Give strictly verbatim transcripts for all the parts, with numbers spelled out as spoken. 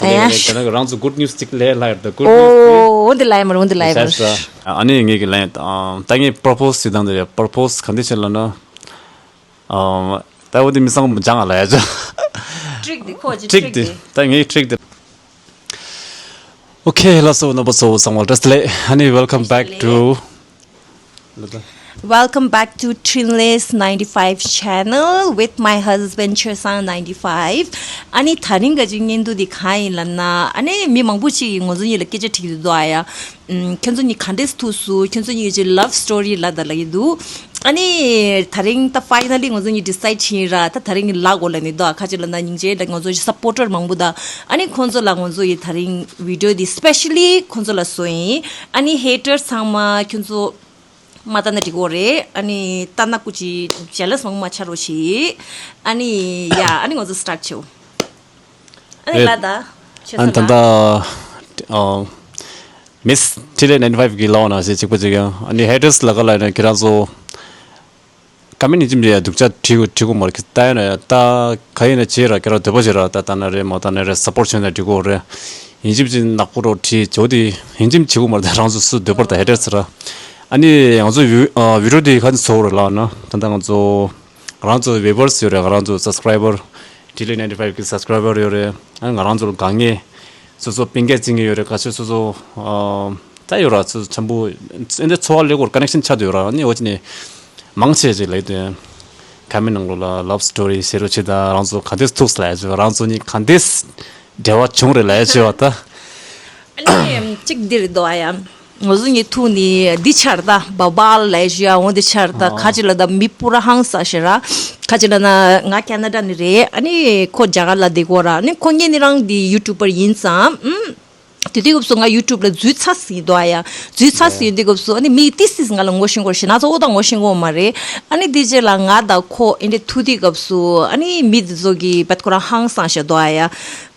ད་ཡ། དེ་ནས་རང་ཚོ་good news གཅིག་ལས་ལྷག་ཡོད་ད། good news དེ། ཨོ་འོ་འདི་ལ་ཡ་མར་འོ་འདི་ལ་ཡ་མར། ཤ་ཤ། ཨ་ནི་ངས་ཀྱི་ལན་ད་ངས་propose ཞིག་བཏང་འདི་རེད། propose ག་འདི་བྱེད་ལབ་ན། ཨ་ད་འོ་འདི་མི་སང་སྦྱང་ང་ལ་ཡ་ཅོ། trick དེ་ཁོ་ཅི་trick trick དེ། དེ་ད་ངའི་trick དེ། Okay ལགས་སོ། རྣམ་པ་ཚོ་ཚང་མ་བཀྲ་ཤིས་བདེ་ལེགས། ཨ་ནི་welcome back to Welcome back to Trinley's ninety-five channel with my husband Chersang ninety-five. ཨ་ནི་ད་རིང་ག་ཅིག་བརྙན་ཐུང་འདི་གང་ཡིན་ལབ་ན། ཨ་ནི་མི་མང་པོ་ཅིག་གིས་ང་ཚོ་གཉིས་ལ་སྐད་ཆ་དྲིས་ཀྱི་འདུག་ཨ་ཡ། ཨམ། ཁྱོད་ཚོ་གཉིས་ག་འདྲས་ཐུག་སོང་། ཁྱོད་ཚོ་གཉིས་ཀྱི་love story ལབ་དང་ལབ་ཀྱི་འདུག་ཨ་ནི་ད་རིང་ད་finally ང་ཚོ་གཉིས་decide བྱས་ཡིན་ར། ད་ད་རིང་གི་ལབ་དགོས་ལབ་ནི་འདུག་ཨ། ཁ་ཅིག་ལབ་ན་སྙིང་རྗེ་ལ་ང་ཚོ་supporter མང་པོ་དང་། ཨ་ནི་ཁོང་ཚོ་ལ་ང་ཚོ་ཡི་ད་རིང་video འདི་specially ཁོང་ཚོ་ལ་བཟོས་ཡིན། ཨ་ནི་haters ཚང་མ་ཁྱོད་ཚོ་མ་ལྟ་ན་འགྲིག་གོ་རེད། ཨ་ནི་ལྟ་ན་སྐུ་མཁྱེན་jealous མང་པོ་མ་ཆགས་རོགས་བྱེད། ཨ་ནི་ཡ་ཨ་ནི་ང་ཚོ་start བྱེད། ཨ་ནི་རེད། ལ་ད་ཆེ་ཨ་ནི་ད་ས་ལ་ད་ཨ་Miss Trinley ninety-five གི་ལའོ་ན་ཞེས་གཅིག་པ་གཅིག་ཡང་ཨ་ནི་haters ལ་ག་ལ་ཡིན་ན་ཁྱེད་རང་ཚོ་comment ཡིན་གཅིག་མིན་གཅིག་ཡ་སྡུག་ཅག་བྲིས་དགོས་བྲིས་དགོས་མ་རེད། ད་ཡིན་ན་ཡ་ད་ག་ཡིན་ན་བྱེད་ར། ཁྱེད་རང་འདོད་པ་བྱེད་ར། ད་ལྟ་ན་རེད་མ་ལྟ་ན་རེད། support བྱས་ན་འགྲིག་གོ་རེད། ཡིན་གཅིག་མིན་གཅིག་ནག་པོ་རོ་བྲིས་ཇོ་དེ་ཡིན་གཅིག་མིན་བྱེད་དགོས་མ་རེད། ད་རང་ཚོ་སུ་འདོད་པར་ད་haters ར། ཨ་ནི་ང་ཚོ་video དེ་ག་ནས་ཚོར་རེད་ལབ་ན། ད་ལྟ་ང་ཚོ་ང་རང་ཚོ་viewers ཡོད་རེད། ང་རང་ཚོ་subscriber Trinley ninety-five གི་subscriber ཡོད་རེད། ཨ་ང་རང་ཚོར་དགའ་ངེས་སོ་སོ་པིན་སྐད་བརྩི་མཁན་ཡོད་རེད། ག་ཚོད་སོ་སོ་ད་ཡོད་ར། ཚོ་ཆམ་པོ་ཨེ་འདྲ་ཚོ་བ་ལས་སྐོར་connection ཆགས་ཡོད་ར། ཨ་ནི་འོ་ཅི་ནས་མང་ཆེ་ཅིག་ལས་དོན་comment ནང་ལོགས་ལ་love story ཟེར་རོ་ཆེ་ད་རང་ཚོ་ག་འདྲས་ཐུག་ལབ་ཡ་ཆེ་བ། རང་ཚོ་གཉིས་ག་འདྲས་འབྲེལ་བ་བྱུང་རེད་ལབ་ཡ་ཆེ་བ་ད། ཨ་ནི་གཅིག་འདི་རེད་དོ་ཨ་ཡ། ང་ཚོ་གཉིས་ཐུག་ནི་འདི་ཆར་ད་བ་བ་ལ་ཞུ་ཡ་འོང་འདི་ཆར་ད་ཨ་ཁ་ཅིག་ལ་ད་མི་སྤུ་ར་ཧང་ས་ཞེ་ར། ཁ་ཅིག་ལ་ན་ང་ཁེ་ན་ཌ་ནི་རེད། ཨ་ནི་ཁོ་རྒྱ་གར་ལ་བསྡད་གོ་ར། ཨ་ནི་ཁོ་གཉིས་ནི་རང་འདི་YouTuber ཡིན་ཙང་ཨུམ། དེ་དུས་སྐབས་སུ་ང་YouTube ལ་འཛུལ་ཚར་ཟིན་འདུག་ཨ་ཡ། འཛུལ་ཚར་ཟིན་དུས་སྐབས་སུ་ཨ་ནི་མི་ཏིས་ཏིས་ང་ལ་ངོ་ཤེས་གོ་ར་ཞེ་ན་ཚོ་འོ་ད་ངོ་ཤེས་གོ་མ་རེད། ཨ་ནི་དེ་རྗེས་ལ་ང་ད་ཁོ་ཨེ་འདྲ་ཐུག་དུས་སྐབས་སུ་ཨ་ནི་མི་དེ་ཚོ་གི་བད་ཁོ་རང་ཧང་སང་ཞེ་འདུག་ཨ་ཡ།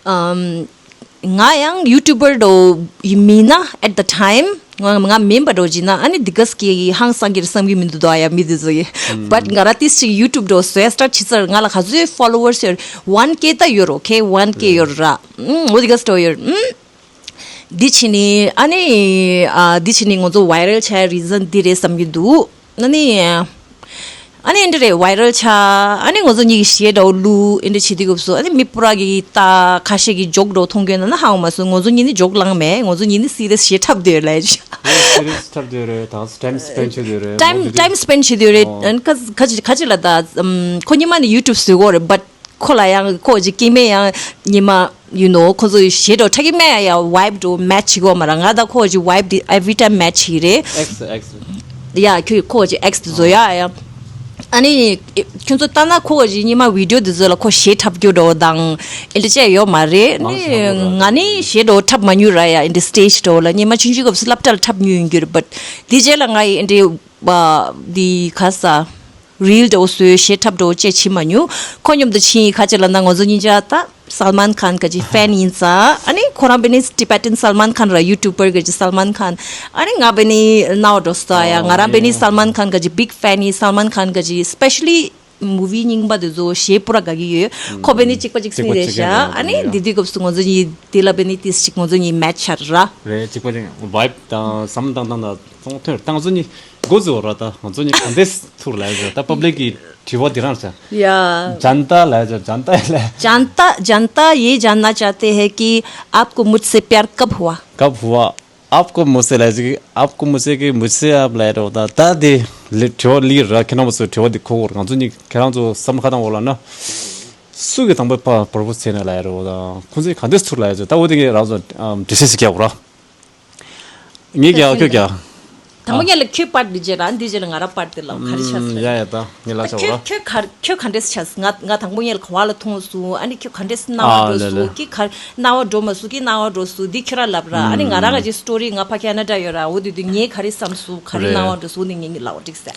ཨམ། ང་ཡང་YouTuber འགྲོ་ཡིན་མིན་ན་at the time ང་ང་མིན་པ་འགྲོ་བྱིན་ན་ཨ་ནི་འདི་ག་སྐྱེ་ཡི་ཧང་སང་གི་བསམ་གི་མི་འདུག་དོ་ཡ་མི་འདི་ཚོ་ཡི། But ང་ར་ཏིས་ཅིག་YouTube འགྲོ་བཟོས་start བྱེད་ཚར་ང་ལ་ག་ཚོད་followers ཡོད། One K ད་ཡོད་རོ། Okay one K ཡོད་ར། ཨུམ་འོ་འདི་ག་སྟོ་ཡོད། ཨུམ། འདི་ཕྱི་ནི་ཨ་ནི་ཨ་འདི་ཕྱི་ནི་ང་ཚོ་viral བྱ་reason འདི་རེད་བསམ་གི་འདུག་ཨ་ནི། ཨ་ནི་འདི་རེད་viral ཆ། ཨ་ནི་ང་ཚོ་གཉིས་ཀྱི་གཞས་འདྲ་བོ་བླུག་ཨེ་འདྲ་བྱེད་དུས་སྐབས་སུ་ཨ་ནི་མི་སྤུ་ར་གི་ད་ཁ་ཤས་ཀྱི་joke འདྲ་བོ་མཐོང་གི་ཡོད་ན་ན་ཧ་གོ་མ་སོང་། ང་ཚོ་གཉིས་ནི་joke ལངས་མེད། ང་ཚོ་གཉིས་ནི་serious གཞས་འཁྲབ་བསྡད་ཡོད་ལབ་ཡ་ཅིག་ཨ་ནི་serious འཁྲབ་བསྡད་ཡོད་རེད། ད་time spend བྱེད་བསྡད་ཡོད་རེད། time time spend བྱེད་བསྡད་ཡོད་རེད། ཨོ། ཨ་ནི་ཁ་ཁ་ཅིག་ཁ་ཅིག་ལ་ད་ཨམ་ཁོ་ཉི་མ་ནི་YouTube བཟོས་གོ་རེད། But ཁོ་ལ་ཡང་ཁོ་ཅིག་སྐྱེ་དམན་ཡང་ཉི་མ། You know ཁོ་ཚོ་གཞས་འགྲོ་ཁྲ་གི་མེ་ཡ་vibe འགྲོ་match བྱེད་གོ་མ་ར། ང་ད་ཁོ་ཅིག་vibe འདི་every time match བྱེད་རེད། X X ཡ་ཁྱོད་ཁོ་ཅིག་X འདི་བཟོ་ཡ་ཡ། ཨ་ནི་ཁྱོད་ཚོ་ལྟ་ན་ཁོ་ཅིག་ཉི་མ་video འདི་ཚོ་ལ་ཁོ་གཞས་འཁྲབ་རྒྱུ་འགྲོ་དང་ཨེ་འདྲ་བྱས་ཡོད་མ་རེད། ནི་ང་ནི་གཞས་འགྲོ་འཁྲབ་མ་མྱོང་ར་ཡ། ཨེ་འདྲ་stage འགྲོ་ལ་ཉི་མ་ཆུང་ཆུང་སྐབས་སུ་སློབ་གྲྭ་ལ་འཁྲབ་མྱོང་ཡོང་རྒྱུ་རེད། But འདི་རྗེས་ལ་ང་ཡི་ཨེ་འདྲ་བ་འདི་ག་ས། Reel འདྲ་བོ་བཟོས་གཞས་འཁྲབ་འདྲ་བོ་བཅས་བྱེད་མ་མྱོང་། ཁོ་མཉམ་དུ་ཕྱིན་ཡི་ཁ་ཅིག་ལ་ན་ང་ཚོ་གཉིས་ཆ་ད་Salman Khan ག་ཅིག་fan ཡིན་ཙང་། ཨ་ནི་ཁོ་རང་བེ་ནི་Tibetan Salman Khan ར་YouTuber ག་ཅིག་Salman Khan། ཨ་ནི་ང་བེ་ནི་ནའོ་འགྲོ་སྟོ་ཡ། ང་རང་བེ་ནི་Salman Khan ག་ཅིག་big fan ཡིན། Salman Khan ག་ཅིག་specially movie རྙིང་པ་དེ་ཚོ་གཞས་སྤུ་ར་དགའ་གི་ཡོད། ཁོ་བེ་ནི་གཅིག་པ་གཅིག་སྲིད་རེད་ཤག་ཨ་ནི་དེ་དུས་སྐབས་སུ་ང་ཚོ་གཉིས་དེ་ལ་བེ་ནི་ཏིས་ཅིག་ང་ཚོ་གཉིས་match ཆགས་ར། རེད། གཅིག་པ་གཅིག་vibe དང་བསམ་བློ་བཏང་སྟངས་དང་ཚོང་ཐོན་ད་ང་ཚོ་གཉིས་འགོ་བཙུགས་ར། ད་ང་ཚོ་གཉིས་ག་འདྲས་ཐུག་ལབ་ཡ་ད་public གི་དྲི་བ་འདི་རང་ཆ། ཡ། जानता ལབ་ཡ་जानता ལབ། जानता जानता ये जानना चाहते हैं कि आपको मुझसे प्यार कब हुआ? कब हुआ? आपको मुझसे ལབ་ཡ་आपको मुझसे कि मुझसे आप ལབ་ཡ་ད་ད་དེ་ལི་དྲི་བ་ལི་ར། ཁྱེད་རང་ཚོ་དྲི་བ་འདི་གོ་གོ་ར། ང་ཚོ་གཉིས་ཁྱེད་རང་ཚོ་བསམ་བློ་ཁ་བཏང་འོ་ལ་ན། སུ་གི་དང་པོ་ཕ་propose བྱས་ནས་ལབ་ཡ་རེད་འོ་ད། ཁོང་ཚོས་ག་འདྲས་ཐུག་ལབ་ཡ་ད་འོ་དེ་གི་རང་ཚོ་འགྲེལ་བཤད་ཞིག་རྒྱག་གོ་ར། ངས་རྒྱག་ཁྱོད་རྒྱག་དང་པོ་ཉིད་ལ་ཁྱོད་པར་འདི་བྱས་ར། འདི་བྱས་ལ་ང་ར་པར་དེ་ལ་ག་རེ་ཆགས་སོང་། ཡ་ཡ་ད་ངས་ལ་ཆ་བ་ར། ཁྱོད་ཁྱོད་ག་ཁྱོད་ག་འདྲས་ཆགས་སོང་། ང་ང་དང་པོ་ཉིད་ལ་ག་བ་ལ་མཐོང་སོང་། ཨ་ནི་ཁྱོད་ག་འདྲས་སྣང་བ་འགྲོ་སོང་། ཀི་ག་སྣང་བ་འགྲོ་མ་སོང་། ཀི་སྣང་བ་འགྲོ་སོང་། འདི་ཁྱོད་ར་ལབ་ར། ཨ་ནི་ང་ར་ག་ཅིག་story ང་ཕ་ཁེ་ན་ཌ་ཡོད་ར། འོ་དུས་དུས་ངས་ག་རེ་བསམ་སོང་། ག་རེ་སྣང་བ་འགྲོ་སོང་། འདི་ངས་ངས་ལབ་བ་འགྲིག་ས། ད་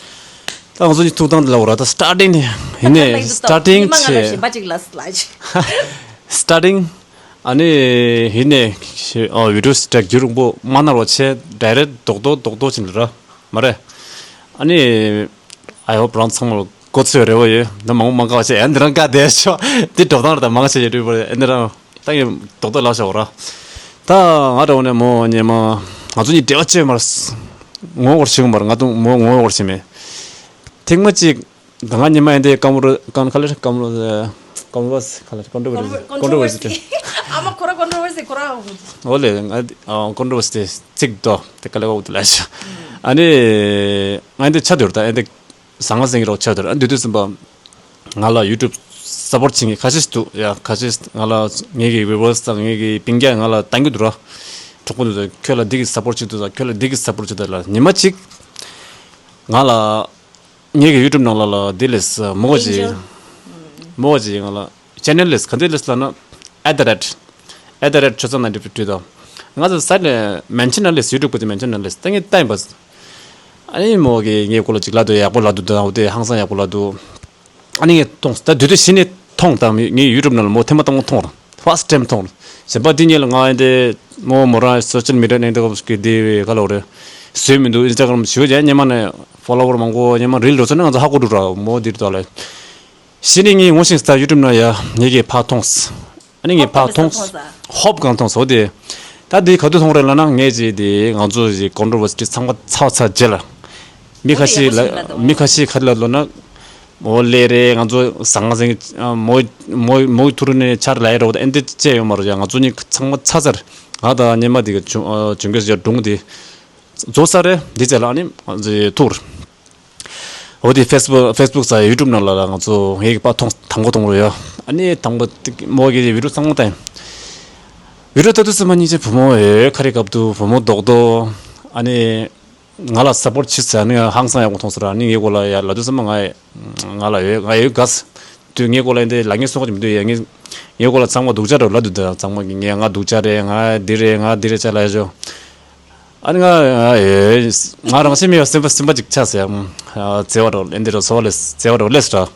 ང་ཚོ་གཉིས་ཐུག་སྟངས་དེ་ལབ་ར། ད་starting ནས་ཡིན་ནས་starting བྱས། starting ཨ་ནི་ཡིན་ནས་video ཞིག་འདྲ་རྒྱུ་རིང་པོ་མ་གནང་རོགས་བྱས། direct རྡོག་རྡོག་རྡོག་རྡོག་ཕྱིན་ར་མ་རེད། ཨ་ནི་I hope རང་ཚང་མར་གོ་ཚོད་རེ་བ་ཡོད། ད་མང་པོ་མ་དགའ་བ་བྱས་ཨ་འདི་རང་དགའ་བསྡད་ཤོག་འདི་འགྲོ་སྟངས་རེད། ད་མང་ཆེ་ཡོད་དུས་པར་ཨ་འདི་རང་ ད་ངས་རྡོག་རྡོག་ལབ་བཞག་ར། ད་ང་འདྲ་བོ་ནས་མོ་ཉེ་མ་ང་ཚོ་གཉིས་འབྲེལ་བ་བཅད་མར་ངོ་བོར་ཤེས་མར་ང་དང་མོ་ངོ་བོར་ཤེས་མེད། ཐེངས་མ་གཅིག་ད་ང་ཉི་མ་ཡིན་དེ་ཀམ་རུ་ཀམ་ཁ་ལེ་ཀམ་རུ་ཀམ་རུ་བ་སི་ཁ་ལེ་ཀམ་རུ་བ་སི་ཀམ་རུ་བ་སི་ཨ་མ་ཁོ་ར་ཀམ་རུ་བ་སི་ཁོ་ར་འོ་ལེ་ང་ཀམ་རུ་བ་སི་ཚིག་དོ་དེ་ཀ་ལེ་བ་འོ་དེ་ལ་ཤ་ཨ་ནི་ང་འདི་ཆ་དུར་ད་ཨ་འདི་ཟང་ང་ཟེང་གི་རོགས་ཆ་དུར་ཨ་འདི་དུས་ཙམ་པ་ང་ལ་ཡུ་ཊུབ་སབ་པོར་བྱེད་མཁན་ཁ་ཤས་འདུག་ཡ། ཁ་ཤས་ང་ལ་ངེད་ཀྱི་ཝི་ཝར་སི་དང་ངེད་ཀྱི་སྤུན་ཀྱག་ང་ལ་བཏང་གི་འདུག་ར། གྲོགས་པོ་འདུག་ད་ཁྱོད་ལ་འདི་གི་སབ་པོར་བྱེད་འདུག་ད་ཁྱོད་ལ་འདི་གི་སབ་པོར་བྱེད་འདུག་ལ་ཉི་མ་གཅིག་ང་ལ། ངེད་ཀྱི་ཡུ་ཊུབ་ནང་ལ་ལ་འདི་ལས་མོ་ཅི་Angel མོ་ཅི་ང་ལ་ཅེ་ནལ་ལས་ག་འདི་ལས་ལ་ན་at the rate at the rate ཆོས་ཚང་ནང་འདི་བྲིས་དོ། ང་ཚོ་སའིཊ་ནས་མེན་ཤན་ནང་ལས་ཡུ་ཊུབ་གི་མེན་ཤན་ནང་ལས་ད་ངས་ལྟ་ཡིན་པ། ཨ་ནི་མོ་གི་ངའི་སྐོར་ལ་ཅིག་ལབ་དུས་ཡག་པོ་ལབ་འདུག་ད་འོ་དེ་ཧང་སང་ཡག་པོ་ལབ་འདུག་ཨ་ནི་ངས་མཐོང་ད་དུས་དུས་གཞི་ནས་མཐོང་དང་ངའི་ཡུ་ཊུབ་ནང་ལ་མོ་ཐེངས་མ་དང་པོ་མཐོང་ར། first time མཐོང་ར། གཞན་པ་འདི་གཉིས་ལ་ང་ཨེ་འདི་མོ་མོ་རང་སོ་ཤལ་མི་ཌི་ཡ་ནང་དུ་གི་འདི་ག་ལ་འོ་རེད། བཟོས་མི་འདུག་ཨིན་སི་ཊ་གྷ་རམ་ཞུ་བྱས་སྙེ་མ་ནས་ཕོ་ལོ་ཝར་མང་པོ་སྙེ་མ་རིལ་འགྲོ་ཚོ་ནས་ང་ཚོ་ཧ་གོ་འགྲོ་ར་མོ་འདིར་དོ་ལ། གཞི་ནས་ངས་ངོ་ཤེས་ས་ཡུ་ཊུབ་ནང་ཡ་ངེད་ཀྱིས་ཕར་མཐོང་། ཨ་ནི་ངས་ཕར་མཐོང་། ཧོབ་གང་མཐོང་སོ་དེ། ད་འདི་ག་དུས་མཐོང་རེད་ལབ་ན་ངས་ཅིག་དེ་ང་ཚོ་ཞིག་ཀོན་ཊྲོ་ཝར་སི་ཚང་མ་ཚར་བ་ཚར་རྗེས་ལ། མི་ཁ་ཤས་ལ་མི་ཁ་ཤས་ཁ་ལ་ལོ་ན། མོ་ལེ་རེད་ང་ཚོ་ཟང་ཟིང་མོ་མོ་མོའི་ཐུ་རུ་ནས་ཆར་ལ་ཡ་རོགས་ཨེ་འདི་བཅད་ཡོད་མ་རེད་ཡ། ང་ཚོ་གཉིས་ཚང་མ་ཚར་ཚར་ང་དང་སྙེ་མ་དེ་ག་བྱུང་བྱུང་གི་སྒྲུང་དེ་རྫོགས་ས་རེད་འདི་བཅད་ལ་ཨ་ནི་ཐུར། འོ་དེ་ཕེ་སི་བུག་ཕེ་སི་བུག་ས་ཡུ་ཊུབ་ནང་ལ་ལ་ང་ཚོ་ངའི་པ་མཐོང་དང་པོ་མཐོང་རེད་ཡ། ཨ་ནི་དང་པོ་མོ་གི་བི་ཌིའོ་ཚང་མ་བལྟས། བི་ཌིའོ་ལྟ་དུས་སེམས་པ་སྙིང་རྗེ་བུ་མོ་ཨེ་ཁ་རི་སྐབས་དུ་བུ་མོ་རྡོག་རྡོག་ཨ་ནི། ང་ལ་སབ་པོར་ཊི་བྱེད་ཟེར་ནི་ཧང་སང་ཡག་པོ་མཐོང་སོང་ར་ནི་ངའི་སྐོར་ལ་ཡ་ལབ་དུས་ཙམ་པ་ང་ང་ལ་ཡོད་ང་ཡོད་དགའ་ས་དུས་ངའི་སྐོར་ལ་འདི་ལ་ངའི་སོང་གི་མི་འདུག་ཡ། ངའི་ངའི་སྐོར་ལ་ཚང་མ་སྡུག་ཅག་རེད་ལབ་འདུག་ད་ཚང་མ་གི་ངས་ང་སྡུག་ཅག་རེད། ང་འདི་རེད་ང་འདི་རེད་ཅག་ལབ་ཡ་ཅོ། ཨ་ནི་ང་ང་ཡོད་ང་རང་སེམས་ཡོད་སེམས་པ་སེམས་པ་ཅིག་ཆགས་ཟེར་ཡ། བརྩེ་བ་རོ་ཨེ་འདི་རོ་སོ་བ་ལས་བརྩེ་བ་རོ་ལས་ར།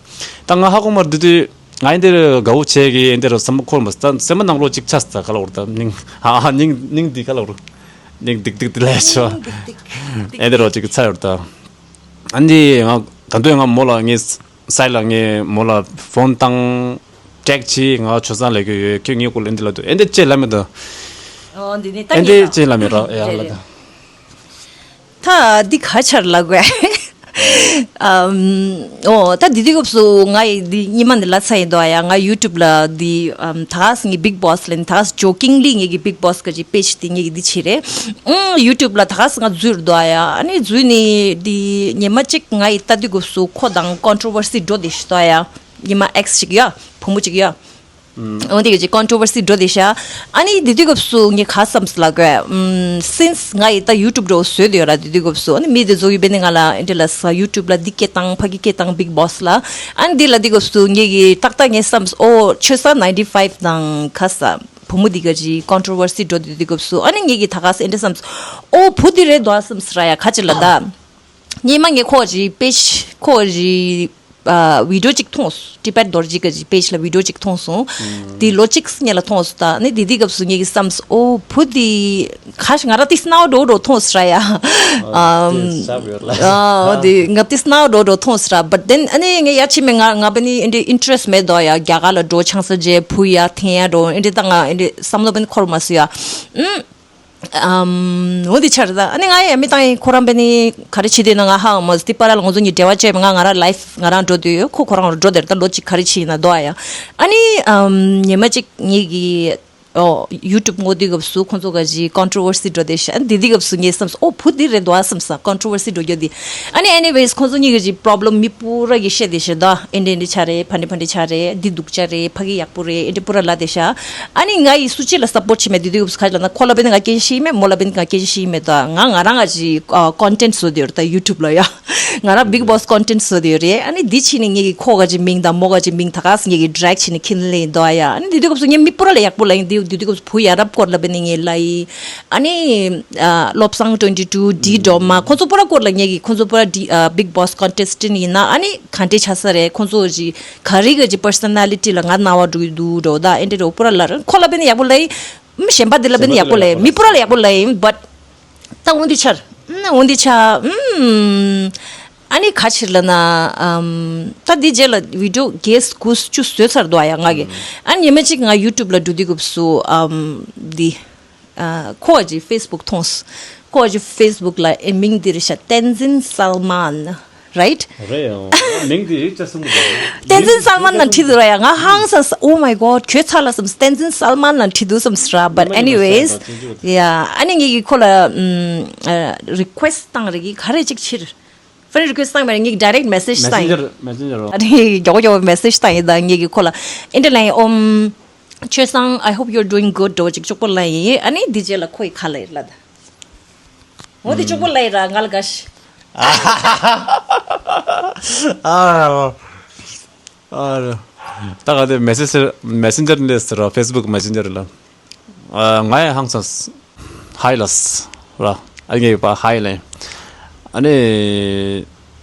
ད་ང་ཧ་གོ་མར་འདི་དུས་ང་ཨེ་འདི་རོ་དགའ་བོ་བྱས་གི་ཨེ་འདི་རོ་བསམ་བློ་འཁོར་མ་ད་སེམས་པ་ནང་ལོགས་ཅིག་ཆགས་ཟེར་ག་ལ་འོར་ད་སྙིང་ཧ་ཧ་སྙིང་སྙིང་འདི་ག་ལ་འོར། ནིང་སྡིག་སྡིག་དེ་ལས་ཆོ། ཨེ་འདི་རོ་ཅིག་ཚ་ཡོད་ད། ཨ་འདི་ང་ད་དུང་ང་མོ་ལ་ངས་སའི་ལ་ངས་མོ་ལ་ཕོན་བཏང་། ཊེག་ཅིག་ང་ཆོས་སང་ལས་ཀྱི་ཡོད་ཁྱོད་ངའི་སྐོར་ཨེ་འདི་ལ་དུ་ཨེ་འདི་ཅེས་ལ་མེད་དོ། ཨོ་འདི་ནི་ཨེ་འདི་ཅེས་ལ་མེད་རོ་ཡ་ལ་ད། ད་འདི་ག་ཆར་ལ་དགོས། ཨམ། ཨོ་ད་དེ་དུས་སྐབས་སུ་ང་ཡི་འདི་སྙེ་མ་འདི་ལ་ཚ་ཡིན་དོ་ཡ། ང་ཡུ་ཊུབ་ལ་འདི་ཨམ་ད་ག་སེ་ངའི་བིག་བོ་སི་ལ་ནི་ད་ག་སེ་ཇོ་ཀིང་ལི་ངེད་ཀྱི་བིག་བོ་སི་ག་ཅིག་པེ་ཇི་དེ་ངེད་ཀྱི་འདི་བྱེད་རེད། ཨུམ་ཡུ་ཊུབ་ལ་ད་ག་སེ་ང་འཛུལ་དོ་ཡ། ཨ་ནི་འཛུལ་ནི་འདི་སྙེ་མ་གཅིག་ང་ཡི་ལྟ་དུས་སྐབས་སུ་ཁོ་དང་ཀོན་ཊྲོ་ཝར་སི་འགྲོ་དེ་ཤི་དོ་ཡ། སྙེ་མ་ཨེག་སི་གཅིག་ཡ་བུ་མོ་གཅིག་ཡ། འོ་འདི་གི་ཅིག་ཀོན་ཊྲོ་ཝར་སི་འགྲོ་དེ་ཤ། ཨ་ནི་དེ་དུས་སྐབས་སུ་ངས་ག་བསམ་སོང་ལབ་དགོས། ཨམ། སིནས་ང་ཡི་ད་ཡུ་ཊུབ་འགྲོ་བཟོས་དེ་ཡོད་ར་དེ་དུས་སྐབས་སུ། ཨ་ནི་མི་དེ་ཚོ་གི་བས་ནི་ང་ལ་ཨེ་འདྲ་ལ་ས་ཡུ་ཊུབ་ལ་འདི་སྐད་བཏང་ཕ་གི་སྐད་བཏང་བིག་བོ་སི་ལ། ཨ་ནི་འདི་ལ་དེ་སྐབས་སུ་ངས་གི་ཏག་ཏག་ངས་བསམ་སོང་ཨོ་ཆོས་ས་ནའིན་ཊི་ཕའིབ་དང་ག་ས་བུ་མོ་འདི་ག་ཅིག་ཀོན་ཊྲོ་ཝར་སི་འགྲོ་དེ་དུས་སྐབས་སུ། ཨ་ནི་ངས་གི་ད་ག་སེ་ཨེ་འདྲ་བསམ་སོང་ཨོ་བུ་འདི་རེད་དོ་ཨ་བསམ་སོང་ར་ཡ་ག་ཅིག་ལ་ད། སྙེ་མ་ངས་ཁོ་ཅིག་པེ་ཇི་ཁོ་ཅིག་ཨ་བི་ཌིའོ་ཅིག་མཐོང་སོང་། ཊི་བེཊ་རྡོ་རྗེ་གི་ཅིག་པེ་ཇི་ལ་བི་ཌིའོ་ཅིག་མཐོང་སོང་། དེ་ལོ་གཅིག་སྔོན་ལ་མཐོང་སོང་། ད་ནི་དེ་དུས་སྐབས་སུ་ངས་ཀྱི་བསམ་སོང་ཨོ་བུ་དེ་ཁ་ཤས་ང་རང་དེ་སྣང་བ་འགྲོ་འགྲོ་མཐོང་སོང་ར་ཡ། ཨམ། ཨ་དེ་ང་དེ་སྣང་བ་འགྲོ་འགྲོ་མཐོང་སོང་ར། བཊ་དེན་ཨ་ནི་ངས་ཡ་ཕྱི་མེད་ང་ང་བ་ནི་ཨེ་འདྲ་ཨིན་ཊ་རེ་སི་མེད་དོ་ཡ། རྒྱ་གར་ལ་འགྲོ་ཆང་ས་རྗེས་བུ་ཡ་འཐེན་ཡ་འགྲོ་ཨེ་འདྲ་ད་ང་ཨེ་འདྲ་བསམ་བློ་བ་ནི་འཁོར་མ་སོང་ཡ། ཨུམ། ཨམ། འོ་འདི་ཆར་ད་ཨ་ནི་ང་ཡ་མི་བཏང་ཡིན་ཁོ་རང་བས་ནི་ག་རེ་བྱེད་དེ་ན་ང་ཧ་མ་སྟི་པ་ར་ལ་ང་ཚོ་གཉིས་འབྲེལ་བ་བཅད་པ་ང་ང་རང་ལའིཕ་ང་རང་འགྲོ་དུས་ཁོ་ཁོ་རང་འགྲོ་དེར་ད་ལོ་གཅིག་ག་རེ་བྱེད་ཡིན་ན་དོ་ཨ་ཡ། ཨ་ནི་ཨམ། ཉི་མ་གཅིག་ངེད་ཀྱི་ཨོ་ཡུ་ཊུབ་ངོ་དུས་སྐབས་སུ་ཁོ་ཚོ་ག་ཅིག་ཀོན་ཊྲོ་ཝར་སི་འགྲོ་དེ་ཤ་ཨ་ནི་དེ་དུས་སྐབས་སུ་ངས་བསམ་སོང་ཨོ་བུ་འདི་རེད་དོ་ཨ་བསམ་སོང་ཀོན་ཊྲོ་ཝར་སི་འགྲོ་རྒྱུ་འདི། ཨ་ནི་ཨེ་ནི་ཝེ་སི་ཁོང་ཚོ་གཉིས་ཀྱི་ཅིག་པོ་རོབ་ལེམ་མི་པུ་ར་གི་བཤད་དེ་ཤེས་ད། ཨེ་འདྲ་ཨེ་འདྲ་ཆ་རེད། ཕ་འདྲ་ཕ་འདྲ་ཆ་རེད། འདི་སྡུག་ཅག་རེད། ཕ་གི་ཡག་པོ་རེད། ཨེ་འདྲ་པུ་ར་ལ་དེ་ཤ། ཨ་ནི་ང་ཡི་སུ་ཅི་ལ་སབ་པོར་ཊི་བྱེད་མེད་དེ་དུས་སྐབས་སུ་ཁ་ལ་ན་ཁོ་ལ་བས་ནི་ང་སྐད་ཆ་ཤེས་མེད། མོ་ལ་བས་ནི་ང་སྐད་ཆ་ཤེས་མེད་ད། ང་ང་རང་ང་ཅིག་ཀོན་ཊེན་ཊི་བཟོ་དེ་ཡོད་རེད་ད་ཡུ་ཊུབ་ལ་ཡ། ང་རང་བིག་བོ་སི་ཀོན་ཊེན་ཊི་བཟོ་དེ་ཡོད་རེད། ཨ་ནི་འདི་ཕྱི་ནས་ངེད་ཀྱི་ཁོ་ག་ཅིག་མིང་དང་མོ་ག་ཅིག་མིང་ད་ག་སེ་ངེད་ཀྱི་ཌི་རེག་ཊི་བྱེད་ནི་ཁྱིམ་ལ་ཡིན་དོ་ཡ། ཨ་ནི་དེ་དུས་སྐབས་སུ་ངས་མི་པུ་ར་ལ་ཡག་པོ་ལ་ཡིན་དེ་དུས་སྐབས་སུ་བུ་ཡ་རབས་སྐོར་ལ་བས་ནི་ངས་ལ་ཡི། ཨ་ནི་ཨ་བློ་བཟང་ཊུ་ཝེན་ཊི་ཊུ་ཌི་ཌོ་མ་ཁོ་ཚོ་པུ་ར་སྐོར་ལ་ངེད་ཀྱི་ཁོ་ཚོ་པུ་ར་ཌི་ཨ་བིག་བོ་སི་ཀོན་ཊེ་སི་ཊེན་ཊི་ཡིན་ན་ཨ་ནི་ག་འདྲས་ཆགས་ས་རེད། ཁོ་ཚོ་ཅིག་ག་རེ་ག་ཅིག་པར་སོ་ན་ལི་ཊི་ལ་ང་རྣ་བ་འགྲོ་གི་འདུག་འགྲོ་ད་ཨེ་འདྲས་འགྲོ་པུ་ར་ལ་ར་ཁོ་ལ་བས་ནི་ཡག་པོ་ལ་ཡིན། མི་གཞན་པ་དེ་ལ་བས་ནི་ཡག་པོ་ལ་ཡིན། མི་པུ་ར་ལ་ཡག་པོ་ལ་ཡིན། བཊ་ད་འོན་ཏེ་ཆར་འོན་ཏེ་ཆ་ཨུམ། ཨ་ནི་ག་ཕྱིར་ལ་ན་ཨམ། ད་འདི་རྗེས་ལ་བི་ཌི་ཡོ་གེ་སི་དགུ་བཅུ་བཟོས་ཚར་འདུག་ཨ་ཡ་ང་གི། ཨ་ནི་ཉི་མ་གཅིག་ང་ཡུ་ཊུབ་ལ་འགྲོ་དུས་སྐབས་སུ་ཨམ། འདི། ཨ། ཁོ་གི་ཕེ་སི་བུག་མཐོང་སོང་། ཁོ་གི་ཕེ་སི་བུག་ལ་ཨེ་མིང་འདི་རེད་ཤག Tenzin Salman། རའིཊ། རེད་ཡང་། མིང་འདི་ཡིག་ཆ་གསུམ་པོ་རེད། Tenzin Salman ལ་བྲིས་འདུག་ར་ཡ། ང་ཧང་སངས། Oh my God, ཁྱོད་ཚ་ལ་བསམས། Tenzin Salman ལ་བྲིས་འདུག་བསམས་ར། But anyways, yeah, ཨ་ནི་ངེད་ཀྱིས་ཁོ་ལ་ཨམ། ཨ། རི་ཀུ་ཨེ་སི་ཊི་བཏང་རེད་གི། ག་རེ་ཅིག་ཕྱིར་ཕ་ནི་རི་ཀུ་ཨེ་སི་ཊི་བཏང་མ་རེད། ངེད་ཀྱིས་ཌའི་རེཀ་མེ་སེ་ཇི་བཏང་ཡིན། མེ་སེན་ཇར། མེ་སེན་ཇར་རོ། ཨ་ནི་མགྱོགས་མགྱོགས་མེ་སེ་ཇི་བཏང་ཡིན། ད་ངེད་ཀྱིས་ཁོ་ལ་ཨེ་འདྲ་ལབ་ཡིན། ཨོམ། ཆོས་བཟང་I hope you're doing good འདྲ་བོ་ཅིག་ཅོག་པོ་ལབ་ཡིན། ཨ་ནི་འདི་རྗེས་ལ་ཁོ་ཡི་ག་ལབ་ཡིན་ལབ་ད། འོ་དེ་ཅོག་པོ་ལབ་ཡིན་ར་ང་ལ་དགའ་ཤི། ཨ་རོ། ཨ་རོ། ད་ག་དེ་མེ་སེ་ཇི་མེ་སེན་ཇར་ལས་ཟེར་ར། ཕེ་སི་བུག་མེ་སེན་ཇར་ལ། ཨ། ང་ཡང་ཧང་སངས། ཧའི་ལབས་ར། ཨ་ངས་པ་ཧའི་ལབ་ཡིན། ཨ་ནི།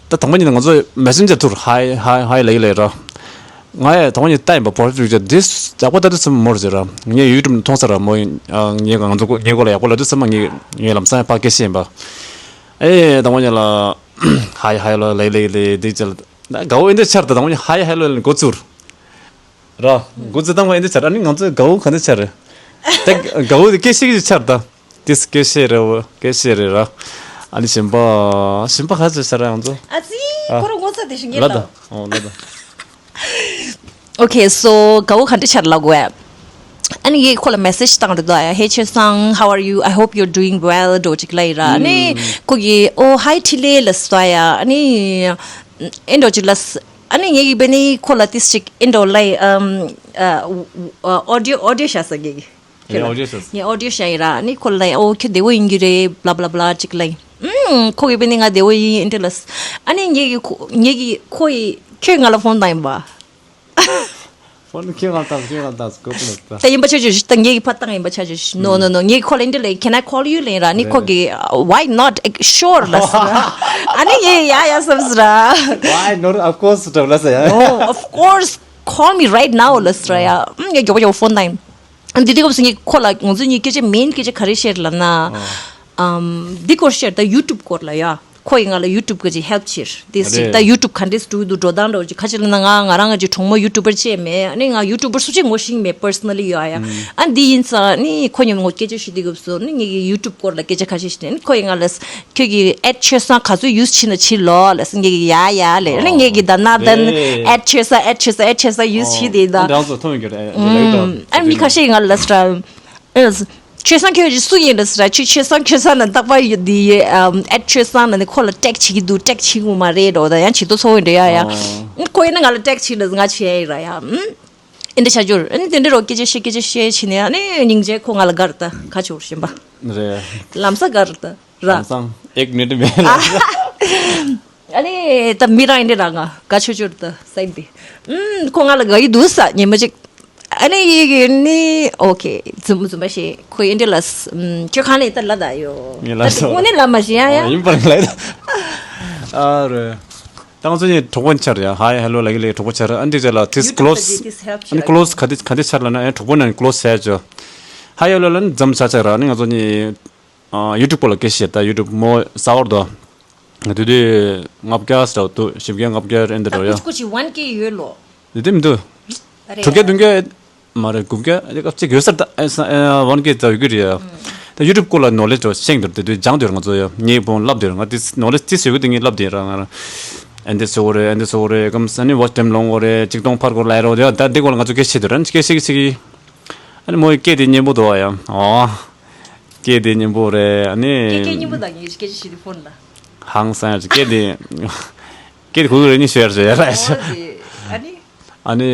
ད་དང་པོ་ཉིད་ནས་ང་ཚོ་མེ་སེན་ཇར་ཐུར་ཧའི་ཧའི་ཧའི་ལབ་ཀྱི་ལབ་ར། ང་ཡང་དང་པོ་ཉིད་ལྟ་ཡིན་པ། པོ་རོ་ཕའིལ་པིག་ཅར་འདི་ཡག་པོ་ལྟ་དུས་ཙམ་མོ་རེད་ཟེར་ར། ངས་ཡུ་ཊུབ་ནས་མཐོང་ས་ར་མོ། ཨ། ངས་ང་ཚོ་ངའི་སྐོར་ལ་ཡག་པོ་ལབ་དུས་ཙམ་མ་ངས་ངས་ལམ་སང་ཡང་ཕར་སྐད་ཆ་ཡིན་པ། ཨེ་དང་པོ་ཉིད་ལ་ཧའི་ཧའི་ལོ་ལབ་ཀྱི་ལབ་ཀྱི་ལབ་འདི་ཅི་ལ་དགའ་བོ་ཨེ་འདྲ་ཆར། ད་དང་པོ་ཉིད་ཧའི་ཧའི་ལོ་ལབ་འགོ་ཚུར། ར། འགོ་ཚུགས་དང་པོ་ཨེ་འདྲ་ཆར། ཨ་ནི་ང་ཚོའི་དགའ་བོ་ག་འདྲ་ཆར་རེད། ད་དགའ་བོ་དེ་སྐད་ཤེས་ཀྱི་ཆར་ད། དེ་སྐད་ཤེས་རེད་བོ། སྐད་ཤེས་རེད་ར། ཨ་ནི་གཞན་པ། གཞན་པ་ག་ཚོད་ཆར་ར་ང་ཚོ། ཨ་ཙི། ཨ། ཁོ་རང་ངོ་ཚ་དེ་ཞིག་ངེས་ལ་ལ། ད། ཨོ་ལ་ད། Okay, so དགའ་བོ་ག་འདྲ་ཆར་ལབ་དགོས་ཨ། ཨ་ནི་ངས་ཁོ་ལ་མེ་སེ་ཇི་བཏང་རེད་དོ་ཨ། Hey ཆོས་བཟང་, how are you? I hope you're doing well འདྲ་བོ་ཅིག་ལབ་ཡིན་ར། ཨ་ནི་ཁོ་གིས་ཨོ་ཧའི་འཕྲིན་ལས་ལབ་སོང་ཨ་ཡ། ཨ་ནི་ཨེ་འདྲ་བོ་ཅིག་ལབ། ཨ་ནི་ངས་ཡིག་པ་ནི་ཁོ་ལ་ཏིས་ཅིག་ཨིན་ཌོ་ལའི་ཨམ། ཨ། ཨོ་ཌི་ཡོ་ཨོ་ཌི་ཡོ་བཞག་ས་ངས་ཀྱི། ངས་ཨོ་ཌི་ཡོ་བཞག་ས། ངས་ཨོ་ཌི་ཡོ་བཞག་ཡིན་ར། ཨ་ནི་ཁོ་ལ་ཨོ་ཁྱོད་བདེ་བོ་ཡིན་གྱི་རེད་བླ་བླ་བླ་ཅིག་ལབ་ཡིན། ཨམ། ཁོ་གིས་པ་ནི་ང་བདེ་བོ་ཡིན་ཨིན་ཌོ་ལ། ཨ་ནི་ངས་ཀྱི་ཁོ་ངས་ཀྱི་ཁོ་ཡི་ཁྱོད་ང་ལ་ཕོན་བཏང་ཡིན་པ། ཕོན་ཁྱོད་ང་བཏང་ཁྱོད་ང་བཏང་སྐོར་པོ་ལ་བཏང་། ད་ཡིན་པ་ཆ་ཆོས་ཤིག་ད་ངས་ཀྱི་ཕ་བཏང་ཡིན་པ་ཆ་ཆོས་ཤིག No, no, no. ངས་ཁོ་ལ་ཨིན་ཌོ་ལའི་can I call you ལབ་ཡིན་ར། ཨ་ནི་ཁོ་གིས་why not? Sure ལབ་སོང་ར། ཨ་ནི་ངས་ཡ་ཡ་བསམས་སོང་ར། Why not? Of course འདྲ་བོ་ལབ་ས་ཡ། Oh, of course, call me right now ལབ་སོང་ར་ཡ། ཨམ། ངས་མགྱོགས་པོ་མགྱོགས་པོ་ཕོན་བཏང་ཡིན། འདི་དུས་སྐབས་སུ་ངས་ཁོ་ལ་ང་ཚོ་གཉིས་སྐད་ཆ་མེན་སྐད་ཆ་ག་རེ་བཤད་ལབ་ན། ཨམ། འདི་སྐོར་བཤད། ད་ཡུ་ཊུབ་སྐོར་ལ་ཡ། ཁོ་ཡིས་ང་ལ་ཡུ་ཊུབ་གི་ཅིག་ཧེལཔ་བྱེད། འདི་ཅིག་ད་ཡུ་ཊུབ་ག་འདྲས་འགྲོ་གི་འདུག་འགྲོ་སྟངས་འདྲ་བོ་ཅིག་ག་ཅི་ལབ་ན་ང་ང་རང་ང་ཅིག་གྲོགས་མོ་ཡུ་ཊུབ་པར་བྱས་མེད། ཨ་ནི་ང་ཡུ་ཊུབ་པར་སུ་གཅིག་ངོ་ཤེས་མེད་པར་སོ་ན་ལི་ཡོད་ཨ་ཡ། ཨ་འདི་ཡིན་ཙང་ཨ་ནི་ཁོ་མཉམ་ངོ་སྐད་ཆ་བཤད་དུས་སྐབས་སུ་ཨ་ནི་ངེད་ཀྱི་ཡུ་ཊུབ་སྐོར་ལ་སྐད་ཆ་ཁ་ཤས་བཤད་ནས་ཨ་ནི་ཁོ་ཡིས་ང་ལ། ཁྱོད་ཀྱིས་ཨེད་ཆོས་བཟང་ག་ཚོད་ཡུ་སི་བྱེད་ན་བྱེད་ལོ་ལབ་སོང་། ངེད་ཀྱིས་ཡ་ཡ་ལབ། ཨ་ནི་ངེད་ཀྱིས་ད་ན་ད་ཨེད་ཆོས་བཟང་ཨེད་ཆོས་བཟང་ཨེད་ཆོས་བཟང་ཡུ་སི་བྱེད་དེ་ད། ཨ་འདྲ་ཚོ་མཐོང་ཡོད་ཀྱི་རེད། ཨ་ནི་མི་ཁ་ཤས་ཀྱིས་ང་ལ་ལབ་སོང་། ཨེ། ཆོས་བཟང་ཁྱོད་ཀྱིས་སུ་ཡིན་ལབ་སོང་། ཁྱོད་ཆོས་བཟང་ཆོས་བཟང་ལ་རྟག་པར་ཡོད་དེ་ཨེད་ཆོས་བཟང་ལ་ནི་ཁོ་ལ་ཊེག་བྱེད་ཀྱི་འདུག་ཊེག་བྱེད་དགོས་མ་རེད་འགྲོ་ད་ཡང་བྱེད་དོ་ཚོ་འདྲ་ཡ་ཡ། ཁོ་ཡིན་ན་ང་ལ་ཊེག་བྱེད་ལབ་ང་བྱེད་ཡ་ཡིན་ར་ཡ། ཨེ་འདྲ་བྱ་རྒྱུར་ཨ་ནི་དེ་འདྲ་རོ་སྐད་ཆ་བཤད་སྐད་ཆ་བཤད་བྱས་ནས་ཨ་ནི་སྙིང་རྗེ་ཁོ་ང་ལ་དགའ་རེད་ད་ཁ་ཆོར་བཞིན་པ། རེད། ལམ་སང་དགའ་རེད་ད་ར། ལམ་སང་ཨེག་མི་ནིཊ་མེད་ལ། ཨ་ནི་ད་མི་རང་ཡིན་དེ་རང་ང་དགའ་ཆོག་ཆོག་རེད་ད་སེམས་དེ། ཨུམ། ཁོ་ང་ལ་དགའ་ཡི་འདུག་ས་ཉི་མ་གཅིག་ཨ་ནི་ཡི་གེ་ནི་ཨོ་ཁེ་རྫུན་མ་རྫུན་མ་བཤད་ཁོ་ཡིན་དེ་ལ། ཨུམ། ཁྱོད་གང་ནས་ད་ལ་ད་ཡོ། ངས་ལ་ད་སོ། དངོས་གནས་ལ་མ་བཤད་ཡ་ཡ། ཨ་ཡིན་པར་ལ་ད། ཨ་རེད། ད་ང་ཚོ་གཉིས་གྲོགས་པོ་ཆགས་རེད། ཧའི་ཧེ་ལོ་ལབ་ཀྱི་ལབ་གྲོགས་པོ་ཆགས་རེད། ཨ་འདི་ཆ་ལ་དེ་ཡུ་ཊུབ་ཀློ་ལ་སི་དེ་དེ་ཧེལཔ་ཨ་ནི་ཆགས་ཀློ་སི་ག་དེ་ག་དེ་ཆགས་ལབ་ན་ཨ་གྲོགས་པོ་ནང་ཀློ་སི་ཆགས་ཅོ། ཧའི་ཧེ་ལོ་ལབ་ན་འཛམ་ཆ་ཆགས་ར། ཨ་ནི་ང་ཚོ་གཉིས་ཨ་ཡུ་ཊུབ་པོ་ལ་སྐད་ཆ་བཤད་ད་ཡུ་ཊུབ་མོ་ས་བར་དོ། དེ་དུས་ལྔ་བརྒྱ་ཙམ་འདུག་བཞི་བརྒྱ་ལྔ་བརྒྱ་ཨེ་འདི་ད་འགྲོ་ཡ། ཀུ་ཅི་ཀུ་ཅི་ཝན་ཀེ་ཡོད་ལོ། དེ་དེ་མི་འདུག་རེད། དྲུག་བརྒྱ་བདུན་བརྒྱ། མ་རེད། དགུ་བརྒྱ་ཨ་ཅིག་ཡོད་ས་རེད་ད། ཨེ་ས་ཨེ་ཝན་ཀེ་ཙམ་ཡོད་ཀྱི་རེད་ཡ། ད་ཡུ་ཊུབ་སྐོར་ལ་ནོ་ལེཇ་འདྲ་བོ་ཤེས་འདུག་དེ་དུས་སྦྱང་འདུག་ང་ཚོ་ཡ། ངའི་བུ་ལབ་འདུག་ང་དེ་ནོ་ལེཇ་དེ་ཟེར་གི་དེ་ངས་ལབ་འདུག་ར་ང་རང་། ཨེ་འདི་ཟེར་གོ་རེད། ཨེ་འདི་ཟེར་གོ་རེད། གམ་ས་ནི་ཝ་ཆི་ཊེམ་ལོང་གོ་རེད། ཆིག་སྟོང་འཕར་གོ་ལབ་རོ། དེ་ད་འདི་སྐོར་ལ་ང་ཚོ་སྐད་ཆ་བཤད་འདུག་ར། སྐད་ཆ་གི་ཆི་གི་ཨ་ནི་མོ་ཡི་སྐད་དེ་སྙན་པོ་འདུག་ཡ། ཨོ། སྐད་དེ་སྙན་པོ་རེད། ཨ་ནི་སྐད་སྐད་སྙན་པོ་དང་ངས་སྐད་ཆ་བཤད་དུས་ཕོན་ལ། ཧང་སང་ཡ་སྐད་དེ་སྐད་དེ་གུ་གུ་རེད་ནི་ཤོད་ཡ་རེད་ཡ་ར། ཨོ་དེ་ཨ་ནི།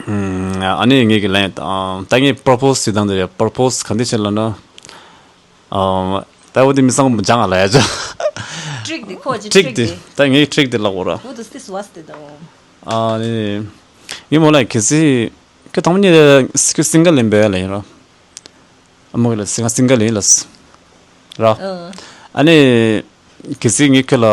ཨ་ནི། ཨ་ནི་ངེད་ཀྱི་ལན་ད་ངས་པོར་པོ་སི་ཞིག་བཏང་འདི་རེད། པོར་པོ་སི་ག་འདི་བྱེད་ལབ་ན། ད་འོ་དེ་མི་སང་སྦྱང་ང་ལ་ཡ་ཅོ། ཊིག་དེ་ཁོ་ཅི་ཊིག་དེ་ད་ངས་ཊིག་དེ་ལབ་དགོས་ར། What does this was དེ་དང་། ཨ་ནི་ངས་མོ་ལ་གལ་སྲིད་ཁྱོད་དང་པོ་ཉིད་ཁྱོད་སིང་གལ་ཡིན་པས་ལབ་ཡིན་ར། ཨ་མོ་གི་ལ་སིང་སིང་གལ་ཡིན་ལ་ཟེར། ར། ཨ་ནི། གལ་སྲིད་ངས་ཁྱོད་ལ་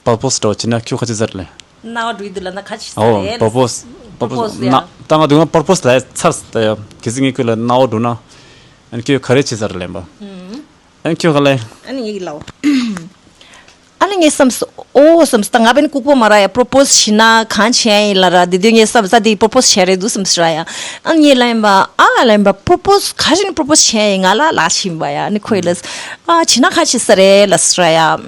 པར་པོ་སི་འདྲ་བོ་བྱས་ན་ཁྱོད་ག་ཅི་ཟེར་ལེ། སྣང་བ་འགྲོ་གི་འདུག་ལབ་ན་ག་ཅི་ཟེར་ཨོ་ལེ། པར་པོ་སི། པར་པོ་སི་པར་པོ་སི་ཡ། ན་ད་ང་དུང་པར་པོ་སི་ལ་ཚར་ད་ཡ། གལ་སྲིད་ངས་ཁྱོད་ལ་སྣང་བ་འགྲོ་ན། ཨ་ནི་ཁྱོད་ག་རེ་བྱེད་ཟེར་ལེ་བ། ཨ་ནི་ཁྱོད་ག་ལེ། ཨ་ནི་ངས་ཀྱི་ལའོ། ཨ་ལས་ངས་བསམས་སོ། ཨོ་བསམས་ད་ང་བན་ལྐུགས་པ་མ་ར་ཡ་པོ་རོ་པོ་སི་བྱེད་ན་གང་བྱེད་ཡ་ཡིན་ལ་ར། དེ་དུས་ངས་བསམས་ས་དེ་པོ་རོ་པོ་སི་བྱེད་རེད་འདུག་བསམས་ར་ཡ། ཨ་ངས་ལ་ཡིན་པ་ཨ་ལ་ཡིན་པ་པོ་རོ་པོ་སི་ག་ཞིག་ནས་པོ་རོ་པོ་སི་བྱེད་ཡ་ཡིན། ང་ལ་ལ་ཞིག་ཡིན་པ་ཡ། ཨ་ནི་ཁོ་ཡི་ལ་ཨ་བྱེད་ན་གང་བྱེད་ས་རེད་ལ་སི་ར་ཡ། ཨུམ་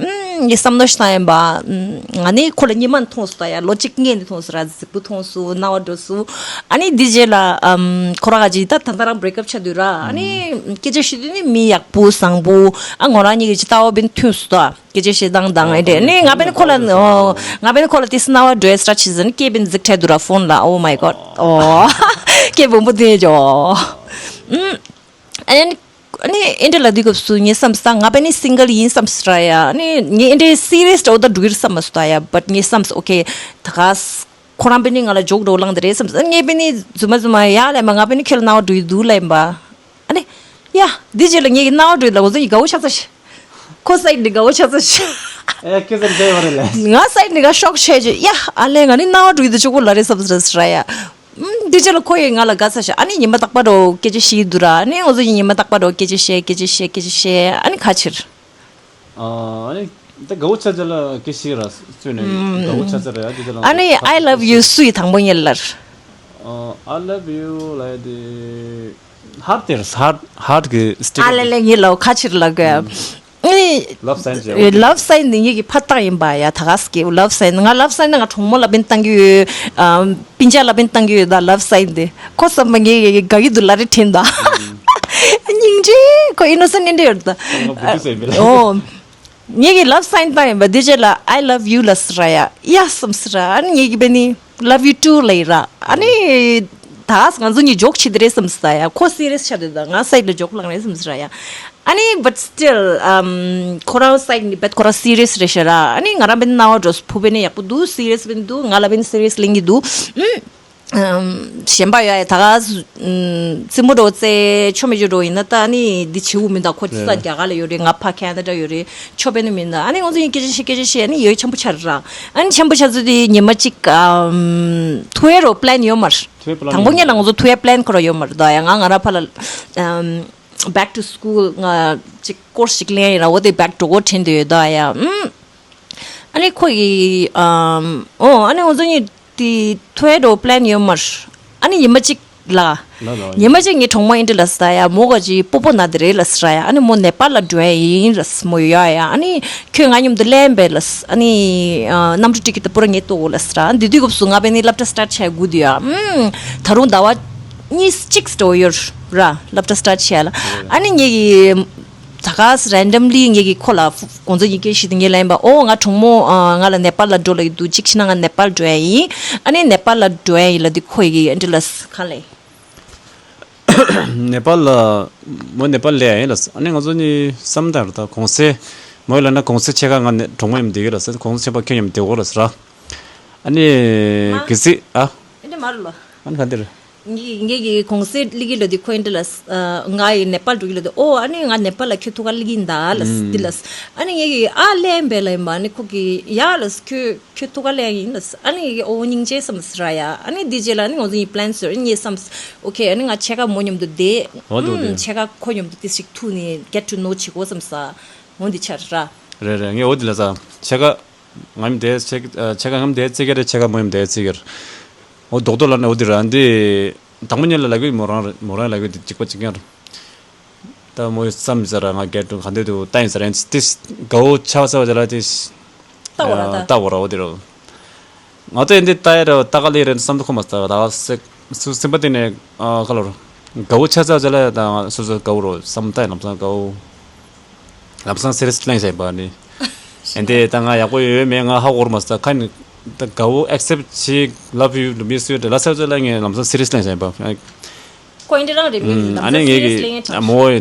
ངས་བསམ་ནོ་ཞིག་ད་ཡིན་པ། ཨུམ་ང་ནི་ཁོ་ལ་ཉི་མ་མཐོང་སོ་ད་ཡ། ལོ་གཅིག་སྔས་ནས་མཐོང་སོ་ར། གཟིགས་པོ་མཐོང་སོ། རྣ་བ་འགྲོ་སོ། ཨ་ནི་འདི་རྗེས་ལ་ཨམ་ཁོ་རང་ག་ཅིག་ད་ད་ད་རང་བྷེ་རེག་ཨབ་ཆགས་དུས་ར། ཨ་ནི་སྐད་ཆ་བཤད་དུས་ནི་མི་ཡག་པོ་བཟང་པོ། ཨ་ངོ་རང་གཉིས་ཀྱི་ཅི་ལྟ་བ་བན་མཐུན་སོ་ད། སྐད་ཆ་བཤད་སྟངས་དང་ཨེ་འདྲ། ནི་ང་བན་ཁོ་ལ་ཨོ་ང་བན་ཁོ་ལ་ཏིས་རྣ་བ་འགྲོ་ཡ་སྲ་ཆི་ཟིན་སྐད་བན་གཟིགས་འཕྲད་དུ་ར་ཕོན་ལ། Oh my God. ཨོ་སྐད་བོན་པོ་དེ་ཇོ། ཨུམ་ཨ་ནི་ཨ་ནི་ཨེ་འདྲ་ལ་དུས་སྐབས་སུ་ངས་བསམ་ས་ང་བན་ནི་སིང་གལ་ཡིན་བསམ་ས་ར་ཡ། ཨ་ནི་ངས་ཨེ་འདྲ་སི་རི་ཡས་འདྲ་བོ་ད་འགྲོ་གི་རེད་བསམ་མ་སོ་ད་ཡ། བཊ་ངས་བསམ་ས་ཨོ་ཁེ་ད་ག་ཁོ་རང་བན་ནི་ང་ལ་ཇོག་འདྲ་བོ་ལངས་དེ་རེད་བསམ་ས། ངས་བན་ནི་རྫུན་མ་རྫུན་མ་ཡ་ལ་ཡིན་པ། ང་བན་ནི་ཁྱེད་ལ་རྣ་བ་འགྲོ་ཡི་འདུག་ལ་ཡིན་པ། ཨ་ནི། ཡ། འདི་རྗེས་ལ་ངེད་ཀྱི་རྣ་བ་འགྲོ་ཡི་ལ་ང་ཚོ་ཡི་དགའ་བོ་ཆགས་ཚར་ཤག་ཁོ་སའིཌ་ནས་དགའ་བོ་ཆགས་ཚར་ཤག་ཨེ་ཁྱེད་ཚོ་འདྲ་ཡོད་རེད་ལས། ང་སའིཌ་ནས་ག་ཤོག་ཆེ་ཆེ། ཡ། ཨ་ལས་ང་ནི་རྣ་བ་འགྲོ་ཡི་དུ་ཆོག་གོ་ལ་རེད་བསམ་ཚར་ཤག་ར་ཡ། ཨུམ། འདི་རྗེས་ལ་ཁོ་ཡི་ང་ལ་དགའ་ཚར་ཤག་ཨ་ནི་ཉི་མ་རྟག་པར་འགྲོ་སྐད་ཆ་བཤད་ཀྱི་འདུག་ར། ཨ་ནི་ང་ཚོ་ཡི་ཉི་མ་རྟག་པར་འགྲོ་སྐད་ཆ་བཤད། སྐད་ཆ་བཤད། སྐད་ཆ་བཤད། ཨ་ནི་ཁ་ཕྱིར། ཨ་ནི་ད་དགའ་བོ་ཆགས་ཚར་ལ་སྐད་ཆ་ར་བཙུགས་ནས་དགའ་བོ་ཆགས་ཚར་ར་ཡ། འདི་ཚོ་ལ་ཨ་ནི་I love you སུ་ཡི་དང་པོ་ཉེ་ལར། ཨ། I love you ལ་ཡ་དེ། ཧར་དེར་ཧར་ཧར་གི་སི་ཊི་ཀར། ཨ་ལེ་ལེ་ངའི་ལོ་ཁ་ཕྱིར་ལ་གོ། ཨེ། ལབ་སའིན་ཅེ། ལབ་སའིན་ནི་ངེད་ཀྱི་ཕ་བཏང་ཡིན་པ་ཡ། ད་ག་སི་ཀི་ལབ་སའིན། ང་ལབ་སའིན་ནི་ང་གྲོགས་མོ་ལ་བན་བཏང་གི་ཡོད། ཨ། སྤུན་ཀྱག་ལ་བན་བཏང་གི་ཡོད་ད་ལབ་སའིན་དེ། ཁོ་བསམ་པ་ངེད་ཀྱི་དགའ་གི་འདུག་ལ་རེ་དྲན་ད། སྙིང་རྗེ། ཁོ་ཨི་ནོ་སེན་ཊི་ཨེ་འདྲ་ཡོད་ད། ང་བུ་དུ་སེ་མི་ལ། ཨོ། ངེད་ཀྱི་ལབ་སའིན་བཏང་ཡིན་པ། འདི་རྗེས་ལ་I love you ལ་སི་ར་ཡ། ཡ་བསམ་སི་ར། ཨ་ནི་ངེད་ཀྱི་བན་ནི་love you too ལ་ཡི་ར། ཨ་ནི་ད་ང་ཚོ་གཉིས་ཇོག་བྱེད་དེ་རེད་བསམ་སི་ད་ཡ། ཁོ་སི་རི་ཡས་ཆགས་དེ་ད་ང་སའིཌ་ལ་ཇོག་ལངས་རེད་བསམ་སི་ར་ཡ། ཨ་ནི་but still ཨམ་ཁོ་རང་སའིཌ་ནི་བད་ཁོ་རང་སི་རི་ཡས་རེད་ཤག་ར། ཨ་ནི་ང་རང་བན་ནའོ་འགྲོ་སི་ཕུ་བན་ནི་ཡག་པོ་འདུག་སི་རི་ཡས་བན་འདུག་ང་ལ་བན་སི་རི་ཡས་ལེན་གི་འདུག་ཨུམ། ཨམ། གཞན་པ་ཡ་ཡ་ད་ག་ཨམ། རྩེད་མོ་འགྲོ་རྩེ་ཆོ་མེ་ཅོ་འགྲོ་ཡིན་ན་ད་ནི་འདི་བྱེད་འུ་མི་འདུག་ཁོ་ཅི་ས་རྒྱ་གར་ལ་ཡོད་རེད། ང་ཕ་ཁེ་ན་ཌ་ཡོད་རེད། ཆོ་པེ་ནི་མི་འདུག་ཨ་ནི་ང་ཚོ་ཡིན་སྐད་ཆ་བཤད་སྐད་ཆ་བཤད། ཨ་ནི་ཡོད་འཆམ་པོ་ཆགས་ར། ཨ་ནི་འཆམ་པོ་ཆགས་ཚུལ་དེ་ཉི་མ་གཅིག་ཨམ། ཐུ་ཡ་རོ་པི་ལན་ཡོད་མ་རེད། ཐུ་ཡ་པི་ལན་དང་པོ་ཉིད་ལ་ང་ཚོ་ཐུ་ཡ་པི་ལན་ཁོ་ར་ཡོད་མ་རེད་ད་ཡ། ང་ང་ར་ཕ་ལ་ཨམ། back to school ང་ཅིག་ཀོར་སི་ཅིག་ལེན་ཡིན་ར། འོ་དེ་བེག་འགྲོ་གོ་དྲན་དུ་ཡོད་ད་ཡ། ཨུམ། ཨ་ནི་ཁོ་ཡི་ཨམ། ཨོ་ཨ་ནི་ང་ཚོ་གཉིས་དེ་ཐུ་ཡ་རོ་པི་ལན་ཡོད་མ་རེད། ཨ་ནི་ཉི་མ་གཅིག་ལ། ལ་ལ། ཉི་མ་གཅིག་ངའི་གྲོགས་མོ་ཨེ་འདྲ་ལ་ས་ཡ། མོ་ག་ཅི་སྤོ་བོ་ན་དེ་རེད་ལ་ས་ཡ། ཨ་ནི་མོ་ནེ་པཱལ་ལ་འགྲོ་ཡ་ཡིན་ལ་ས། མོ་ཡོད་ཡ། ཨ་ནི་ཁྱོད་ང་མཉམ་དུ་ལེན་པས་ལ་ས། ཨ་ནི་ཨ། གནམ་གྲུ་ཊི་ཀེ་ཊི་ད་པུ་ར་ངས་གཏོང་དགོས་ལ་ས་ར། འདི་དུས་སྐབས་སུ་ང་བས་ནི་སློབ་གྲྭ་སི་ཊར་བྱས་དགོས་དུས་ཡ། ཨུམ། ད་རུང་ཟླ་བ་གཉིས་གཅིག་འགྲོ་ཡོད་ར། སློབ་གྲྭ་སི་ཊར་བྱས་ལ། ཨ་ནི་ངས་ཀྱི་ད་ག་སི་རན་ཌམ་ལི་ངེད་ཀྱི་ཁོ་ལ་ཧྥུ་དགོང་ཚོ་ཡི་གེ་ཞིག་དེ་ངས་ལན་པ། ཨོ་ང་གྲོགས་མོ་ཨ། ང་ལ་ནེ་པཱལ་ལ་འགྲོ་ལ་ཡི་འདུག་གཅིག་ཕྱི་ན་ང་ནེ་པཱལ་འགྲོ་ཡ་ཡིན། ཨ་ནི་ནེ་པཱལ་ལ་འགྲོ་ཡ་ཡིན་ལ་དེ་ཁོ་ཡི་གེ་ཨེ་འདྲ་ལ་ཁ་ལེ། ནེ་པཱལ་ལ་མོ་ནེ་པཱལ་ལ་ཡ་ཡིན་ལ། ཨ་ནི་ང་ཚོ་གཉིས་བསམ་དང་ར་ད་གོང་ས་མོ་ཡི་ལ་ན་གོང་ས་ཆེ་ཁ་ང་ནེ་གྲོགས་མོ་ཡིན་འདི་གི་ལ་ས། གོང་ས་ཆེ་པ་ཁྱོད་ཡིན་འདི་གོ་ལ་ས་ར། ཨ་ནི་གི་སི་ཨ། ཨེ་འདྲ་མ་རུ་ལ། ཨ་ནི་ག་འདིར། ངེད་ངེད་ཀྱི་གོང་སའི་ལི་གི་ལོ་དེ་ཁོ་ཨེ་འདྲ་ལ། ང་ཡི་ནེ་པཱལ་འགྲོ་གི་ལོ་དེ། ཨོ་ཨ་ནི་ང་ནེ་པཱལ་ལ་ཁྱོད་ཐུག་ག་ལི་གི་འདའ་ལ་སི་ལ་སི། ཨ་ནི་ངེད་ཀྱི་ཨ་ལེན་པས་ལ་ཡིན་པ། ཨ་ནི་ཁོ་གི་ཡ་ལ་སི་ཁྱོད་ཁྱོད་ཐུག་ག་ལེན་ཡིན་ལ་སི། ཨ་ནི་ངེད་ཀྱི་ཨོ་སྙིང་རྗེ་བསམ་སི་ར་ཡ། ཨ་ནི་དེ་རྗེས་ལ་ཨ་ནི་ང་ཚོ་ཡི་པི་ལན་སི་ཡོད་ངས་བསམ་སི། ཨོ་ཁེ་ཨ་ནི་ང་ཕྱེད་ཀ་མོ་མཉམ་དུ་བསྡད། ཨོ་དེ་ཨོ་དེ། ཕྱེད་ཀ་ཁོ་མཉམ་དུ་ཏི་ཞིག་ཐུག་ནས་གེ་ཊི་ཊུ་ནོ་བྱེད་དགོས་བསམ་ས། འོ་འདི་ཆར་ར། རེད་རེད། ངས་འོ་འདི་ལ་ས་ཕྱེད་ཀ་ང་མཉམ་དེ་ཆེ་ཆེ་ག་ང་མཉམ་དེ་རྩེ་གེར་ཆེ་ག་མོ་མཉམ་དེ་རྩེ་གེར། འོ་རྡོག་རྡོག་ལ་ནི་འོ་དེ་ར་འདི། དང་པོ་ཉིད་ལ་ལབ་གི་མོ་རང་རེད། མོ་རང་ལབ་གི་འདི་གཅིག་པ་གཅིག་རྐྱང་རེད། ད་མོ་ཡི་བསམ་ཟེར་ར་ང་རྒྱལ་དྲུང་ག་འདོད་དུ་ལྟ་ཡིན་ཟེར་རན་ཏིས་དགའ་བོ་ཆགས་ས་བ་ཅ་ལ་ཏིས། ལྟ་བ་ར་ད། ལྟ་བ་ར་འོ་དེ་ར། ང་ཚོ་ཡིན་འདི་ལྟ་ཡ་ར་ལྟ་ག་ལེ་རེད་བསམ་དུ་ཁོ་མ་ལྟ་བ་ད་སེ་སུ་སེམས་པ་དེ་ནས་ཨ་ག་ལོར། དགའ་བོ་ཆགས་ས་བ་ཅ་ལ་ད་སུ་སུ་དགའ་བོ་རོ་བསམ་ལྟ་ཡིན་ལམ་སང་དགའ་བོ། ལམ་སང་སེ་རི་སི་གླེང་བྱས་པ་ནི། ཨེ་འདི་ད་ང་ཡག་པོ་ཡོད་མེད་ང་ཧ་གོ་ར་མ་ས་ཁ་ནི། ད་དགའ་བོ་ཨེག་སེབ་བྱེད་ལབ་ཡུ་མི་སུ་ཡོད་ལ་ས་ཚོད་ལ་ངས་ལམ་སང་སེ་རི་སི་གླེང་བྱས་པ། ཁོ་ཨེ་འདྲ་རང་རེད་མི་ཨ་ནི་ངས་ཀྱི་མོ་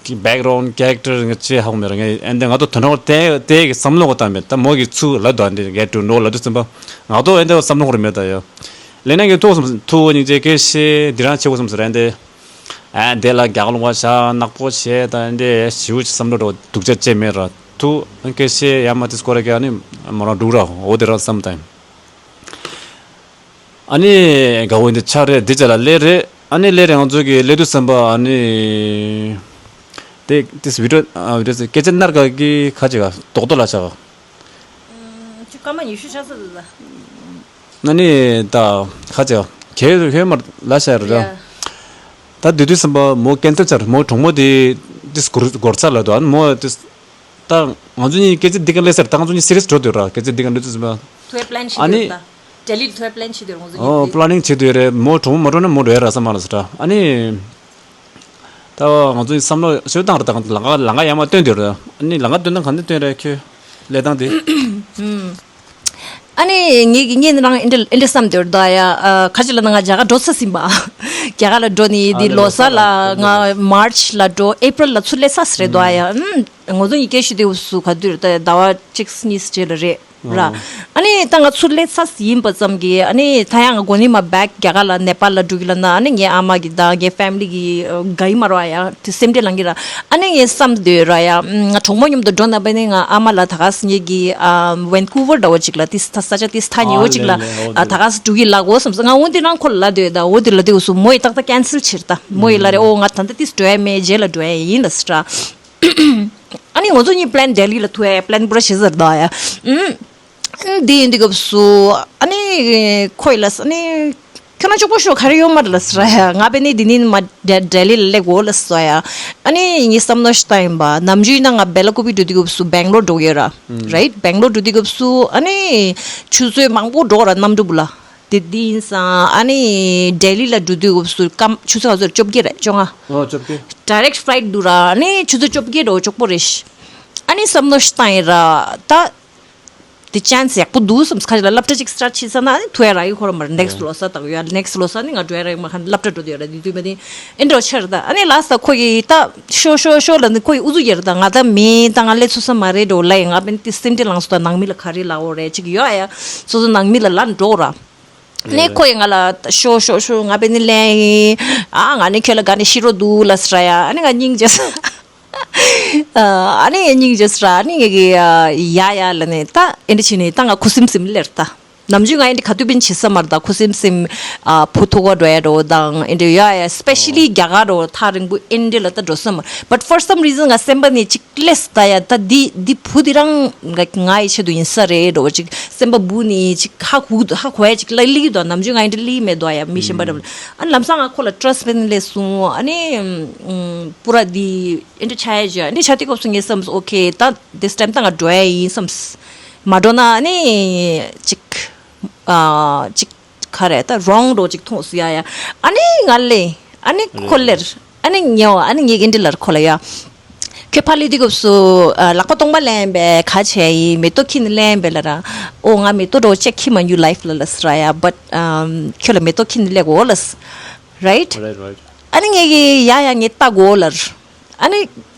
གི་བེག་རོན་ཁེ་རེག་ཊར་ངས་ཅི་ཧ་གོ་མེད་ར། ངས་ཨེ་འདི་ང་ཚོ་དོན་དག་དེ་དེ་གི་བསམ་བློ་གོ་བཏང་མེད། ད་མོ་གི་ཚུ་ལ་དོན་འདི་གེ་ཊུ་ནོ་ལ་དུ་ཚིམ་པ་ང་ཚོ་ཨེ་འདི་བསམ་བློ་གོ་ར་མེད་ད་ཡོ། ལས་ན་གི་ཐུག་སོང་ཐུག་སྙིང་རྗེ་སྐད་ཤེས་འདི་རང་ཆེ་གོ་སོང་ཟེར་ཨེ་འདི། ཨ་དེ་ལ་རྒྱག་ལུང་བ་བྱ་ནག་པོ་བྱས་ད་འདི་ཞིའུ་ཅི་བསམ་བློ་འགྲོ་སྡུག་ཅག་ཅེ་མེད་ར། ཐུ་ཨང་སྐད་ཤེས་ཡ་མ་ཏིས་སྐོར་ར་ཀྱ་ནི་མོ་རང་འདུག་ར་འོ་དེ་ར་བསམ་ད་ཡིན། ཨ་ནི་དགའ་བོ་འདི་ཆ་རེད་འདི་ཅ་ལ་ལས་རེད། ཨ་ནི་ལས་རེད་ང་ཚོ་གི་ལས་དུ་བསམ་པ་ཨ་ནི་ དེ་དེ་བི་ཌིའོ་ཨ་བི་ཌིའོ་སྐད་ཆ་ནར་ག་གི་ཁ་ཅིག་ག་རྡོག་རྡོག་ལ་ཆག་ག་ཁྱོད་སྐར་མ་ཉི་ཤུ་ཆགས་ས་རེད་ད། ན་ནི་ད་ཁ་ཅིག་ག་གལ་ཧེ་མར་ལ་ཆག་རེད་ད། ད་དུས་དུས་སམ་པ་མོ་ཀན་སེལ་ཆག་རེད། མོ་གྲོགས་མོ་དེ་དེ་སྒོར་སྒོར་ཚ་ལ་དོ་ཨ་ནི་མོ་དེ། ད་ང་ཚོ་གཉིས་སྐད་ཆ་འདི་ག་ལས་ཟེར། ད་ང་ཚོ་གཉིས་སི་རི་ཡས་འགྲོ་འདོད་ར། སྐད་ཆ་འདི་ག་འདི་ཚོ་ཟེར་བ། ཐུ་ཨེ་པི་ལན་ཞིག་ཨ་ནི་འདོད་ད། ལྡི་ལིར་ཐུ་ཨེ་པི་ལན་ཞིག་འདོད་ང་ཚོ་གཉིས་ཨོ་ཀྱིས། པི་ལ་ནིང་བྱེད་འདོད་རེད། མོ་གྲོགས་མོ་མ་འགྲོ་ན་མོ་འགྲོ་ཡ་ར་ས་མ་ལ་ཟེར་ད། ཨ་ནི་ད་ང་ཚོ་གཉིས་བསམ་བློ་ཤོད་སྟངས་ར། ད་ལང་ཀ་ལང་ཀ་ཡ་མ་སྟོན་འདོད་ར། ཨ་ནི་ལང་ཀ་སྟོན་སྟངས་ག་འདི་སྟོན་ར་ཁྱོད་ལས་སྟངས་དེ། ཨ་ནི་ངས་ཀྱི་ངས་ནི་རང་ཨེ་འདྲ་ཨེ་འདྲ་བསམ་འདོད་ར་ད་ཡ། ཨ་ཁ་ཅིག་ལ་ན་ང་རྒྱ་གར་འགྲོ་ས་ཟིན་པ། རྒྱ་གར་ལ་འགྲོ་ནི་ཨ་འདི་ནི་ལོ་ལོ་གསར་ལ་ང་མར་ཆི་ལ་འགྲོ། ཨེ་པི་རལ་ལ་ཚུར་སླེབས་ས་རེད་ད་ཡ། ཨུམ། ང་ཚོ་གཉིས་སྐད་ཤོད་དེ་འུ་སུ་ག་དུས་རེད་ད། ཟླ་བ་གཅིག་གཉིས་རྗེས་ལ་རེད་ར། ཨ་ནི་ད་ང་ཚུར་སླེབས་ས་ཡིན་པ་ཙམ་གྱིས་ཨ་ནི་ད་ཡང་ང་གོ་ནི་མ་བེག་རྒྱ་གར་ལ་ནེ་པཱལ་ལ་འགྲོ་གི་ལ་ན། ཨ་ནི་ངའི་ཨ་མ་གི་ད་ངའི་ཕེ་མི་ལི་གི་དགའ་ཡི་མ་རོ་ཡ་དེ་སེམས་ཁྲལ་ལང་གི་ར། ཨ་ནི་ངས་བསམ་འདོད་ར་ཡ། ང་གྲོགས་མོ་མཉམ་དུ་འགྲོ་ན་པ་ནི་ང་ཨ་མ་ལ་ད་ག་སི་ངེད་ཀྱི་ཝན་ཀུ་ཝར་འདྲ་བོ་ཅིག་ལ་དེ་ས་ས་ཆ་དེ་ཐ་ཉེ་བོ་ཅིག་ལ་ད་ག་སི་འགྲོ་གི་ལ་གོ་བསམ་སོང་། ང་འོན་ཏེ་རང་ཁོ་ལ་ལ་འདོད་ད། འོ་དེ་ལ་དེ་འུ་སུ་མོ་ཡི་ཏག་ཏག་ཀན་སེལ་བྱེད་ད། མོ་ཡི་ལ་རེ་ཨོ་ང་ད་ལྟ་དེ་འགྲོ་ཡ་མེད། རྗེས་ལ་འགྲོ་ཡ་ཡིན་ལ་སི་ཏྲ། ཨ་ནི་ང་ཚོ་གཉིས་པི་ལན་ལྡི་ལི་ལ་ཐུག་ཡ་པི་ལན་པུ་ར་བྱེད་ཟེར་ད་ཡ། ཨུམ། འདི་ཡིན་དུས་སྐབས་སུ་ཨ་ནི་ཁོ་ཡི་ལ་ཨ་ནི་ཁྱོད་རང་ལྕོགས་པོ་ཤོག་ག་རེ་ཡོད་མ་རེད་ལ་ཟེར་ཡ། ང་པེ་ནི་འདི་ནི་མ་ལྡི་ལི་ལ་སླེབས་འོ་ལ་ཟེར་ཡ། ཨ་ནི་ངའི་བསམ་མནོ་ཞིག་ད་ཡིན་པ། ནམ་རྒྱུན་ཡིན་ན་ང་སྦེ་ལ་ཀུ་པི་འགྲོ་དུས་སྐབས་སུ་སྦེང་ལོར་འགྲོ་གི་ཡོད་ར། རའིཊ། སྦེང་ལོར་འགྲོ་དུས་སྐབས་སུ་ཨ་ནི་ཆུ་ཚོད་མང་པོ་འགྲོ་ར་གནམ་གྲུ་བུ་ལ། དེ་འདི་ཡིན་ཙང་ཨ་ནི་ལྡི་ལི་ལ་འགྲོ་དུས་སྐབས་སུ་སྐམ་ཆུ་ཚོད་ག་ཚོད་བཅོ་བརྒྱད་རེད་བཅོ་ལྔ། ཨོ་བཅོ་བརྒྱད། ཌའི་རེག་ཕི་ལའིཊ་འདུག་ར། ཨ་ནི་ཆུ་ཚོད་བཅོ་བརྒྱད་འགྲོ་ལྕོགས་པོ་རེད་ཤི། ཨ་ནི་བསམ་བློ་ཞིག་བཏང་ཡིན་ར་ད། དེ་ཅན་སི་ཡག་པོ་འདུག་བསམ། ཁ་ཅིག་ལ་སློབ་གྲྭ་ཅིག་སི་ཊར་ཊི་བྱེད་ས་ན་ཨ་ནི་ཐུ་ཡ་ར་ཡི་ཁོ་ར་མར་ནེག་སི་ཊི་ལོ་ས་དག་ཡོད། ནེག་སི་ཊི་ལོ་ས་ནི་ང་འགྲོ་ཡ་ར་ཡི་མ་ཁ་སློབ་གྲྭ་འགྲོ་དུ་ཡོད་ར་དེ་དུས་མ་དེ་ཨེ་འགྲོ་ཆར་ད། ཨ་ནི་ལ་ས་ཁོ་ཡི་ད་ཤོ་ཤོ་ཤོ་ལ་ནི་ཁོ་ཡི་ཨུ་ཚུགས་ཡོད་ར་ད། ང་ད་མི་ད་ང་ལས་ཚུགས་ས་མ་རེད་འགྲོ་ལ་ཡི་ང་པེན་དེ་སེམས་ཁྲལ་ལངས་སོ་ད། ནང་མི་ལ་ག་རེ་ལ་འོ་རེད་ཅིག་ཡོད་ཨ་ཡ། སོ་སོ་ནང་མི་ལ་ལ་འགྲོ་ར། ནས་ཁོ་ཡི་ང་ལ་ཤོ་ཤོ་ཤོ་ང་པེ་ནི་ལན་ཨ་ང་ནི་ཁྱོད་ལ་ག་ནི་ཤི་རོ་འདུག་ལ་སི་ར་ཡ། ཨ་ནི་ང་སྙིང་རྗེ་ས། ཨ་ནི་ངས་སྙིང་རྗེ་ས་ར། ཨ་ནི་ངས་གི་ཡ་ཡ་ལ་ནི་ད་ཨེ་འདྲ་བྱས་ནི་ད་ང་ཁུ་སིམ་སིམ་ལེར་ད། ནམ་རྒྱུན་ང་ཨེ་འདྲ་ག་དུས་པིན་བྱེད་ས་མར་ད་ཁུ་སིམ་སིམ་ཕུ་ཐུག་བ་འགྲོ་ཡ་འགྲོ་དང་ཨེ་འདྲ་ཡ་ཡ་སི་པེ་ཤི་ལི་རྒྱ་གར་འགྲོ་ཐག་རིང་པོ་ཨེ་འདྲ་ལ་ད་འགྲོ་ས་མར། But for some reason ང་སེམས་པ་ནི་ཅིག་ལས་ད་ཡ་ད་འདི་འདི་བུ་འདི་རང་ང་ཡི་ཆེད་དུ་ཡིན་ས་རེད་འགྲོ་བ་ཅིག་སེམས་པ་བུ་ནི་ཅིག་ཧ་གོ་ཧ་གོ་ཡ་ཅིག་ལ་ལི་དོ། ནམ་རྒྱུན་ང་ཡི་འདྲ་ལི་མེད་དོ་ཡ་མི་གཞན་པ་འདྲ་བ། ཨ་ནི་ལམ་སང་ང་ཁོ་ལ་ཊ་ར་སི་ཊི་བེན་ལས་སོང་། ཨ་ནི་པུ་ར་འདི་ཨེ་འདྲ་ཆ་ཡ་ཅིག་ཨེ་འདྲ་ཆ་དེ་སྐབས་སུ་ངས་བསམས་ཨོ་ཁེ་ད་this time ད་ང་འགྲོ་ཡ་ཡིན་བསམས། མ་འགྲོ་ན་ཨ་ནི་ཅིག་ཨ་ཅིག་ག་རེ་ད་རོང་འགྲོ་ཅིག་མཐོང་སུ་ཡ་ཡ། ཨ་ནི་ང་ལེ་ཨ་ནི་ཁོ་ལེར་ཨ་ནི་ཉེ་བ་ཨ་ནི་ངས་ཨིན་དྲི་ལར་ཁོ་ལ་ཡ། ཁྱོད་ཕ་ལི་དུས་སྐབས་སུ་ལག་པ་སྟོང་པ་ལེན་པའི་ག་བྱས་ཡིན། མེ་ཏོག་ཁྱེར་ནས་ལེན་པའི་ལ་ར། ཨོ་ང་མེ་ཏོག་འགྲོ་ཅེག་ཁྱི་མ་ཉུ་ལའིཕ་ལ་ལ་སི་ར་ཡ། བཊ་ཁྱོད་ལ་མེ་ཏོག་ཁྱེར་ནས་ལེགས་འོ་ལ་སི། རའིཊ། རའིཊ་རའིཊ། ཨ་ནི་ངས་གི་ཡ་ཡ་ངས་ལྟ་གོ་ལར། ཨ་ནི་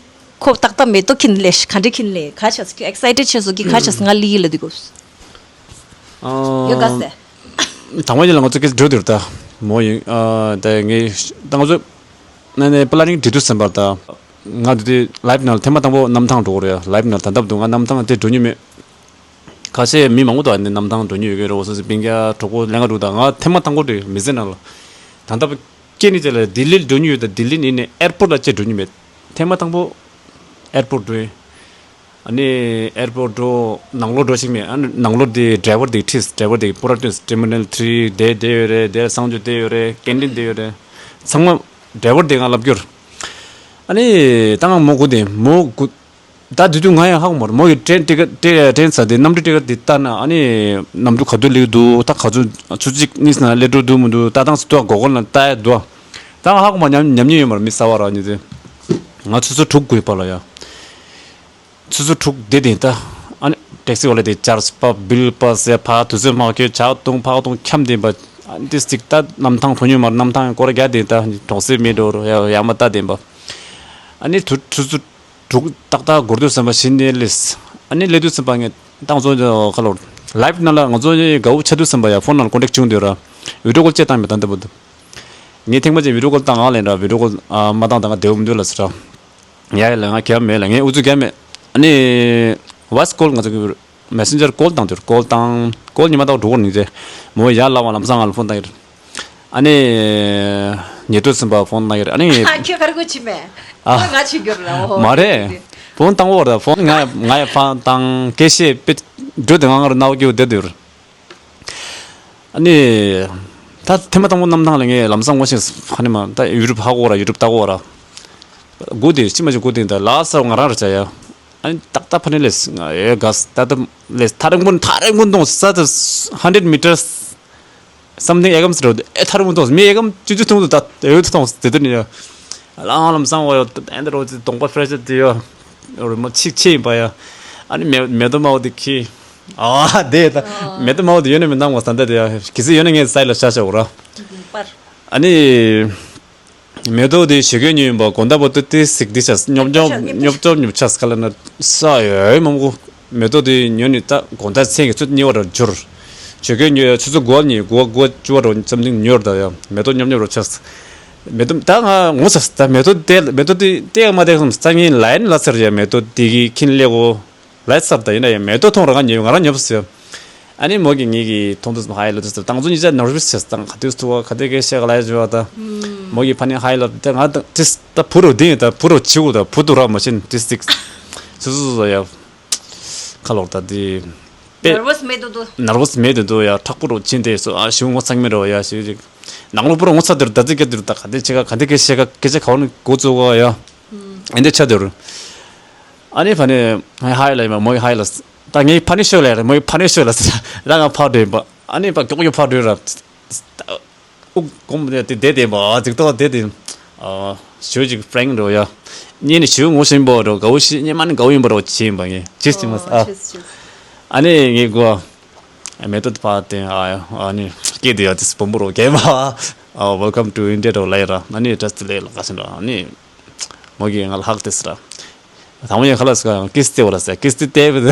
ཁོ་ཏག་ཏག་མེ་ཏོག་ཁྱེར་ནས་ལེ་ཤི་ག་འདྲ་ཁྱེར་ནས་ལེ་ག་བྱས་སུ་ཁྱོད་ཨེག་སའི་ཊེཌ་བྱས་སུ་གི་ག་བྱས་སུ་ང་ལི་ལ་དུས་སྐབས་སུ། ཡོད་ག་སེ། དང་པོ་ཉིད་ལ་ང་ཚོ་སྐད་ཆ་འགྲོ་འདུག་ད། མོ་ཡིན། ཨ་ད་ངས་ད་ང་ཚོ་ནས་ནས་པ་ལ་ནིང་འབྲི་དུས་ཙམ་པར་ད། ང་འདི་དུས་ལའིཕ་ནང་ལ་ཐེངས་མ་དང་པོ་གནམ་ཐང་འགྲོ་གི་རེད། ལའིཕ་ནང་ད་ལྟ་བར་དུ་ང་གནམ་ཐང་དེ་འགྲོ་མྱོང་མེད། ཁ་ཤས་མི་མང་པོ་དང་ནི་གནམ་ཐང་འགྲོ་མྱོང་ཡོད་ཀྱི་རེད། འོ་སོ་སོའི་སྤུན་ཀྱག་གྲོགས་པོ་ལྷན་ཁག་འགྲོ་ད་ང་ཐེངས་མ་དང་པོ་འགྲོ་མི་ཚེ་ནང་ལ། ད་ལྟ་བར་སྐྱེས་ནས་ཅི་ལ་ལྡི་ལི་འགྲོ་མྱོང་ཡོད། ད་ལྡི་ལི་ནས་ནས་ཨེར་པོར་ལ་ཅི་འགྲོ་མྱོང་མེད། ཐེངས་མ་དང་པོ་ཨེར་པོར་འགྲོ་ཡིན། ཨ་ནི་ཨེར་པོར་འགྲོ་ནང་ལོགས་འགྲོ་ཞིག་མེད། ཨ་ནི་ནང་ལོགས་དེ་ཌ་རའི་ཝར་དེ་ཁྲིས་ཌ་རའི་ཝར་དེ་པོ་ར་ཏོན་ཊར་མི་ནལ་ཐི་རི་དེ་དེ་ཡོད་རེད། དེ་གསང་སྤྱོད་དེ་ཡོད་རེད། ཀེན་ཊིན་དེ་ཡོད་རེད། ཚང་མ་ཌ་རའི་ཝར་དེ་ང་ལབ་རྒྱུར། ཨ་ནི་ད་ང་མོ་སྒུག་དེ་མོ་སྒུག་ད་དེ་དུས་ང་ཡང་ཧ་གོ་མ་རེད། མོ་ཡི་ཊེན་ཊི་ཀེ་ཊི་ཊེན་ས་དེ་གནམ་གྲུ་ཊི་ཀེ་ཊི་དེ་ལྟ་ན་ཨ་ནི་གནམ་གྲུ་ག་དུས་སླེབས་འདུག་ད་ག་ཚོད་ཆུ་ཚོད་གཉིས་ན་སླེབས་འགྲོ་འདུག་མི་འདུག་ད་ཐང་སི་ཏོག་གོ་གོ་ལ་ལྟ་ཡ་འདུག་ད་ང་ཧ་གོ་མ་ཉམས་ཉམས་མྱོང་ཡོད་མ་རེད། མི་གསར་བ་རང་ཉིད་དེ་ང་ཆུ་ཚོད་དྲུག་དགུའི་བར་ལ་ཡ། ཆུ་ཚོད་དྲུག་བསྡད་དེ་ད། ཨ་ནི་ཊེག་སི་ཝ་ལ་དེ་ཅར་པ་བིལ་པ་ཟེར་ཕ་དུས་ཚོད་མ་ཁྱོད་ཇག་བཏུང་ཕག་བཏུང་འཁྱམ་དེ་པ། ཨ་ནི་ཏིས་ཅིག་ད་གནམ་ཐང་ཐོན་ཉོ་མར་གནམ་ཐང་སྐོར་རྒྱག་དེ་ད་གྲོང་གསེབ་མེད་འགྲོ་རོ་ཡ་ཡ་མ་ལྟ་དེ་པ། ཨ་ནི་དུ་ཆུ་ཚོད་དྲུག་ཏག་ཏག་འགོར་དུས་ཙམ་པ་ཞིག་ནས་སླེབས། ཨ་ནི་སླེབས་དུས་ཙམ་པ་ངས་ཏང་ཚོ་ཁ་ལོ་ལའིབ་ནང་ལ་ང་ཚོ་དགའ་བོ་ཆགས་དུས་ཙམ་པ་ཡ་ཕོན་ནང་ལ་ཀོན་ཊེག་བྱུང་དུས་ར་བི་ཌིའོ་ཀོལ་བྱེད་སྟངས་མེད་ད་འདི་པོ་འདུག་ངས་ཐེངས་མ་ཅིག་བི་ཌིའོ་ཀོལ་བཏང་ང་ལན་ར་བི་ཌིའོ་ཀོལ་མ་བཏང་ད་ང་བདེ་བོ་མི་འདུག་ལ་ཟེར་ར། ཡ་ཡ་ལ་ང་རྒྱབ་མེད་ལ་ངས་ཨུ་ཚུགས་རྒྱབ་མེད། ཨ་ནི་ཝོ་ཡིས་ཀོལ་ང་ཚོ་གི་མེ་སེན་ཇར་ཀོལ་བཏང་དུས་ཀོལ་བཏང་ཀོལ་ཉི་མ་ལྟ་བུ་འགྲོ་གི་ནི་ཚེ་མོ་ཡར་ལབ་པ་ལམ་སང་ང་ལ་ཕོན་བཏང་ཡོད། ཨ་ནི་ཉེ་དུ་སུམ་པ་ཕོན་གནང་གི་རེད། ཨ་ནི་ཨ་ཁྱོད་ག་རེ་གོ་ཕྱིན་མེད། ཨ། ང་ཕྱིན་རྒྱུ་རེད་ལ། འོ་མ་རེད། ཕོན་བཏང་བོ་ར། ཕོན་ང་ང་ཡ་ཕ་བཏང་སྐད་ཆ་དཔེ་འགྲོ་དེ་ང་ང་རུ་རྣ་བ་སྐྱིད་པོ་བསྡད་འདུག་ཨ་ནི་ད་ཐེངས་མ་དང་པོ་གནམ་ཐང་ལ་ངས་ལམ་སང་ངོ་ཤེས་ཧ་ནི་མ་ད་ཡུ་རུབ་ཧ་གོ་ར། ཡུ་རུབ་ལྟ་གོ་ར། སྒུག་དེ་ཅི་མ་ཅི་སྒུག་དེ་ད་ལ་སར་ང་རང་ར་བྱ་ཡ། ཨ་ནི་ཏག་ཏག་ཕ་ནི་ལས་ང་ཨེ་ག་ས་ད་ད་ལས་ཐ་རེ་མགོན་ཐ་རེ་མགོན་གཏོང་ས་ད་hundred meters something ཨེ་གམ་སི་རོ། ཨེ་ཐ་རུ་མོ་ཏོ་མི་ཨེ་གམ་ཅུ་ཅུ་ཐུང་དུ་ད་ཨེ་ཡོད་ཐོང་དེ་དུ་ནི་ཡ། ལང་ལམ་སང་བ་ཡོ། ཨེ་འདི་རོ་ཅི་གདོང་པ་ཕེ་ཤ་དེ་ཡོ། རོ་མོ་ཆིག་ཆེ་ཡིན་པ་ཡ། ཨ་ནི་མེ་མེ་ཏོ་མའོ་དེ་ཁི། ཨ་དེ་ད་མེ་ཏོ་མའོ་དེ་ཡོད་ནི་མི་འདང་བ་ས་འདི་དེ་ཡ། གི་སི་ཡོད་ནི་ངས་སའི་ལ་ཤ་ཤ་འོ་ར། ཨ་ནི། མེ་ཏོག་དེ་ཞོགས་ཀས་ཉོས་ཡིན་པ། དགོང་དག་བར་དུ་དེ་གཟིགས་དེ་ཆ་སྙོབ་སྙོབ་སྙོབ་སྙོབ་སྙོབ་ཆ་སྐ་ལ་ན་ས་ཡོད་མང་པོ། མེ་ཏོག་དེ་ཉོས་ནས་ད་དགོང་དག་མཚན་གྱི་ཚོད་གཉིས་པ་ར་འབྱོར། ཞོགས་ཀས་ཉོས་ཡ་ཆུ་ཚོད་དགུ་པ་ཉིན་དགུ་པ་དགུ་པ་བཅུ་པ་ར་ཙམ་ཐིང་ཉོས་ར་ད་ཡ། མེ་ཏོག་སྙོབ་སྙོབ་ར་ཆ། མེ་ཏོག་ད་ང་ངོ་ཚ་ད་མེ་ཏོག་དེ་མེ་ཏོག་དེ་བལྟས་མ་བལྟས་སམ་ས་ངན་ལ་ཡིན་ལ་ཟེར་ཡ། མེ་ཏོག་དེ་གི་ཁྱིན་ལེ་གོ། ལའི་སར་ད་ཡིན་ན་ཡང་མེ་ཏོག་མཐོང་ར་ང་ཉོས་ང་རང་ཉོས་ཟེར། ཨ་ནི་མོ་གིས་ངེད་ཀྱི་མཐོང་དུས་སུ་ཧའི་ལབ་དུས་སུ་ཏང་ཙུ་གཉིས་ཆ་ནར་བི་སི་བྱས་སྟངས་ག་དུས་ཐུག་ག་དེ་གས་བཤད་ག་ལ་ཡ་བྱོས་བ་ད། མོ་གིས་ཕ་ནི་ཧའི་ལབ་དེ་ང་ཏིས་ད་བུ་རོ་དེ་ཡིན་ད་བུ་རོ་བྱིའུ་ད་བུ་དུ་ར་མ་ཤེས་ཏིས་ཏིག་སུ་སུ་སུ་ཡ། ཁ་ལོག་ད་དེ། པེ། ནར་བི་སི་མེད་དུ་འདུག་ནར་བི་སི་མེད་དུ་འདུག་ཡ། མཁྲེགས་པོ་རོ་ཕྱིན་དེ་སོ་ཨ་ཞིའུ་ངོ་ཚ་གི་མེད་རོ་ཡ་ཞིའུ་ཅིག་ནང་ལོ་བུ་རོ་ངོ་ཚ་དེ་རུ་ད་དེ་གས་དེ་རུ་ད་ག་དེ་བྱེད་ག་ག་དེ་གས་བཤད་ག་སྐད་ཆ་ག་བ་ནི་འགོ་བཙུགས་ག་ཡ། ཨེ་འདྲ་ཆ་དེ་རུ། ཨ་ནི་ཕ་ནི་ཧའི་ལ་ཡིན་པ་མོ་ཡི་ཧའི་ལ། ད་ངའི་ཕ་ནི་ཤོད་ལ་ཡ་རེད། མོ་ཡི་ཕ་ནི་ཤོད་ལ་ཟེར། ད་ང་ཕར་འགྲོ་ཡིན་པ། ཨ་ནི་ཕ་མགྱོགས་མགྱོགས་ཕར་འགྲོ་ར། ཨུ་གོམ་དེ་དེ་དེ་མ་ཅིག་ཏོ་དེ་དེ། ཞོ་ཅིག་ཕྲེང་འགྲོ་ཡ། གཉེན་ནི་ཞོ་ངོ་ཤེས་པོ་རོ་དགའ་བོ་ཤི་གཉེན་མ་ནི་དགའ་བོ་ཡིན་པ་རོ་ཅི་ཡིན་པ་ངས་ཅི་ཞིག་མ་ཨ། ཨ་ནི་ངས་གོ། མེ་ཏོག་ཕ་དེ་ཨ་ཨ་ནི་སྐད་དེ་ཡ་དེ་སྤོམ་པོ་རོ་གས་མ། ཨ། Welcome to India རོ་ལ་ཡ་ར། ཨ་ནི་ཏྲས་ལེ་ལ་ག་ཤིན་ར། ཨ་ནི་མོ་གིས་ང་ལ་ཧག་དེ་སི་ར། དང་པོ་ཡང་ཁ་ལག་ཟ་ག་ཡང་ཀིས་ཏེ་བ་ལ་ཟ་ཀིས་ཏེ་ཏེ་བ།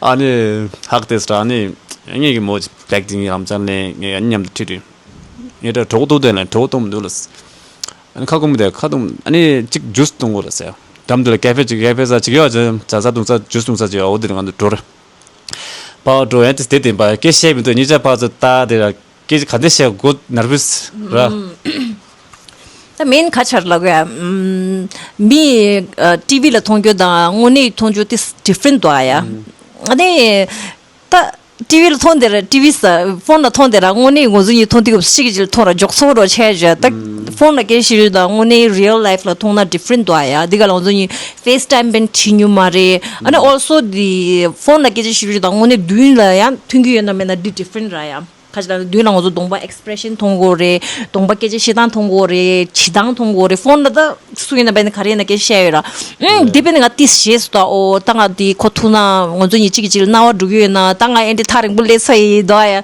ཨ་ནི་ཧག་ཏེ་ཟ་ཨ་ནི་ངེད་ཀྱི་མོ་བེག་དེ་ངའི་རམ་ཅང་ནས་ངས་ཨ་ནི་མཉམ་དུ་ཁྲིད་དུས་ངས་ད་གྲོགས་ཏོ་དེ་ལ་གྲོགས་ཏོ་མི་འདུག་ལ། ཨ་ནི་ཁ་སྐོམ་དེ་ཁ་སྐོམ་ཨ་ནི་ཅིག་ཇུས་བཏུང་དགོས་ལ་ཟ། འགྲམ་དེ་ལ་ཀ་ཧྥེ་ཅིག་ཀ་ཧྥེ་ཟ་ཅིག་ཡོད་ཅིག་ཇ་ཟ་བཏུང་ཟ་ཇུས་བཏུང་ཟ་ཅིག་ཡོད་འོ་དེ་ང་ཚོ་འགྲོ་རེ། པའོ་ཀྲོ་ཡན་ཏི་སྟེ་དེ་པ་སྐད་བཤད་མི་འདུག་གཉིས་ཆ་ཕར་ཚུར་ལྟ་དེ་ར་སྐད་ཆ་ག་འདྲ་བཤད་དགོས་ནར་བུས་ར། ད་མེན་ཁ་ཆར་ལ་གོ་ཡ། མི་ཊི་ཝི་ལ་མཐོང་རྒྱུ་དང་དངོས་གནས་མཐོང་རྒྱུ་དེ་ཌི་ཕ་རེན་ཊི་འདུག་ཨ་ཡ། ཨ་ནི་ད་ཊི་ཝི་ལ་མཐོང་དེ་ར་ཊི་ཝི་ས་ཕོན་ལ་མཐོང་དེ་ར་དངོས་གནས་ང་ཚོ་གཉིས་མཐོང་དུས་སྐབས་ཤིག་གི་ཅིག་མཐོང་ར་མགྱོགས་ཚོར་རོ་ཆེ་བཞག་ད་ཕོན་ལ་སྐད་བཤད་རྒྱུ་དང་དངོས་གནས་རི་ཡལ་ལའིཕ་ལ་མཐོང་ན་ཌི་ཕ་རེན་ཊི་འདུག་ཨ་ཡ། འདི་ག་ལ་ང་ཚོ་གཉིས་ཕེ་སི་ཊའིམ་བན་བྱེད་མྱོང་མ་རེད། ཨ་ནི་ཨོལ་སོ་དེ་ཕོན་ལ་སྐད་ཆ་བཤད་རྒྱུ་དང་དངོས་གནས་མདུན་ལ་ཡང་མཐུན་གྱི་ཡོད་ན་མེད་ན་འདི་ཌི་ཕ་རེན་ཊི་ར་ཡ། ཁ་ཅིག་ལ་མདུན་ལ་ང་ཚོ་གདོང་པ་ཨེག་སི་པི་རེ་ཤན་མཐོང་དགོས་རེད། གདོང་པ་སྐད་ཆ་བཤད་སྟངས་མཐོང་དགོས་རེད། བྱེད་སྟངས་མཐོང་དགོས་རེད། ཕོན་ལ་ད་སུ་ཡིན་ན་བས་ནི་ག་རེ་ཡིན་ན་སྐད་ཆ་བཤད་ཡོད་ར། ཨུམ། དེ་བས་ནི་ང་ཏིས་ཞེས་སུ་ད་ཨོ་ད་ང་དེ་ཁོ་ཐུག་ན་ང་ཚོ་གཉིས་གཅིག་གིས་གཅིག་ལ་རྣ་བ་འགྲོ་གི་ཡོད་ན་ད་ང་ཨེ་འདྲ་ཐག་རིང་པོ་སླེབས་ཚར་ཡི་དོ་ཨ་ཡ།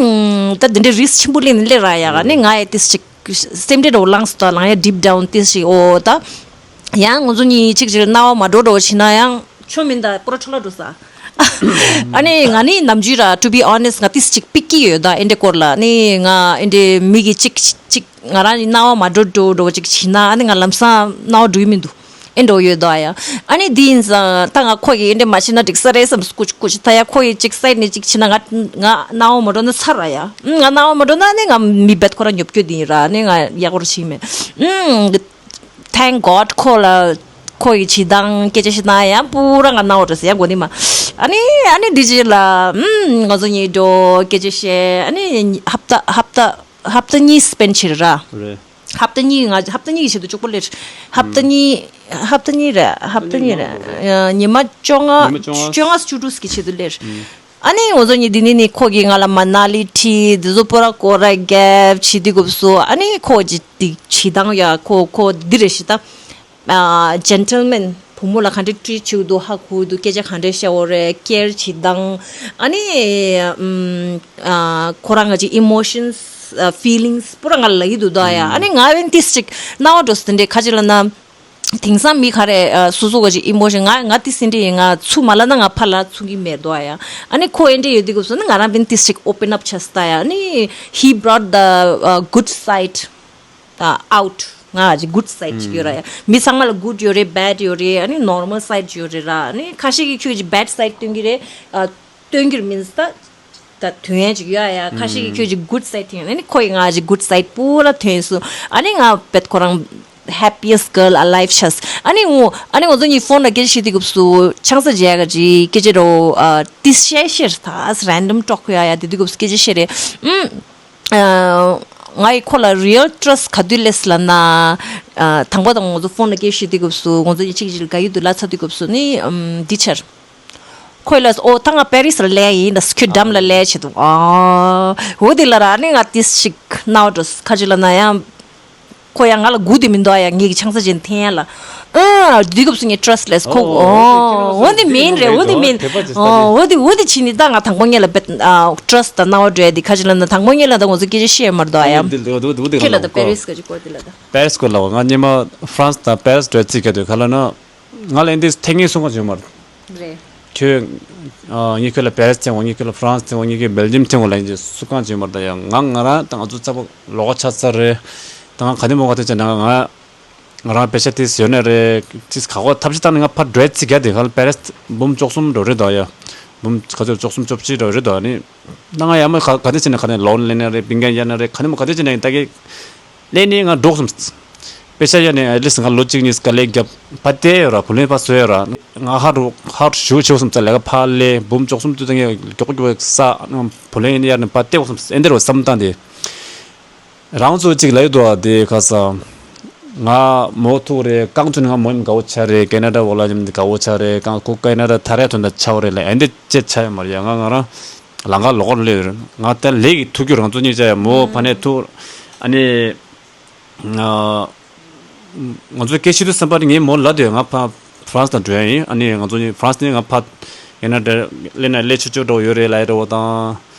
ཨུམ། ད་དེ་འདྲའི་རིསྐ་ཆེན་པོ་སླེབས་ནི་སླེབས་ར་ཡ་ག་ནི་ང་ཡ་ཏིས་ཅིག་སེམས་ཁྲལ་འདྲ་བོ་ལངས་སོང་ད་ལངས་ཡ་ཌིབ་ཌའུན་ཏིས་ཅིག་ཨོ་ད། ཡང་ང་ཚོ་གཉིས་གཅིག་གཅིག་ལ་རྣ་བ་མ་འགྲོ་འགྲོ་བྱེད་ན་ཡང་ཆོ་མིན་ད་པོ་ར་འཕྲོ་བརླག་འགྲོ་ས། ཨ་ནི་ང་ནི་ནམ་རྒྱུན་ར་to be honest ང་ཏིས་ཅིག་པིག་ཀི་ཡོད་ད་ཨེ་འདྲ་སྐོར་ལ་ནི་ང་ཨེ་འདྲ་མི་གི་གཅིག་གཅིག་ང་རང་ནི་རྣ་བ་མ་འགྲོ་འགྲོ་འགྲོ་ཅིག་བྱེད་ན་ཨ་ནི་ང་ལམ་སང་རྣ་བ་འགྲོ་གི་མི་འདུག་ཨེ་འགྲོ་ཡོད་ད་ཡ། ཨ་ནི་འདི་ཡིན་ཙང་ད་ང་ཁོ་གིས་ཨེ་འདྲ་མ་བྱེད་ན་འགྲིག་ས་རེད་བསམ་སྐུ་ཅིག་སྐུ་ཅིག་ད་ཡ་ཁོ་གིས་ཅིག་སའིཌ་ནས་ཅིག་བྱེད་ན་ང་ང་རྣ་བ་མ་འགྲོ་ན་ཚར་ར་ཡ། ང་རྣ་བ་མ་འགྲོ་ན་ནི་ང་མི་རྦད་ཁོ་རང་ཉོབ་སྐྱོ་འདི་ཡིན་ར་ནི་ང་ཡག་པོ་ར་བྱེད་མེད། Thank God ཁོ་ལ་ཁོ་ཡི་བྱེད་སྟངས་སྐད་ཆ་བཤད་སྟངས་ཡང་པུ་ར་ང་རྣ་བ་འགྲོ་ཟེར་ཡ་གོ་ནི་མ། ཨ་ནི་ཨ་ནི་འདི་རྗེས་ལ་ཨུམ་ང་ཚོ་གཉིས་འགྲོ་སྐད་ཆ་བཤད་ཨ་ནི་ཧབ་ཏ་ཧབ་ཏ་ཧབ་ཏ་གཉིས་སྤེན་བྱེད་ར། རེད། ཧབ་ཏ་གཉིས་ང་ཧབ་ཏ་གཉིས་ཀྱི་ཆེད་དུ་གཅིག་པོ་སླེབས། ཧབ་ཏ་གཉིས་ཧབ་ཏ་གཉིས་རེད་ཧབ་ཏ་གཉིས་རེད། ཉི་མ་བཅོ་ལྔ་ཉི་མ་བཅོ་ལྔ་བཅུ་དྲུག་གི་ཆེད་དུ་སླེབས། ཨ་ནི་ང་ཚོ་གཉིས་འདི་ནས་ནི་ཁོ་གིས་ང་ལ་མ་ན་ལི་ཁྲིད་འདི་ཚོ་པོ་ར་སྐོར་ར་རྒྱབ་བྱེད་དུས་སྐབས་སུ་ཨ་ནི་ཁོ་གི་འདི་བྱེད་སྟངས་ཡ་ཁོ་ཁོ་འདི་རེད་ཤི་ད། ཨ་ཇེན་ཊལ་མེན་བུ་མོ་ལ་ག་འདྲས་ཊི་རིཊ་བྱེད་དུ་ཧ་གོ་དུ་སྐད་ཆ་ག་འདྲས་བཤད་འོ་རེད་ཀེར་བྱེད་སྟངས་ཨ་ནི་ཨམ་ཨ་ཁོ་རང་ང་ཅིག་ཨི་མོ་ཤན་སི་ཨ་ཕི་ལིང་སི་པོ་ར་ང་ལ་ཡི་དུ་ད་ཡ་ཨ་ནི་ང་བན་ཏིས་ཅིག་རྣ་བ་འགྲོ་སི་དེ་འདྲས་ཁ་ཅིག་ལ་ན། དེང་སང་མི་ག་རེ་ཨ་སོ་སོ་ག་ཅིག་ཨི་མོ་ཤན་ང་ང་ཏི་སི་འདྲི་ཡིན་ང་ཚུ་མ་ལ་ན་ང་ཕ་ལ་ཚུགས་ཀྱི་མེད་དོ་ཡ། ཨ་ནི་ཁོ་ཨེ་འདྲ་ཡོད་དུས་སྐབས་སུ་ནི་ང་རང་བན་ཏིས་ཅིག་ཨོ་པེན་ཨབ་ཆ་སི་ད་ཡ། ཨ་ནི་he brought the uh, good side uh, out ང་ཅིག་good side ཅིག་ཡོད་ར་ཡ། མི་ཚང་མ་ལ་good ཡོད་རེད་bad ཡོད་རེད། ཨ་ནི་normal side ཡོད་རེད་ར། ཨ་ནི་ཁ་ཤས་ཀྱིས་ཁྱོད་ཀྱི་bad side སྟོན་གྱི་རེད། ཨ་སྟོན་གྱི་རེད་མིན་སི་ད། ད་དོན་ཡན་ཅིག་ཡོད་ཡ། ཁ་ཤས་ཀྱིས་ཁྱོད་ཀྱི་good side་ཐོན། ཨ་ནི་ཁོ་ཡིས་ང་ཅིག་good side་པུ་ར་ཐོན་སོང་། ཨ་ནི་ང་བེད་ཁོ་རང་happiest girl alive་ཆགས། ཨ་ནི་ངོ་ཨ་ནི་ང་ཚོ་གཉིས་ཕོན་ལ་སྐད་ཆ་བཤད་དུས་སྐབས་སུ་ཆང་ས་རྒྱག་ག་ཅིག་སྐད་ཆ་རོ་ཏིས་བཤད་ཤེར་ད་random་ཊོག་ཡ་ཡ་དེ་དུས་སྐབས་སུ་སྐད་ཆ་བཤད་རེད། ཨུམ། ང་ཡི་ཁོ་ལ་real trust་ག་དུས་སླེབས་ལབ་ན། དང་པོ་དང་ང་ཚོ་ཕོན་ལ་སྐད་ཆ་བཤད་དུས་སྐབས་སུ་ང་ཚོ་གཉིས་གཅིག་གཅིག་ལ་དགའ་ཡོད་དུ་ལབ་ཚར་དུས་སྐབས་སུ་ནི་ཨུམ་འདི་ཆར། ཁོས་ལབ་སོང་། ཨོ་ད་ང་པེ་རིས་ལ་སླེབས་ཡིན་ད། ཁྱོད་འགྲམ་ལ་སླེབས་བྱེད་དུ། ཨ་འོ་དེ་ལ་ར་ནི་ང་ཏིས་ཤིག་ནའོ་འགྲོ་ཁ་ཅིག་ལ་ན་ཡང་། ཁོ་ཡང་ང་ལ་སྒུག་དེ་མི་འདུག་ཡ། ངེད་ཀྱི་ཆང་ས་ཅན་འཐེན་ཡ་ལ། ཨ་དུས་སྐབས་སུ་ངས་trustless་ཁོ། ཨོ་འོ་དེ་མིན་རེད། འོ་དེ་མིན། ཨོ་འོ་དེ་འོ་དེ་བྱིན་ནི་ད་ང་དང་པོ་ངེད་ལ་བེད་trust་དང་ནའོ་འགྲོ་ཡ་དེ་ཁ་ཅིག་ལ་ན་དང་པོ་ངེད་ལ་ད་ང་ཚོ་སྐད་ཆ་བཤད་མ་འདུག་ཡ། ཁྱེད་ལ་ད་པེ་རིས་ག་ཅིག་སྐོར་དེ་ལ་ད། པེ་རིས་སྐོར་ལ་ང་སྔོན་མ་France་དང་པེ་རིས་འགྲོ་རྩིས་ག་དུས་ག་ལ་ན། ང་ལ་འདི་ཐེངས་ངེས་གསུང་ག་བྱུང་མ་རེད། རེད། ཁྱོད་ཨ་ངས་ཁྱོད་ལ་པེ་རིས་བཙལ་འོང་། ངས་ཁྱོད་ལ་ཧྥ་རན་སི་བཙལ་འོང་། ངས་ཁྱོད་བྷེལ་ཇམ་བཙལ་འོང་ལབ་ཡིན་ཅེས་སུ་གང་བྱུང་མ་རེད། ད་ཡང་ང་ང་རང་ད་ང་ཚོ་ཚ་པོ་ལོགས་ཀ་ཆགས་ཚར་རེད། ད་ང་ག་ནས་མོ་ག་དེ་བྱས་ན་ང་ང་རང་པེ་ཤ་ཏིས་ཡོད་ནས་རེད། ཏིས་ག་གོ་ཐབས་ཤེས་བཏང་ནས་ང་ཕར་འགྲོ་རྩིས་ག་དེ་ག་ལ་པེ་རིས་འབུམ་བཅུ་གསུམ་འགྲོ་རེད། ད་ཡ་འབུམ་ག་ཚོད་བཅུ་གསུམ་བཅུ་བཞི་འགྲོ་རེད། ད་ནི་ད་ང་ཡ་མ་ག་ག་དེ་བྱས་ན་ག་ནས་ལོན་ལེན་ནས་རེད། བིང་གན་ཡ་ན་རེད། ག་ནས་མོ་ག་དེ་བྱས་ན་ད་གི་ལས་ནི་ང་འགྲོ་སོང་། པེ་ཤ་ཡ་ནི་at least་ང་ལོ་གཅིག་གཉིས་དཀའ་ལས་བརྒྱབ་པ་དེ་ཡོད་ར། བུ་ལོན་ཕར་བཟོས་ཡོད་ར། ང་ཧར་རུ་ཧར་ཞུ་ཆེ་བསམ་ཚ་ལས་ཀ་ཕར་ལས་འབུམ་བཅུ་གསུམ་དུ་ད་ངས་མགྱོགས་མགྱོགས་ས་བུ་ལོན་ཡར་ནས་པ་དེ་བསམ་ཨེ་འདི་རུ་བསམ་སྟངས་དེ་རང་ཚོ་གཅིག་ལ་ཡོད་དོ་དེ་ཁ་ས་ང་མོ་ཐུག་རེད། རྐང་ཚུན་ང་མོ་ཡིན་དགའ་བོ་ཆ་རེད། ཁེ་ན་ཌ་འོ་ལ་ཡིན་དགའ་བོ་ཆ་རེད། རྐང་ཁུ་ཁེ་ན་ཌ་ཐ་རེ་ཐོན་ད་ཆ་བོ་རེད་ལ་ཨེ་འདི་ཅེ་ཆ་ཡོད་མ་རེད་ཡ། ང་ང་རང་ལང་ཀ་ལོག་ལས་ཡོད་རེད། ང་ད་ལས་ཀྱི་ཐུག་རྒྱུ་རང་ཚོ་གཉིས་ཆ་ཡ་མོ་ཕ་ནས་ཐུག་ཨ་ནི། ང་ཚོ་སྐད་ཆ་དུས་བསམ་པ་ནི་ངའི་མོ་ལ་དེ་ང་ཕ་ཧྥ་རན་སི་དང་འགྲོ་ཡ་ཡིན། ཨ་ནི་ང་ཚོ་ནི་ཧྥ་རན་སི་ནས་ང་ཕ་ཡིན་ན་འདྲ་ལས་ན་ལས་ཆོ་ཆོ་འགྲོ་ཡོད་རེད་ལ་ཡ་འགྲོ་དང་།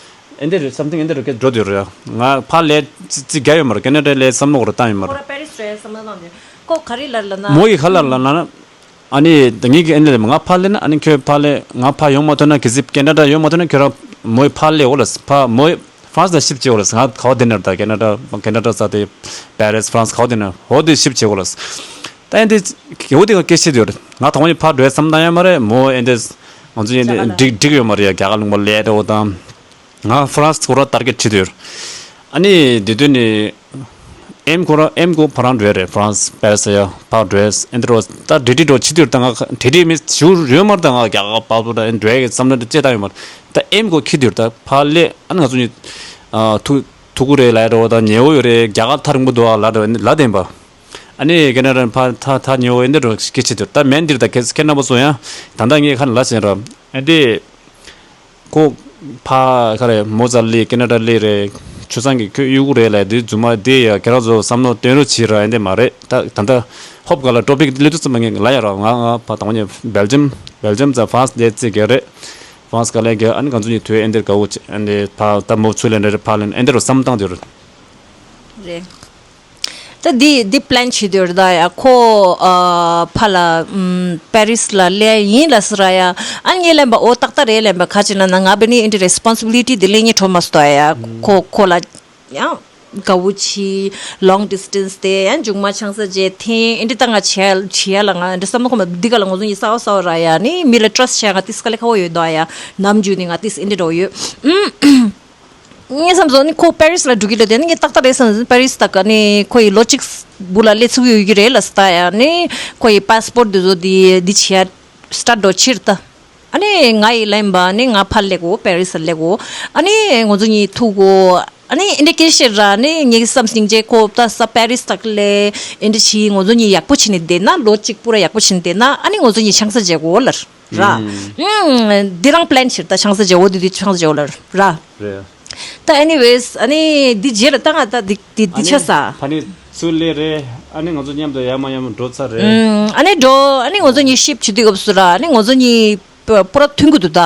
ཨེ་འདྲ་རེད། something་ཨེ་འདྲ་རེད་སྐད་འགྲོ་དུས་རེད། ང་ཕ་ལས་ཙི་ཙི་རྒྱ་ཡོད་མ་རེད། ཁེ་ན་ཌ་ལས་བསམ་བློ་རེ་བཏང་ཡོད་མ་ཁོ་རེད། ར་པེ་རིས་རེད་བསམ་བློ་བཏང་དུས་ཁོ་ག་རེ་ལ་ལ་ན། མོ་ཡི་ཁ་ལ་ལ་ན། ཨ་ནི་ད་ངེད་ཀྱི་ཨེ་འདྲ་ལས་ང་ཕ་ལས་ན། ཨ་ནི་ཁྱོད་ཕ་ལས་ང་ཕ་ཡོང་མ་ཐུབ་ན་གི་ཟིབ་ཁེ་ན་ཌ་ཡོང་མ་ཐུབ་ན་ཁྱོད་རང་མོ་ཡི་ཕ་ལས་འོ་ལ་ཕ་མོ་ཡི་ཧྥ་རན་སི་ལ་ཤིབ་བྱེད་འོ་ལ། ང་ག་བ་དེ་ནར་ད་ཁེ་ན་ཌ་ཁེ་ན་ཌ་ས་དེ་པེ་རིས་ཧྥ་རན་སི་ག་བ་དེ་ནར་འོ་དེ་ཤིབ་བྱེད་འོ་ལ། ད་ཨེ་འདི་གེ་འོ་དེ་ག་སྐད་ཆ་དེ་ཡོད་རེད། ང་དང་པོ་ནས་ཕར་འགྲོ་ཡ་བསམ་བཏང་ཡ་མ་རེད། མོ་ཨེ་འདི་ང་ཚོ་ཨེ་འདི་འགྲིག་འགྲིག་ཡོད་མ་རེད་ཡ། རྒྱ་གར་ལུང་པ་ལས་འགྲོ་དང་། ང་ཧྥ་རན་སི་ཁོ་ར་ཏར་གེ་ཊི་བྱེད་དུས། ཨ་ནི་དེ་དུས་ནི་ཨེམ་ཁོ་ར་ཨེམ་ཁོ་ཕ་རང་འགྲོ་རེད། ཧྥ་རན་སི་པེ་རི་སི་ཡ་ཕར་འགྲོ་ཨེ་འདི་རོ་ད་འབྲི་འབྲི་འགྲོ་ཆི་དུས་ད་ང་འབྲི་འབྲི་མི་ཞུ་ཡོད་མ་རེད། ད་ང་རྒྱ་གར་པ་པོ་ད་ཨེ་འགྲོ་ཡ་གི་བསམ་བློ་འདི་ཅེ་ད་ཡོད་མ་རེད། ད་ཨེམ་ཁོ་ཁི་དུས་ད་ཕ་ལས་ཨ་ནི་ང་ཚོ་ནི་ཐུག་ཐུག་གུ་རེད་ལ་ཡ་འགྲོ་ད་ཉེ་བོ་ཡོད་རེད། རྒྱ་གར་ཐར་རིང་པོ་འདུག་ཨ་ལ་འགྲོ་ལ་བསྟན་པ། ཨ་ནི་ཁེ་ན་ཌ་ཕ་ཐ་ཐ་ཉེ་བོ་ཨེ་འདི་འགྲོ་སྐད་ཆ་དུས་ད་མེན་འདིར་ད་ཁེ་ཁེ་ན་པོ་སོ་ཡ་ད་ད་ངས་ཁ་ན་ལ་ཟེར་ར་ཨེ་འདི། ཁོ་ཕ་ག་རེ་མོ་ཙ་ལི་ཁེ་ན་ཌ་ལི་རེད། ཆུ་ཚང་གི་ཁོས་གཡུག་གུ་རེད་ལ་དེ་རྫུན་མ་དེ་ཡ་ཁྱེད་རང་ཚོ་བསམ་བློ་བཏོན་རོགས་བྱེད་ར་ཨེ་འདི་མ་རེད། ད་ད་ད་ཧོབ་ག་ལ་ཊོ་པིག་ལི་ཏུ་ཙམ་ངས་ལ་ཡ་ར་ང་ང་ཕ་དང་པོ་ཉིད་བེལ་ཇམ་བེལ་ཇམ་ཙ་ཧྥ་རན་སི་དེ་ཙི་ག་རེད། ཧྥ་རན་སི་ག་ལས་ག་ཨ་ནི་ང་ཚོ་གཉིས་ཐོས་ཨེ་འདིར་ག་འུ་ཅི་ཨེ་འདི་ཕ་ད་མོ་ཚུ་ལེན་རེད་ཕ་ལེན་ཨེ་འདི་རུ་བསམ་བཏང་དེ་རུ་རེད། ད་འདི་འདི་པི་ལན་བྱེད་དུས་རེད་ད་ཡ། ཁོ་ཨ་ཕ་ལ་ཨམ་པེ་རིས་ལ་སླེབས་ཡིན་ལ་ཟེར་ཡ། ཨ་ངས་ལན་པ་འོ་ཏག་ཏག་རེད་ལན་པ། ག་ཅི་ན་ན་ང་བེ་ནི་ཨེ་འདི་རེ་སི་པོན་སི་བི་ལི་ཊི་འདི་ལེན་ཉེ་ཁྲོ་མ་སྟོ་ཡ། ཁོ་ཁོ་ལ་ཡང་དགའ་བོ་ཆི་ལོང་ཌི་སི་ཊན་སི་དེ་ཡང་མཇུག་མ་ཆང་ས་རྗེས་འཐེན་ཨེ་འདི་ད་ང་བྱེད་བྱེད་ཡ་ལ་ང་འདི་བསམ་བློ་ཁོ་མ་འདི་ག་ལ་ང་ཚོ་གཉིས་གསལ་བོ་གསལ་བོ་ར་ཡ་ནི་མི་ལ་ཊྲ་སི་ཊི་བྱེད་ང་ཏིས་དཀའ་ལས་ཁ་བོ་ཡོད་དོ་ཡ། ནམ་རྒྱུན་ནི་ང་ཏིས་ཨེ་འདི་འགྲོ་ཡོད། ངས་བསམ་སོང་ནི་ཁོ་པེ་རིས་ལ་འགྲོ་གི་ལ་དེ་ནི་ངས་ཏག་ཏག་རེད་བསམ་སོང་། པེ་རིས་ད་ག་ནི་ཁོ་ཡི་ལོ་གཅིག་བུ་ལ་སླེབས་ཚུགས་ཡོད་ཀྱི་རེད་ལ་ས་ད་ཡ་ནི་ཁོ་ཡི་པཱ་སི་པོར་དེ་ཚོ་དེ་འདི་བྱེད་ཡ་སི་ཊཱར་ཊི་འགྲོ་ཕྱིར་ད། ཨ་ནི་ང་ཡི་ལན་པ་ནི་ང་ཕར་སླེབས་གོ་པེ་རིས་ལ་སླེབས་གོ། ཨ་ནི་ང་ཚོ་གཉིས་ཐུག་གོ། ཨ་ནི་ཨེ་འདྲ་སྐད་ཆ་བཤད་ར་ནི་ངེད་ཀྱི་བསམ་སྙིང་རྗེ་ཁོ་ད་ས་པེ་རིས་ད་ག་ལས་ཨེ་འདྲ་བྱས་ང་ཚོ་གཉིས་ཡག་པོ་བྱས་ནས་བསྡད་ན་ལོ་གཅིག་པུ་ར་ཡག་པོ་བྱས་ནས་བསྡད་ན་ཨ་ནི་ང་ཚོ་གཉིས་ཆང་ས་རྒྱག་གོ་ལར། ར། ཨུམ། འདི་རང་པི་ལན་བྱེད་ད་ཆང་ས་རྒྱག་འོ་དེ་དུས་ཆང་ས་རྒྱག་འོ་ལར་ར། རེད། ད་ཨེ་ནི་ཝེས་ཨ་ནི་འདི་རྗེས་ལ་ད་ང་ད་འདི་འདི་འདི་ཆ་ས། ཕ་ནི་ཚུར་ལས་རེད། ཨ་ནི་ང་ཚོ་མཉམ་དུ་ཡར་མར་ཡར་མར་འགྲོ་ཚར་རེད། ཨུམ། ཨ་ནི་འགྲོ་ཨ་ནི་ང་ཚོ་གཉིས་ཤིབ་བྱེད་དུས་སྐབས་སུ་ར་ཨ་ནི་ང་ཚོ་གཉིས་པུ་ར་མཐུན་གི་འདུག་ད།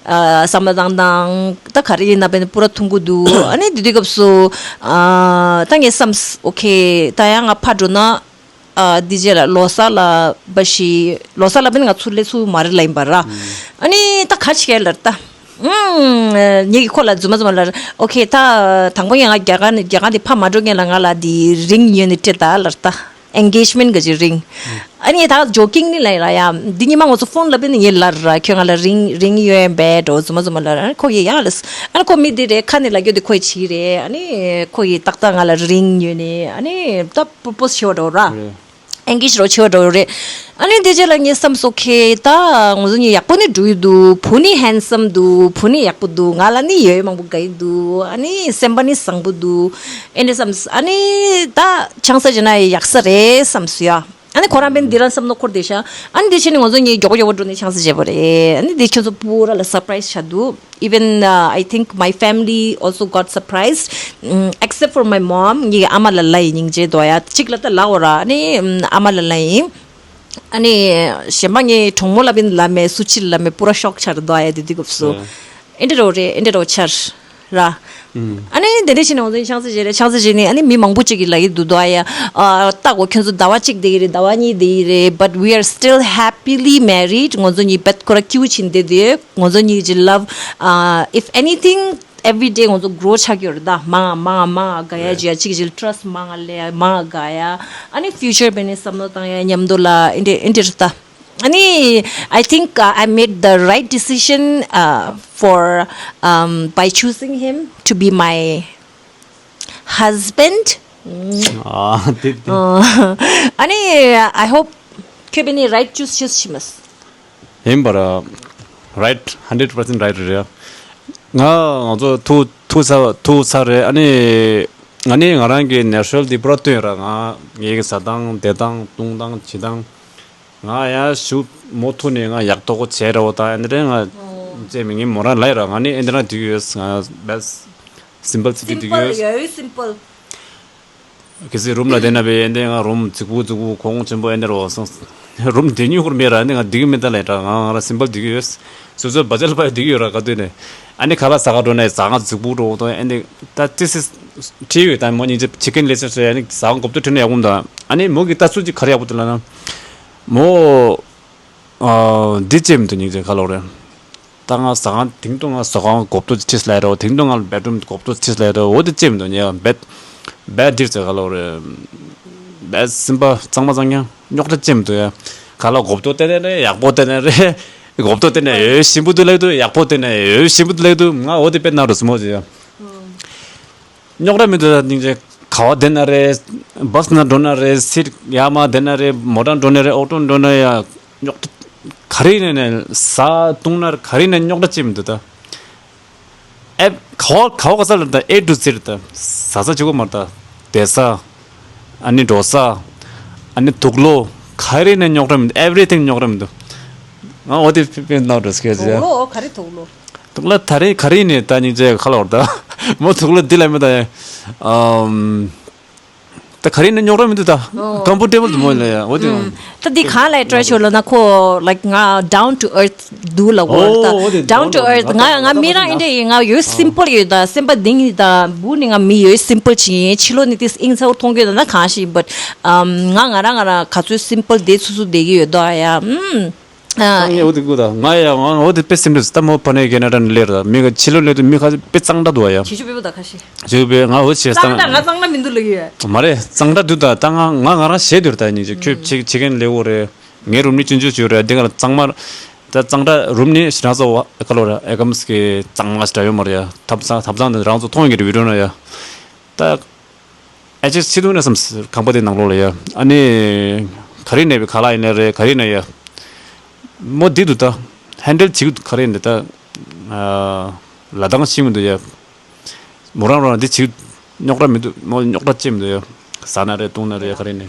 ཨ་བསམ་བློ་བཏང་སྟངས་ད་ག་རེ་ཡིན་ན་བས་ནི་པུ་ར་མཐུན་གི་འདུག་ཨ་ནི་འདི་དུས་སྐབས་སུ་ཨ་ད་ངས་བསམས་ཨོ་ཁེ་ད་ཡང་ང་ཕར་འགྲོ་ན། ཨ་འདི་རྗེས་ལ་ལོ་གསར་ལ་འབའ་ཞིག་ལོ་གསར་ལ་བས་ནི་ང་ཚུར་སླེབས་ཚུར་མ་རེད་ལ་ཡིན་པ་ར། ཨ་ནི་ད་ག་ཅི་གས་ལར་ད། ཨུམ། ངེད་ཀྱི་ཁོ་ལ་རྫུན་མ་རྫུན་མ་ལར་ཨོ་ཁེ་ད་དང་པོ་ཡང་ང་རྒྱ་གར་ནས་རྒྱ་གར་འདི་ཕ་མ་འགྲོ་ངེས་ལ་ང་ལ་འདི་རིང་ཡོད་ནི་སྤྲད་ད་ལར་ད། ཨེན་གེཇ་མེན་གི་ཅིག་རིང་། ཨ་ནི་ད་ཇོ་ཀིང་ནི་ལ་ཡ་ཡ། འདི་ཉི་མ་ང་ཚོ་ཕོན་ལ་བིན་ངེ་ལར་ར་ཁྱོད་ང་ལ་རིང་རིང་ཡོད་པས་འགྲོ་ཙུ་མ་ཙུ་མ་ལར། ཨ་ནི་ཁོ་ཡེ་ཡ་ལས། ཨ་ནི་ཁོ་མི་འདི་རེ་ཁ་ནི་ལ་གྱོད་དེ་ཁོ་ཡེ་ཆི་རེ། ཨ་ནི་ཁོ་ཡེ་ཏག་ཏག་ང་ལ་རིང་ཡོད་ནི། ཨ་ནི་ད་པོ་པོ་ཤོ་འགྲོ་ར། ཨེན་གེཇ་རོ་ཆེ་བ་འགྲོ་རེད། ཨ་ནི་དེ་རྗེས་ལ་ངས་བསམ་སོང་ཁེ་ད་ང་ཚོ་ནི་ཡག་པོ་ནི་འགྲོ་ཡི་འདུག་བུ་ནི་ཧན་སམ་འདུག་བུ་ནི་ཡག་པོ་འདུག་ང་ལ་ནི་ཡོད་མང་པོ་དགའ་ཡི་འདུག་ཨ་ནི་སེམས་པ་ནི་བཟང་པོ་འདུག་ཨེ་འདྲ་བསམ། ཨ་ནི་ད་ཆང་ས་བྱས་ན་ཡག་ས་རེད་བསམ་སོང་ཡ། ཨ་ནི་ཁོ་རང་པན་འདི་རང་བསམ་བློ་འཁོར་བསྡད་ཤག་ཨ་ནི་དེ་ཕྱིན་ནི་ང་ཚོ་གཉིས་མགྱོགས་པོ་མགྱོགས་པོ་འགྲོ་ནས་ཆང་ས་བྱས་པ་རེད། ཨ་ནི་དེ་ཁྱོད་ཚོ་པུ་ར་ལ་སར་པ་རའི་ཛི་བྱ་འདུག Even, uh, I think my family also got surprised, mm, except for my mom. ངའི་ཨ་མ་ལ་ལ་ཡི་སྙིང་རྗེ་དོ་ཡ། གཅིག་ལ་ད་ལ་འོ་ར། ཨ་ནི་ཨམ་ཨ་མ་ལ་ལ་ཡིན། ཨ་ནི་གཞན་པ་ངའི་གྲོགས་མོ་ལ་བིན་ལ་མེ་སུ་ཆི་ལ་མེ་པུ་ར་ཤོག་ཆར་དོ་ཡ་དེ་དུས་སྐབས་སུ། ཨེ་འདྲ་རོ་རེད། ཨེ་འདྲ་རོ་ཆར་ར། ཨ་ནི་དེ་འདྲ་བྱས་ནས་ང་ཚོ་ཆང་ས་བྱས་རེད། ཆང་ས་བྱས་ནས་ཨ་ནི་མི་མང་པོ་ཅིག་གིས་ལབ་ཀྱི་འདུག་དོ་ཡ། ཨ་ལྟ་གོ་ཁྱོད་ཚོ་ཟླ་བ་གཅིག་བསྡད་ཀྱི་རེད། ཟླ་བ་གཉིས་བསྡད་ཀྱི་རེད། But we are still happily married. ང་ཚོ་གཉིས་བེད་ཁོ་ར་ཀྱུ་ཕྱིན་བསྡད་དེ། ང་ཚོ་གཉིས་ཀྱི་love, uh, if anything, every day ང་ཚོ་grow ཆགས་ཀྱི་ཡོད་རེད། ད་མང་ང་མང་ང་མང་ང་དགའ་ཡ། ཅིག་ཅིག་ཅིག་trust མང་ང་ལས་མང་ང་དགའ་ཡ། ཨ་ནི་future བྱས་ནས་བསམ་བློ་བཏང་ཡ་མཉམ་དུ་ལ་ཨེ་འདྲ་ཨེ་འདྲ་རེད་ད། ཨ་ནི་I think, uh, I made the right decision, uh, for, um, by choosing him to be my husband. ཨ་དེ་དེ། ཨ་ནི་I hope ཁྱོད་བྱས་ནས་right choice བྱས་ཤི་མས། ཡིན་པར་right, hundred percent right རེད། ང་ང་ཚོ་ཐུག་ཐུག་ཚར་ཐུག་ཚར་རེད། ཨ་ནི་ང་ནི་ང་རང་གི་ནེ་ཅུ་རལ་དེ་པུ་ར་སྟོན་ར། ང་ངའི་ཟ་སྟངས་བསྡད་སྟངས་བཏུང་སྟངས་བྱེད་སྟངས། ང་ཡ་ཞུ་མོ་ཐུག་ནས་ང་ཡག་ཐོག་གོ་བྱས་ར་བོ་ད་ཨེ་འདྲ་ང་བྱས་མི་ངའི་མོ་རང་ལ་ཡ་ར། ང་ནི་ཨེ་འདྲ་འདུག་ཡོད། ང་best simple city འདུག་ཡོད། Simple, very simple. གལ་སྲིད་རུམ་ལ་བསྡད་ན་བས་ཨེ་འདྲ་ང་རུམ་རྫིག་པོ་རྫིག་པོ་གོང་ཆེན་པོ་ཨེ་འདྲ་ར་བོ་སོང་། རུམ་བསྡད་མྱོང་ཁུར་མེད་ར། ཨེ་འདྲ་ང་འདུག་མི་ད་ལས་ར། ང་ང་ར་simple འདུག་ཡོད། སོ་སོའི་བ་ཇལ་པ་འདུག་ཡོད་ར་ག་དུས་ནས། ཨ་ནི་ཁ་ལག་ཟ་ག་འགྲོ་ནས་ཟ་ང་རྫིག་པོ་འགྲོ་དང་ཨེ་འདྲ་ད་ཏི་སི་ཁྲིད་ཡོད། ད་མོ་སྙིང་རྗེ་chicken ལས་ཟེར་ཟེར། ཨ་ནི་ཟ་ང་གོབ་ཏོ་ཁྲིད་ན་ཡག་པོ་འདུག་ཨ་ནི་མོ་གི་ལྟ་ཚུལ་ཅིག་ག་རེ་ཡག་པོ་འདུག་ལབ་ན། མོ། ཨ། འདི་ཅེས་མི་འདུག་སྙིང་རྗེ་ག་ལོག་རེད། ད་ང་ཟ་ཁང་དེང་དུ་ང་ཟ་ཁང་གོབ་ཏོ་ཁྲིད་ལས་རོ། དེང་དུ་ང་bedroom གོབ་ཏོ་ཁྲིད་ལས་རོ། འོ་འདི་ཅེས་མི་འདུག་ཉེ་བ་bed bed འདིར་ཟེར་ག་ལོག་རེད། bed སིམ་པ་གཙང་མ་གཙང་རྐྱང་རྙོག་དྲ་ཅེས་མི་འདུག་ཡ། ག་ལོག་གོབ་ཏོ་བསྟན་ནས་རེད། ཡག་པོ་བསྟན་ནས་རེད། གོབ་ཏོ་བསྟན་ནས་ཡོད་ཞིམ་པོ་འདུག་ལབ་འདུག་ཡག་པོ་བསྟན་ནས་ཡོད་ཞིམ་པོ་འདུག་ལབ་འདུག་ང་འོ་འདི་དཔེ་ན་རུ་སི་མོ་ཟེར་ཡ། རྙོག་དྲ་མི་འདུག་ད་སྙིང་རྗེ། ག་བ་བསྡད་ན་རེད། བྷ་སི་ནང་འགྲོ་ན་རེད། སིར་ཡར་མར་བསྡད་ན་རེད། མོ་ཊ་འགྲོ་ན་རེད། ཨོ་ཊོ་འགྲོ་ན་ཡ། རྙོག་དྲ་ག་རེ་ཡིན་ནའི་ཟ་བཏུང་ན་ག་རེ་ཡིན་ནའི་རྙོག་དྲ་ཅིག་མི་འདུག་ད་ཨེ་ག་བ་ག་བ་ག་ས་ལ་ད་A to Z ད་ཟ་ས་ཅིག་གོ་མ་ད་བསྡད་ས། ཨ་ནི་འགྲོ་ས། ཨ་ནི་དུག་ལོག་ག་རེ་ཡིན་ནའི་རྙོག་དྲ་མི་འདུག everything རྙོག་དྲ་མི་འདུག་ང་འོ་དེ་ཕན་ནོ་འགྲོ་སྐད་ཆ། དུག་ལོག་ག་རེ་དུག་ལོག་དུག་ལོག་ད་རེས་ག་རེ་ནས་ད་སྙིང་རྗེ་ཁ་ལོར་ད། མོ་དུག་ལོག་འདི་ལ་མི་ད་ཡ། ཨམ། ད་ག་རེ་ནས་རྙོག་དྲ་མི་འདུག་ད། ཨོ། comfortable དུ་མོ་ལ་ཡ། འོ་དེ་ཡང་། ད་འདི་གང་ལ་try ཆོག་ལ་ན་ཁོ་like ང་down to earth འདུག་ལ་གོ་ད། ཨོ་འོ་དེ་down to earth ང་ང་མི་རང་ཨེ་འདྲ་ཡིན། ང་ཡོད་simple ཡོད་ད། སེམས་པ་གཏིང་ད་བུ་ནི་ང་མི་ཡོད་simple ཅིག་ཡིན། ཕྱི་ལོགས་ནས་དེ་ཨིང་ཚ་བོ་མཐོང་གི་ཡོད་ད་ན་གང་ཞིག་but ཨམ་ང་ང་རང་ང་རང་ག་ཚོད་simple བསྡད་ཚུལ་ཚུལ་བསྡད་ཀྱི་ཡོད་ད་ཡ། ཨམ། ཨ། ངས་འོ་དེ་ཀུ་ད་ང་ཡ་ང་འོ་དེ་དཔེ་སེམས་འདྲ་ད་མོ་ཕ་ནས་རྒན་ན་དྲན་ལེར་ད་མི་ག་ཕྱི་ལོ་ལེ་དུ་མི་ཁ་དཔེ་གཙང་སྦྲ་འདུག་ཡ། ཁྱེད་ཆོ་བེ་བོ་ད་ཁ་ཤས། ཆོ་བེ་ང་འོ་ཆེ་གཙང་སྦྲ་ང་གཙང་སྦྲ་མི་འདུག་ལ་ཡོད། མ་རེད་གཙང་སྦྲ་འདུག་ད་ད་ང་ང་ང་རང་ཞེད་འདུག་ད་སྙིང་རྗེ་ཁྱོད་ཕྱི་ཕྱི་རྒན་ལེ་འོ་རེད། ངའི་རུམ་ནི་ཆུང་ཆུང་ཆུང་རེད་འདི་ག་ལ་གཙང་མ་ད་གཙང་སྦྲ་རུམ་ནི་ཞི་རང་ཚོ་བ་ཀ་ལོ་ར་ཨེ་ཀམ་སི་གི་གཙང་མ་ཞི་ར་ཡོད་མ་རེད་ཡ། ཐབ་ཚང་ཐབ་ཚང་དེ་རང་ཚོ་མཐོང་ཡོད་གི་རེད་བི་ཌིའོ་ན་ཡ། ད། ཨེ་ཅེ་ཕྱི་ཐུག་ནས་བསམ་ཁང་པ་དེ་ནང་ལོགས་ལ་ཡ། ཨ་ནི་ག་རེ་ནས་བའི་ཁ་ལག་ཡིན་ནའི་རེད་ག་རེ་ནས་ཡ། མོ་འདི་འདུག་ད། ཧན་ཌལ་བྱེད་ཀྱི་འདུག་ག་རེ་འདི་ད། ལ་དྭགས་ཤིང་མི་འདུག་ཡ། མོ་རང་རང་འདི་བྱེད་རྙོག་དྲ་མི་འདུག་མོ་རྙོག་དྲ་ཅི་མི་འདུག་ཡ། ཟ་ན་རེད་བཏུང་ན་རེད་ག་རེ་ནས།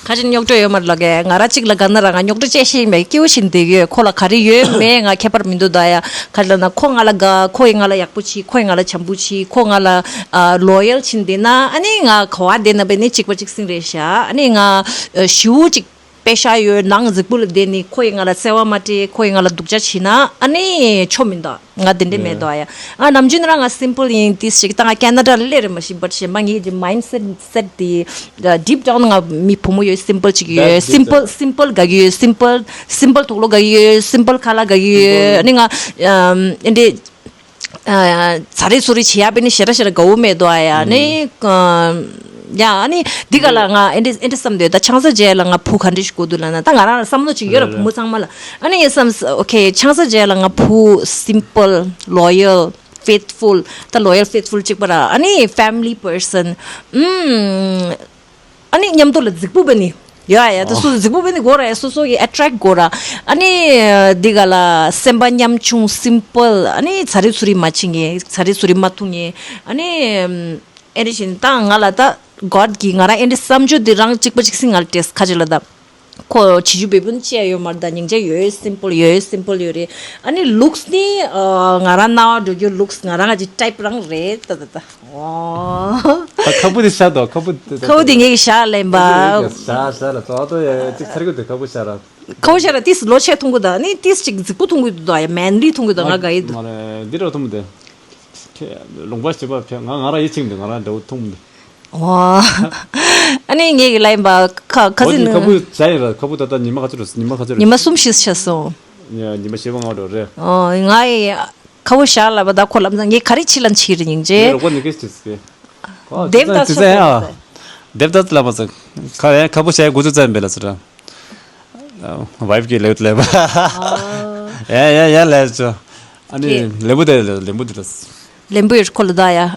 ཁ་ཅིག་རྙོག་དྲ་ཡོད་མ་རེད་ལ་གས། ང་ར་གཅིག་ལ་དགའ་ན་ར་ང་རྙོག་དྲ་བཅད་ཤེས་མེད་སྐྱེ་བོ་ཞིག་འདི་གི་ཁོ་ལ་ག་རེ་ཡོད་མེད་ང་ཁྱད་པར་མི་འདུག་ད་ཡ། ག་རེ་ལབ་ན་ཁོ་ང་ལ་དགའ། ཁོ་ཡི་ང་ལ་ཡག་པོ་བྱེད། ཁོ་ཡི་ང་ལ་བྱམས་པོ་བྱེད། ཁོ་ང་ལ་ཨ་ལོ་ཡལ་བྱེད་འདི་ན་ཨ་ནི་ང་ག་བ་བསྡད་ན་བས་ནི་གཅིག་པ་གཅིག་སྲིང་རེད་ཤག་ཨ་ནི་ང་ཨ་ཞེ་པོ་གཅིག་པེ་ཤ་ཡོད་ནང་རྫིག་པོ་ལ་བསྡད་ནི་ཁོ་ཡི་ང་ལ་བརྩེ་བ་མ་སྤྲད། ཁོ་ཡི་ང་ལ་སྡུག་ཅག་བྱེད་ན་ཨ་ནི་ཆོ་མི་འདུག་ང་དེ་འདྲས་མེད་དོ་ཨ་ཡ། ང་ནམ་རྒྱུན་རང་ང་simple ཡིན་ཏིས་ཞིག་ད་ང་ཁེ་ན་ཌ་ལ་སླེབས་རེད་མ་ཤེས་but གཞན་པ་ངའི་གི་mindset set དེ་deep down ང་མི་བུ་མོ་ཡོད་simple ཅིག་ཡོད། Simple simple དགའ་གི་ཡོད། Simple simple དུག་ལོག་དགའ་གི་ཡོད། Simple ཁ་ལག་དགའ་གི་ཡོད། ཨ་ནི་ང་ཨམ་ཨེ་འདྲས་ཨ་ཚ་རེ་ཚུ་རེ་བྱེད་ཡ་པེ་ནི་ཞེ་དྲག་ཞེ་དྲག་དགའ་བོ་མེད་དོ་ཨ་ཡ། ཨ་ནི་ཨམ། ཡ་ཨ་ནི་འདི་ག་ལ་ང་ཨེ་འདྲ་ཨེ་འདྲ་བསམ་འདོད། ད་ཆང་ས་རྒྱག་ལ་ང་བུ་ག་འདྲ་ཞིག་དགོས་འདུག་ལབ་ན། ད་ང་རང་ལ་བསམ་བློ་ཅིག་ཡོད་ར། རེད་བུ་མོ་ཚང་མ་ལ། ཨ་ནི་ངས་བསམ་ཨོ་ཁེ་ཆང་ས་རྒྱག་ལ་ང་བུ་simple, loyal, faithful། ད་loyal, faithful གཅིག་པ་ར། ཨ་ནི་family person། ཨུམ། ཨ་ནི་མཉམ་དུ་ལ་རྫིག་པོ་བ་ནི། ཡ་ཡ་ད་སོ་སོ་རྫིག་པོ་བ་ནི་དགོས་ར། ཡ་སོ་སོ་གི་attract དགོས་ར། ཨ་ནི་འདི་ག་ལ་སེམས་པ་ཉམ་ཆུང་simple། ཨ་ནི་ཚ་རེ་ཚུ་རེ་མ་བྱེད་མཁན། ཚ་རེ་ཚུ་རེ་མ་འཐུང་མཁན། ཨ་ནི་ཨེ་རེ་བཞིན་ད་ང་ལ་ད་God གིས་ང་རང་ཨེ་འདྲ་བསམ་སྤྱོད་འདི་རང་གཅིག་པ་གཅིག་སྲིད་ང་ལ་སྤྲད་ཁ་ཅིག་ལ་ད། ཁོ་བྱེད་རྒྱུ་འབད་བུན་ཅི་ཡང་ཡོད་མ་རེད། ད་སྙིང་རྗེ་ཡོད། simple ཡོད། simple ཡོད་རེད། ཨ་ནི་looks ནི་ཨ་ང་རང་སྣང་བ་འགྲོ་རྒྱུ་looks ང་རང་གི་type རང་རེད། ད་ད་ད། ཨོ། ད་ཁ་བུ་དེ་ཤ་དོ་ཁ་བུ་དེ་ཁ་བུ་དེ་ངེད་ཀྱི་ཤ་ལེན་པ། ཤ་ཤ་ལ་ཙོ་ཏོ་ཡ་ཅིག་ཚར་གི་དེ་ཁ་བུ་ཤ་ར། ཁ་བུ་ཤ་ར་ཏིས་ལོ་ཆེ་འཐུང་གི་ད་ནི་ཏིས་ཅིག་རྫིག་པོ་འཐུང་གི་འདུག་ད་ཡ་manly འཐུང་གི་ད་ང་དགའ་ཡི་འདུག་མ་རེད་འདི་འདྲ་འཐུང་མི་འདུག་ལུང་པ་ཞེས་པ་ཕེ་ང་ང་རང་ཡིད་ཆེས་མི་འདུག་ང་རང་འདྲ་བོ་འཐུང་མི་འདུག་ཨོ། ཨ་ནི་ངེད་ཀྱི་ལ་ཡིན་པ་ཁ་ཁ་ཨོ་ཟི་དེ་ནི་ཁ་བུ་བྱ་ཡིན་ར། ཁ་བུ་ད་ལྟ་ཉི་མ་ག་ཚོད་རེད། ཉི་མ་ག་ཚོད་རེད། ཉི་མ་གསུམ་བཞི་ཆགས་སོང་། ཉི་མ་བཞི་པ་ང་འགྲོ་རེད། ཨོ་ང་ཡི་ཁ་བུ་ཞག་ལ་བ་ད་ཁོ་ལབ་ན་ངས་ག་རེ་ཕྱི་ལ་འཆི་རེ་སྙིང་རྗེ། ངས་རོགས་པ་ནི་ཀེ་ཤི་ཏི་སི་ཀེ། ཨོ་དེབ་ད་དེ་ཆ་ཚད་ཨ། ཚད་དེབ་ད་ལ་མ་ཚད། ཁ་ཡ་ཁ་བུ་ཞག་དགུ་ཚོད་ཙམ་པས་ལ་ཚོད་ར། wife གི་ལེབ་ལེབ། ཡ་ཡ་ཡ་ལེ་ཅོ། ཨ་ནི་ལེམ་བུ་དེ་ལེམ་བུ་དེ་ལེམ་བུ་དེ་ལ། ལེམ་བུ་ཡོད་ཁོ་ལ་ད་ཡ།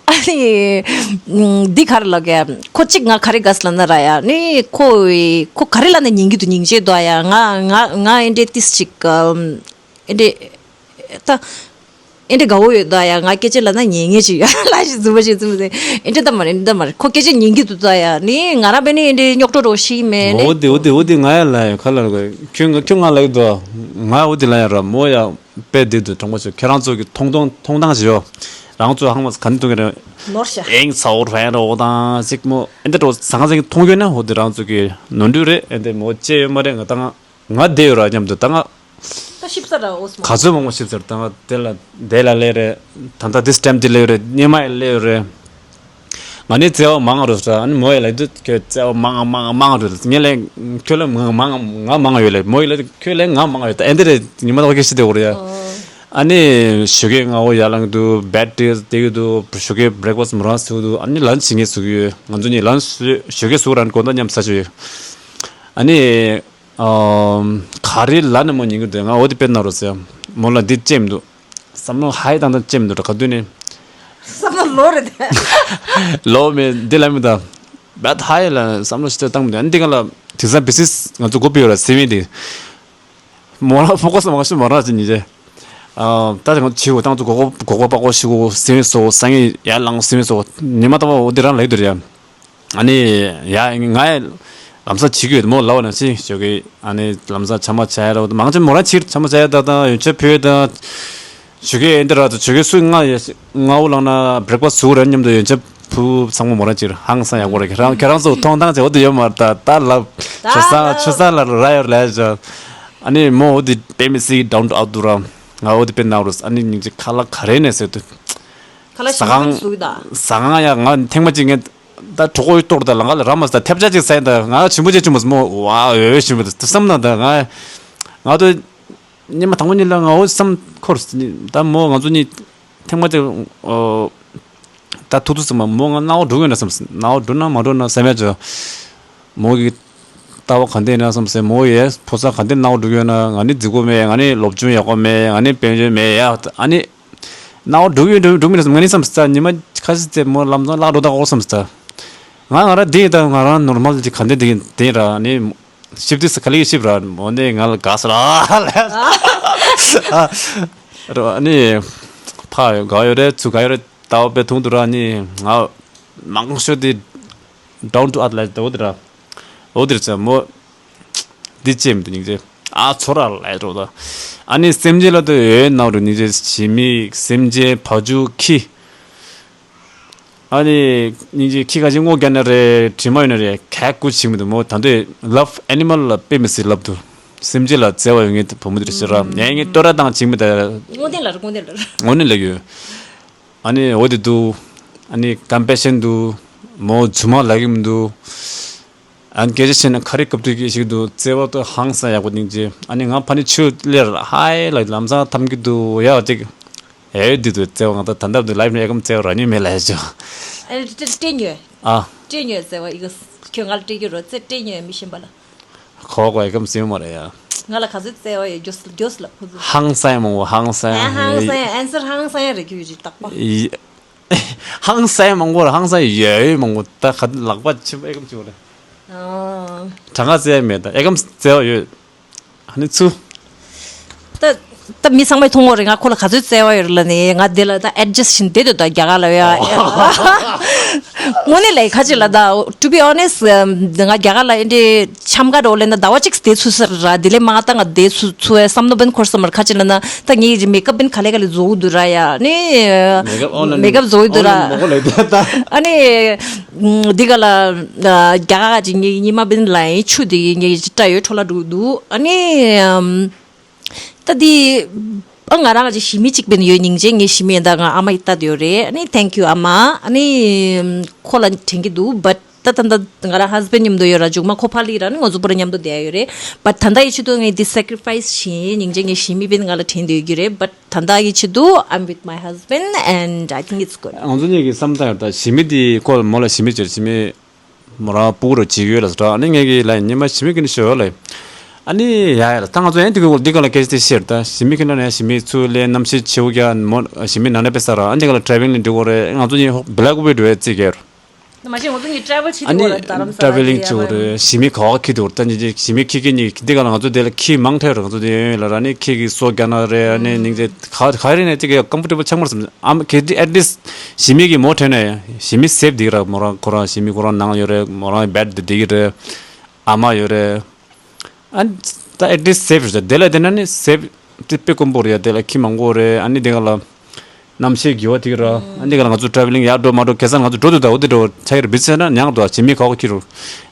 ཨ་ནི་འདི་ག་རེ་ལབ་གི། ཁོ་གཅིག་ང་ག་རེ་དགའ་ས་ལབ་ན་ར་ཡ། ནི་ཁོ་ཁོ་ག་རེ་ལབ་ན་ཉན་གི་འདུག་སྙིང་རྗེ་འདུག་ཡ། ང་ང་ང་ཨེ་འདྲས་ཏིས་ཅིག་ཨེ་འདྲས་ད། ཨེ་འདྲ་དགའ་བོ་ཡོད་ད་ཡ། ང་སྐད་ཆ་ལབ་ན་ཉན་ངེས་ཅིག་ཡ་ལ་ཞིག་རྫུན་མ་ཞིག་རྫུན་མ་ཟེར། ཨེ་འདྲ་ད་མ་རེད། ཨེ་འདྲ་ད་མ་རེད། ཁོ་སྐད་ཆ་ཉན་གི་འདུག་ད་ཡ། ནི་ང་རང་བས་ནི་ཨེ་འདྲ་རྙོག་དྲ་རོ་ཞིག་མེད་ནི། འོ་དེ་འོ་དེ་འོ་དེ་ང་ཡ་ལ་ཡ་ཁ་ལ་ར་གོ་ཁྱོད་ང་ཁྱོད་ང་ལ་ཡི་དོ། ང་འོ་དེ་ལ་ཡ་ར་མོ་ཡ་དཔེ་བདེ་འདུག་དྲང་པོ་ཞིག་ཁྱེད་རང་ཚོ་གི་མཐོང་མཐོང་མཐོང་སྟངས་ཞིག་ཡོད། རང་ཚོ་ཧང་མ་ག་ནི་མཐོང་གི་རེད། ནོར་ཤ། ཨེང་ཚའོ་རེད་རོ་དང་ཅིག་མོ་ཨེ་འདྲ་རོ་ཟང་ཟིང་མཐོང་གི་ན། འོ་དེ་རང་ཚོ་གི་ནོར་འཁྲུལ་རེད། ཨེ་འདྲ་མོ་ཅེ་ཡོད་མ་རེད། ང་ད་ང་ང་བསྡད་ཡོད་ར་མཉམ་དུ་ད་ང་། ད་ཤིབ་ས་ར་འོ་སི་མ། ག་ཚོད་མང་པོ་ཤིབ་ས་ར་ད་ང་དེ་ལ་དེ་ལ་སླེབས་རེད། ད་ལྟ་དེ་སི་ཊེམ་དེ་སླེབས་རེད། སྙེ་མ་ཡི་སླེབས་རེད། ང་ནི་བརྩེ་བ་མང་རུ་ས་ར། ཨ་ནི་མོ་ཡི་ལ་དུ་ཁྱོད་བརྩེ་བ་མང་མང་མང་རུ་ངས་ལས་ཁྱོད་ལ་ང་མང་ང་མང་ཡོད་ལས། མོ་ཡི་ལ་ཁྱོད་ལས་ང་མང་ཡོད། ད་ཨེ་འདི་རེད། ཉི་མ་ད་བ་ཁྱེད་ཤི་དེ་འོ་རེད་ཡ། ཨ་ནི་ཞོགས་ཀས་ང་འོ་ཡར་ལངས་འདུག་བེད་དེ་དེ་གི་འདུག་ཞོགས་ཀས་བྷི་རེག་ཕ་སི་མོ་རང་ཟུག་འདུག་ཨ་ནི་ལན་ཅི་ངས་ཟུག་ཡོད། ང་ཚོ་གཉིས་ལན་ཞོགས་ཀས་ཟུག་རང་གོ་ད་མཉམ་ས་ཆུ་ཡོད། ཨ་ནི། ཨམ། ག་རེ་ལབ་ན་མོ་ཉན་གི་འདུག་ང་འོ་དེ་དཔེ་ན་རོ་ཟེར། མོ་ལ་འདི་ཅེས་མི་འདུག་བསམ་བློ་ཧའི་བཏང་བཏང་ཅེས་མི་འདུག་ག་དུས་ནས། བསམ་བློ་ལོ་རེད་དེ། ལོ་མེད་འདི་ལབ་མི་འདུག་བད་ཧའི་ལ་བསམ་བློ་ཞིག་བཏང་མི་འདུག་ཨ་ནི་འདི་ག་ལ་དེང་སང་བི་སི་ནེ་སི་ང་ཚོ་སྒོ་ཕྱེ་ཡོད་ར་སེ་ཝིང་དེ། མོ་ལ་ཕོ་ཁ་སི་མ་ཤི་མ་ར་ཅི་ཉི་ཅེ། ཨ། ད་ང་ཚོ་བྱིའུ་བཏང་ཚོ་གོ་གོ་གོ་གོ་པ་གོ་ཤི་གོ་སེ་ཝིང་སོ་སང་ངེ་ཡར་ལངས་སེ་ཝིང་སོ་ཉི་མ་ད་བ་འོ་དེ་རང་ལ་ཡོད་དུ་རེད་ཡ། ཨ་ནི་ཡ་ང་ལམ་སང་བྱེད་ཀྱི་ཡོད་མོ་ལབ་པ་ན་ཅི་ཞོགས་ཀས་ཨ་ནི་ལམ་སང་ཇ་མ་ཇ་ཡ་ར་མང་ཆེ་མོ་རང་ཕྱིར་ཇ་མ་ཇ་ཡ་ད་དང་ཡོན་ཆབ་ཕུལ་དང་ཞོགས་ཀས་ཨེ་འདི་ར་ད་ཞོགས་ཀས་སུ་ང་ཡ་ང་འུ་ལངས་ན་བྷི་རེག་ཕ་སི་ཟུག་ར་མཉམ་དུ་ཡོན་ཆབ་ཕུལ་ཚང་མ་མོ་རང་ཕྱིར་ཧང་སང་ཡག་པོ་རེད། ཁྱེད་རང་ཁྱེད་རང་ཚོ་མཐོང་སྟངས་ཅི་འོ་དེ་ཡོད་མ་རེད། ད་ད་ལབ་ཆུ་སང་ཆུ་སང་ལ་ར་ཡོད་ལས་ཅོ་ཨ་ནི་མོ་འོ་དེ་དཔེ་མི་སྲིད་ཌའུན་ཊུ་ཨར་ཐི་འདུག་ར་ང་འོ་དེ་དཔེ་ནག་རུ་ཨ་ནི་སྙིང་རྗེ་ཁ་ལག་ག་རེ་ནས་ཟེར་དུས། ཁ་ལག་ཟ་ཁང་ཟ་ཁང་ཟུག་ད། ཟ་ཁང་ཡ་ང་ཐེངས་མ་གཅིག་ངས་ད་གྲོགས་པོ་གཏོར་ད་ལ་ང་ལ་ར་མ་ཟ་ཐེབས་ཆག་ཅིག་ཟ་ཡིན་ད་ང་ཆུན་པོ་ཅིག་ཆུན་པོ་མོ་ཝ་འོས་འོས་ཆུན་པོ་ད་བསམ་ན་ད་ང་ང་ད་ཉི་མ་དང་པོ་ཉིད་ལ་ང་འོ་བསམ་འཁོར་ད་མོ་ང་ཚོ་གཉིས་ཐེངས་མ་གཅིག་ཨོ་ད་ཐུག་ཐུག་ཟེར་མ་མོ་ང་སྣང་བ་འགྲོ་གི་ཡོད་ན་བསམ་སྣང་བ་འགྲོ་ན་མ་འགྲོ་ན་བསམ་ཡ་ཅོ་མོ་གི་ལྟ་བ་ག་འདྲ་ཡིན་ན་བསམ་སེ་མོ་ཡས་ཕོ་གསར་ག་འདྲ་སྣང་བ་འགྲོ་གི་ཡོད་ན་ང་ནི་རྫིག་པོ་མེད། ང་ནི་སློབ་སྦྱོང་ཡག་པོ་མེད། ང་ནི་དཔལ་འབྱོར་མེད་ཡ། ཨ་ནི། ནའོ་འགྲོ་གི་འགྲོ་འགྲོ་མི་འདུག་ང་ནི་བསམ་ས་ཉི་མ་ཁ་ཤས་ཙེ་མོ་ལམ་སང་ལག་འགྲོ་དང་ཨོ་བསམ་ས། ང་ང་ར་འདི་ད་ང་རང་ནོར་མལ་ཅིག་ག་འདི་འདི་འདི་ར་ནི་ཤིབ་དུས་ས་ག་ལེ་ཤིབ་ར་མོ་ནི་ང་ལ་དགའ་ས་ར་ར་ནི་ཕ་ཡོད་དགའ་ཡོད་རེད་ཚུ་དགའ་ཡོད་རེད་ད་འོ་པའི་དུང་དུ་ར་ནི་ང་མང་ཤོས་དེ་ཌའུན་ཊུ་ཨར་ཐི་ལ་ད་འོ་དེ་ར་འོ་དེ་ར་ཙེ་མོ། འདི་ཅེས་མི་འདུག་སྙིང་རྗེ། ཨ་ཚོ་ར་ལས་འགྲོ་ད། ཨ་ནི་སེམས་ཅན་ལ་དུ་ཡོད་ནའོ་རུ་སྙིང་རྗེ་ཞི་མི་སེམས་ཅན་བ་ཕྱུགས་ཁྱི། ཨ་ནི་སྙིང་རྗེ་ཁྱི་ཁ་ཅིག་སྔོ་རྒྱ་ན་རེ་དྲི་མ་ཡོད་ན་རེ་ཁ་ཀུ་ཅིག་མི་འདུག་མོ་ད་འདོད་ལབ་ཨེ་ནི་མལ་ལ་དཔེ་མི་སྲིད་ལབ་འདུག་སེམས་ཅན་ལ་བརྩེ་བ་ཡོད་ངེས་བུ་མོ་དེ་རེད་ཤི་ར་ངས་ངས་ལྟོས་ར་དང་ཅིག་མི་ད། དངོས་བདེན་ལ་རེ་དངོས་བདེན་ལ་རེ། དངོས་གནས་ལ་ཡོད། ཨ་ནི་འོ་དེ་འདུག་ཨ་ནི་ཀམ་པེ་ཤན་འདུག་མོ་རྫུན་མ་ལབ་ཀྱི་མི་འདུག་ཨ་ནི་སྐད་ཆ་བཤད་ན་ཁ་རི་ཁ་ཐུག་གི་ཞིག་འདུག་བརྩེ་བ་དུ་ཧང་སང་ཡག་པོ་སྙིང་རྗེ། ཨ་ནི་ང་ཕ་ནི་ཆུ་ལེར་ཧའི་ལ་ལམ་སང་འཐམ་གྱི་འདུག་ཡ་ཅིག་ཨེ་འདི་འདུག་བརྩེ་བ་ང་ད་ད་འདབ་འདུག་ལའིབ་ནས་ཨེ་ཀམ་བརྩེ་བ་ར་ཉུལ་མེད་ལ་ཡ་ཅོ། ཨ་ནི་སྤྲད་སྤྲད་ཉོས། ཨ། སྤྲད་ཉོས་ཟེར་བ་ཡི་གེ་ཁྱོད་ང་ལ་སྤྲད་རྒྱུ་རོ་ཙེ་སྤྲད་ཉོས་མི་ཤེས་པ་ལ། ཁོ་གོ་ཨེ་ཀམ་སེམས་མ་རེད་ཡ། ང་ལ་ག་ཚོད་བཙལ་བ་ཡོད་རྒྱོས་རྒྱོས་ལ་ཁོ་ཚོ། ཧང་སང་མང་པོ་ཧང་སང་། ཨ་ཧང་སང་ཨན་སར་ཧང་སང་རེད་ཁྱོད་ཀྱི་རྟག་པ། ཧང་སང་མང་པོ་རེད། ཧང་སང་ཡོད་ཡོད་མང་པོ་ད་ག་ལག་པ་ཆེ་ཨེ་ཀམ་ཆེ་བ་རེད། ཨ། གྲངས་ཀ་བཙལ་མེད་ད་ཨེ་ཀམ་བཙལ་བ་ཡོད། ཨ་ནི་ཚུ། ད་ད་མི་ཚང་མས་མཐོང་བ་རེད། ང་ཁོ་ལ་ག་ཚོད་བཙལ་བ་ཡོད་ལ་ནི་ང་དེ་ལ་ད་ཨེ་ཌི་ཇ་སི་ཊི་བྱིན་བསྡད་འདུག་ད་རྒྱ་གར་ལ་ཡ། དངོས་གནས་ལས་ཁ་ཅིག་ལ་ད། To be honest, ང་རྒྱ་གར་ལ་ཨེ་འདྲའི་འཆམ་ག་འགྲོ་ལེ་ན་ཟླ་བ་གཅིག་བསྡད་ཚུད་ས་ར་དེ་ལས་མ་ད་ང་བསྡད་ཚུད་ཚུད་བསམ་ནོ་བན་འཁོར་ས་མར་ཁ་ཅིག་ལ་ན་ད་ངའི་མེ་ཀབ་བན་ག་ལེ་ག་ལེ་བཟོ་འདུག་ར་ཡ་ནི། མེ་ཀབ་ཨོན་ལན་མེ་ཀབ་བཟོ་འདུག་ར། ཨོན་ལན་མོ་གོ་ལེ་ད་ད། ཨ་ནི། འདི་ག་ལ་རྒྱ་གར་གྱི་ངའི་ཉི་མ་བན་ལ་ཡིན་ཆུ་དེ་ངའི་ཅི་ཏྲ་ཡོད་འཕྲོ་ལ་འགྲོ་འདུག་ཨ་ནི། ད་འདི། ཨ་ང་རང་གི་ཞི་མི་གཅིག་པིན་ཡོད་སྙིང་རྗེ། ངའི་ཞི་མི་ད་ང་ཨ་མ་ཡི་ལྟ་དེ་ཡོད་རེད། ཨ་ནི་thank you ཨ་མ། ཨ་ནི་ཁོ་ལ་དྲན་གྱི་འདུག but ད་ད་ད་ང་རང་ཧ་སི་བེན་མཉམ་དུ་ཡོད་ར། མཇུག་མ་ཁོ་ཕ་ལི་ར་ནི་ང་ཚོ་པུ་ར་མཉམ་དུ་བསྡད་ཡོད་རེད། But ད་ལྟ་ཡི་ཆེད་དུ་ངས་འདི་sacrifice བྱེད་སྙིང་རྗེ། ངའི་ཞི་མི་པིན་ང་ལ་དྲན་དེ་ཡོད་ཀྱི་རེད། But ད་ལྟ་ཡི་ཆེད་དུ་I'm with my husband and I think it's good. ང་ཚོ་གཉིས་ཀྱི་བསམ་སྟངས་ཡོད་ད། ཞི་མི་འདི་ཁོ་མོ་ལ་ཞི་མི་བྱེད་ཞི་མི། མོ་རང་སྤུ་གུ་རུ་བྱེད་ཡོད་ལ་སོ་ཨ་ནི་ངས་ཀྱི་ལ་ཉི་མ་ཞི་མི་ཀི་ནི་ཤོད་ལ། ཨ་ནི་ཡ་ཡ་ལ་ད་ང་ཚོ་ཡན་དུ་གི་འདི་ག་ལ་སྐད་ཆ་དེ་ཤེར་ད་ཞི་མི་ཀི་ན་ནས་ཞི་མི་ཚུ་ལས་གནམ་གཤིས་ཆེ་བོ་ཀྱ་མོ་ཞི་མི་ན་ན་པེ་ས་ར་ཨ་འདི་ག་ལ་ཊ་རེ་ཝེལ་ལིང་འགྲོ་གོ་རེད། ང་ཚོ་ཡིན་ཧོ་བི་ལག་ཝེ་འགྲོ་བའི་རྩིས་ཀྱེར། ད་མ་ཤེས་ང་ཚོ་གཉིས་ཊ་རེ་ཝེལ་བྱེད་ཨ་དུས་ནི་གོ་ར་རྡ་རམ་ས་ཊ་རེ་ཝེལ་ལིང་ལ་ཆེ་བོ་ཡ་རེད། ཞི་མི་ག་བ་ཁི་དུ་ར་ད་ཉི་ཅི་ཞི་མི་ཁི་ཁི་ཉི་འདི་ག་ལ་ང་ཚོ་དེ་ལ་ཁི་མང་ཐལ་ར། ང་ཚོ་དེ་ཡོད་ལ་ར་ནི་ཁི་གི་སོ་རྒྱ་ན་རེད། ཨ་ནི་ཉིང་ཅི་ག་ག་རེ་ནས་ཅི་གི་ཀམ་ཕོར་ཊེ་བལ་ཆགས་མར་སམ་ཨམ་ཁེ་ཏི་at least ཞི་མི་གི་མོ་ཐོན་ནས་ཞི་མི་སེབ་འདི་ར་མོ་རང་ཁོ་རང་ཞི་མི་ཁོ་རང་ནང་ཡོད་རེད། མོ་རང་བེད་དེ་འདི་གི་རེད། ཨ་མ་ཡོད་རེད། ཨ་ད་at least སེབ་རེད། དེ་ལ་དེ་ན་ནི་སེབ་དེ་དཔེ་དཀོན་པོ་རེད། དེ་ལ་ཁྱི་མང་པོ་རེད། ཨ་ནི་དེ་ག་ལ་གནམ་གཤིས་དགེ་བ་དེ་ག་ར་ཨ་ནི་དེ་ག་ལ་ང་ཚོ་ཊ་རེ་ཝེལ་ལིང་ཡར་འགྲོ་མར་འགྲོ་ཁ་སང་ང་ཚོ་འགྲོ་དུས་ད་འོ་དེ་འགྲོ་ཆ་ཡར་བི་ཚེ་ན་ཉག་འགྲོ་ཞི་མི་ག་བ་ཁྱི་རུ་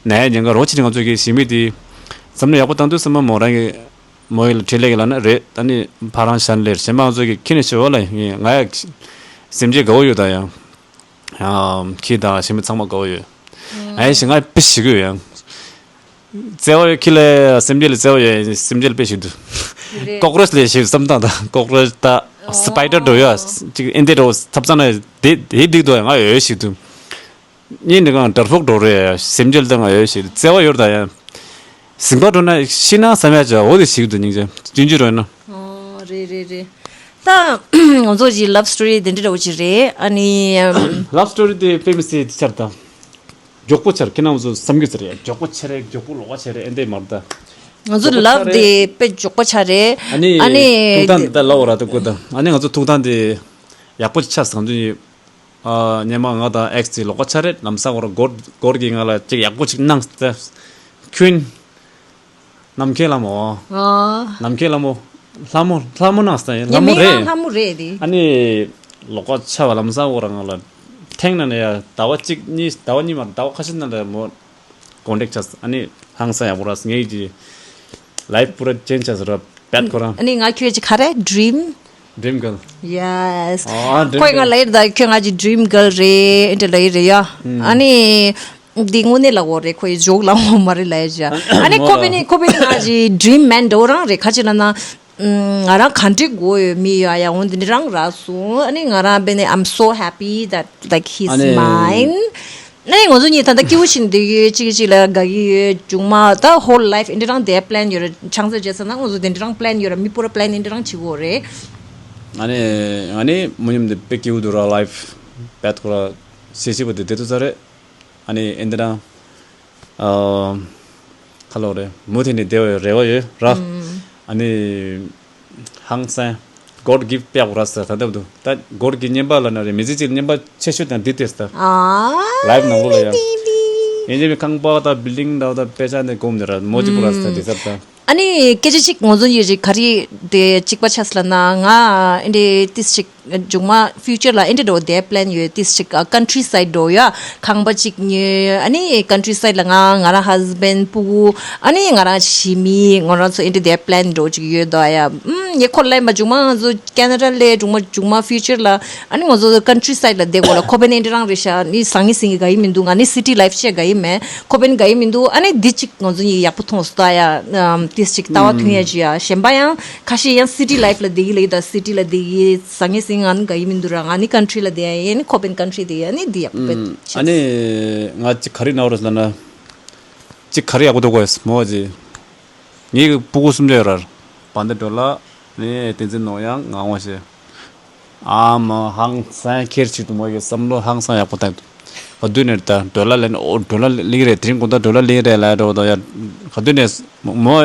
ན་ཡ་ཉེན་ཁ་རོ་ཆི་ནི་ང་ཚོ་གི་ཞི་མི་དེ་བསམ་བློ་ཡག་པོ་བཏང་དུས་བསམ་མ་མོ་རང་གི་མོ་ཡི་ལ་ཁྲིད་ལས་ཀྱི་ལ་ན་རེད། ད་ནི་ཕ་རང་ཤན་ལེར་གཞན་མ་ཚོ་གི་ཁྱི་ནི་ཤི་བ་ལ་ཡིན། ང་ཡ་སེམས་ཅན་དགའ་བོ་ཡོད་ད་ཡང་ཁྱི་དང་ཞི་མི་ཚང་མ་དགའ་བོ་ཡོད། ཨ་ཡ་ཞི་ང་དཔེ་ཞི་གི་ཡོད་ཡང་བརྩེ་བ་ཡོད་ཁྱི་ལ་སེམས་ཅན་ལ་བརྩེ་བ་ཡོད་སེམས་ཅན་ལ་དཔེ་ཞི་འདུག་རེད། ཀོག་རོ་ཆི་ལ་ཞི་བསམ་སྟངས་དང་ཀོག་རོ་ཆི་ད་སི་པའི་ཌར་འགྲོ་ཡོད་ཅིག་ཨིན་དེ་འགྲོ་ཐབ་ཚང་ན་དེ་དེ་སྡིག་འདུག་ང་ཡོད་ཞི་འདུག་གཉིས་འདི་གང་དྲར་ཕོག་འགྲོ་རེད། སེམས་ཅན་ལ་ང་ཡོད་ཞིག་བརྩེ་བ་ཡོད་ད་ཡང་། ཟིན་པ་འགྲོ་ན་ཤི་ན་བསམ་ཡ་ཅག་འོ་དེ་ཞིག་ཏུ་སྙིང་རྗེ་སྐྱིན་ཅི་རོ་ཡིན་ན། ཨོ་རེད་རེད་རེད། ད་ང་ཚོ་གི་ལབ་སི་ཊོ་རི་དེ་འདྲ་འདྲ་བོ་ཅིག་རེད། ཨ་ནི་ལབ་སི་ཊོ་རི་དེ་དཔེ་མི་སྲིད་དེ་ཆར་དང་མགྱོགས་པོ་ཆར་ཁྱེད་རང་ཚོ་བསམ་རྒྱུ་ཟེར་ཡ་མགྱོགས་པོ་ཆེ་རེད། མགྱོགས་པོ་ལོགས་ཀ་ཆེ་རེད། ཨེ་འདྲས་མ་རེད་ད། ང་ཚོ་མགྱོགས་པོ་ལབ་ཆ་རེད། དེ་དཔེ་མགྱོགས་པོ་ཆ་རེད། ཨ་ནི་ཨ་ནི་ཐུག་ཐང་དེ་ད་ལབ་འོ་ར་ད་དགོས་ད། ཨ་ནི་ང་ཚོ་ཐུག་ཐང་དེ་ཡག་པོ་ཆགས་སོང་དུས། ཨ་སྔོན་མ་ང་དང་ཨེག་སི་དེ་ལོགས་ཀ་ཆ་རེད། ལམ་སང་འོ་ར་སྒོར་སྒོར་གྱིས་ང་ལ་ཅིག་ཡག་པོ་ཅིག་གནང་སྟེ། ཁྱོད་ནམ་མཁའི་ལྷ་མོ། ཨ་ནམ་མཁའི་ལྷ་མོ། ལྷ་མོ་ལྷ་མོ་གནང་སྟེ་ཡིན་ལྷ་མོ་ངའི་རེད། ཨང་ལྷ་མོ་རེད་དེ། ཨ་ནི་ལོགས་ཀ་ཆ་བ་ལམ་སང་འོ་ར་ང་ལ་ཐེངས་ན་ནས་ཡ་ཟླ་བ་གཅིག་གཉིས་ཟླ་བ་གཉིས་མ་ཟླ་བ་ཁ་ཤས་ནང་ལ་མོ་ཀོན་ཊེག་བྱས། ཨ་ནི་ཧང་སང་ཡག་པོ་ར་ངའི་གི་ལའིཕ་པུ་ར་ཅེན་ཇི་བྱས་ར། བད་ཁོ་རང་། ཨ་ནི་ང་ཁྱོད་ཀྱི་ག་རེ་ཌི་རིམ། ཌི་རིམ་གརལ། ཡེ་སི། ཨ་ཌི་རིམ་ཁོས་ང་གརལ། ལབ་ཡོད་ད་ཁྱོད་ང་གི་ཌི་རིམ་གརལ་རེད་ཨེ་འདྲ་ལབ་ཡོད་རེད་ཡ། ཨ་ནི་འདི་དངོས་གནས་ལབ་དགོས་རེད། ཁོ་ཡི་ཇོག་ལབ་དགོས་མ་རེད་ལབ་ཡོད་ཡ། ཨ་ནི་ཁོ་བས་ནི་ཁོ་བས་ནི་ང་གི་ཌི་རིམ་མེན་འདྲ་བོ་རང་རེད། ག་ཅི་ལབ་ན་ང་རང་ག་འདྲ་དགོས་ཡོད་མི་ཡོད་ཡ་འོ་འདི་འདྲ་རང་རག་སོང་། ཨ་ནི་ང་རང་བས་ནི་I'm so happy that like he's mine། ཨ་ནི་ང་ཚོ་གཉིས་ད་ལྟ་སྐྱིད་པོ་ཕྱིན་བསྡད་ཡོད། གཅིག་གིས་གཅིག་ལ་དགའ་གི་ཡོད། མཇུག་མ་ད་ཧོལ་ལའིཕ་ཨེ་འདྲ་རང་དེ་པི་ལེན་ཡོད་རེད། ཆང་ས་བརྗེད་ཚར་ན་ང་ཚོ་དེ་འདྲ་རང་པི་ལེན་ཡོད་རེད། མི་པུ་ར་པི་ལེན་ཨེ་འདྲ་རང་བྱེད་དགོས་རེད། ཨ་ནི་ང་ནི་མོ་མཉམ་དུ་དཔེ་སྐྱིད་པོ་འདུག་ར། ལའིཕ་བད་ཁོ་ར་སི་སི་པོ་དེ་བསྡད་ཐུབ་ས་རེད། ཨ་ནི་ཨེ་འདྲ་རང་ཨ་ཁ་ལོ་རེད། མུ་མཐུད་ནས་བསྡད་པའི་རེ་བ་ཡོད་ར། ཨ་ནི། ཧང་སང་། སྒོར་གྱིས་པེག་ར་ས་ད་འདབ་འདུག་ད་སྒོར་གྱི་བརྙན་པར་ལ་ན་རེ་མི་ཚེ་གཅིག་བརྙན་པར་ཆེ་ཤོས་དང་འདི་ཏེ་ས་ད། ཨ་ལའིབ་ནང་ལོགས་ལ་ཡ། ཡིན་གཅིག་མིན་ཁང་པ་དང་བིལ་ཌིང་འདྲ་བ་དང་དཔེ་ཆ་འདི་སྒོམ་ནི་ར་མོ་ཅིག་པུ་ར་ས་ད་འདི་ས་ད། ཨ་ནི་སྐད་ཆ་གཅིག་ངོ་ཚོ་ཡོད་ཅིག་ག་རེ་དེ་གཅིག་པ་ཆགས་ལ་ན་ང་ཨེ་འདྲའི་ཏིས་ཅིག་མཇུག་མ་ཕིའུ་ཅར་ལ་ཨེ་འདྲ་འགྲོ་དེ་པི་ལེན་ཡོད། ཏིས་ཅིག་ཀན་ཊི་སའིཌ་འགྲོ་ཡ། ཁང་པ་གཅིག་ཉོས། ཨ་ནི་ཀན་ཊི་སའིཌ་ལ་ང་ང་རང་ཧས་བྷེན་ཌི་སྤུ་གུ། ཨ་ནི་ང་རང་ཞི་མི་ང་རང་ཚོ་ཨེ་འདྲ་དེ་པི་ལེན་འགྲོ་ཅིག་ཡོད་དོ་ཡ། ཨམ་ངས་ཁོ་ལ་མ་མཇུག་མ་ང་ཚོ་ཁེ་ན་ཌ་ལ་མཇུག་མ་མཇུག་མ་ཕིའུ་ཅར་ལ་ཨ་ནི་ང་ཚོ་ཀན་ཊི་སའིཌ་ལ་བསྡད་དགོས་ལ། ཁོ་པན་ཨེ་འདྲ་རང་རེད་ཤག་ནི་སང་ཉིན་སང་ཉིན་དགའ་ཡི་མི་འདུག་ང་ནི་སི་ཊི་ལའིཕ་བྱས་དགའ་ཡི་མེད། ཁོ་པན་དགའ་ཡི་མི་འདུག་ཨ་ནི་འདི་གཅིག་ང་ཚོ་གཉིས་ཡག་པོ་མཐོང་སོང་ད་ཡ། ཨམ་ཏིས་ཅིག་ལྟ་བ་མཐུན་ཡ་ཅིག་ཡ། གཞན་པ་ཡང་ཁ་ཤས་ཡང་སི་ཊི་ལའིཕ་ལ་བསྡད་ཀྱི་ལ་ཡི་ད་སི་ཊི་ལ་བསྡད་ཀྱི་སང་ཉིན་སང་ ང་ནི་དགའ་ཡི་མི་འདུག་ར། ང་ནི་country་ལ་བསྡད་ཡ་ཡིན། ཁོ་པན་country་བསྡད་ཡ་ནི་འདི་ཡག་པོ་བས། ཨ་ནི་ང་ཅིག་ག་རེ་ན་བར་ལ་ན་ཅིག་ག་རེ་ཡག་པོ་འདུག་གོ་མོ་ཅི། ངའི་གི་སྤུ་གུ་གསུམ་ཆ་ཡོད་ར། བན་དེ་ཌོ་ལར་ནི་བསྟན་འཛིན་ནོར་གཡང་ངག་དབང་ཞེས། ཨ་མ་ཧང་སང་ཁྱེར་ཅིག་ཏུ་མོ་གི་བསམ་བློ་ཧང་སང་ཡག་པོ་བཏང་འདུག་ག་དུས་ནས་ད་ཌོ་ལར་ལེན་ཨོ་ཌོ་ལར་ལིང་རེད། དེ་རིང་དགོང་དག་ཌོ་ལར་ལིང་རེད་ལ་འགྲོ་དོ་ཡ། ག་དུས་ནས་མོ་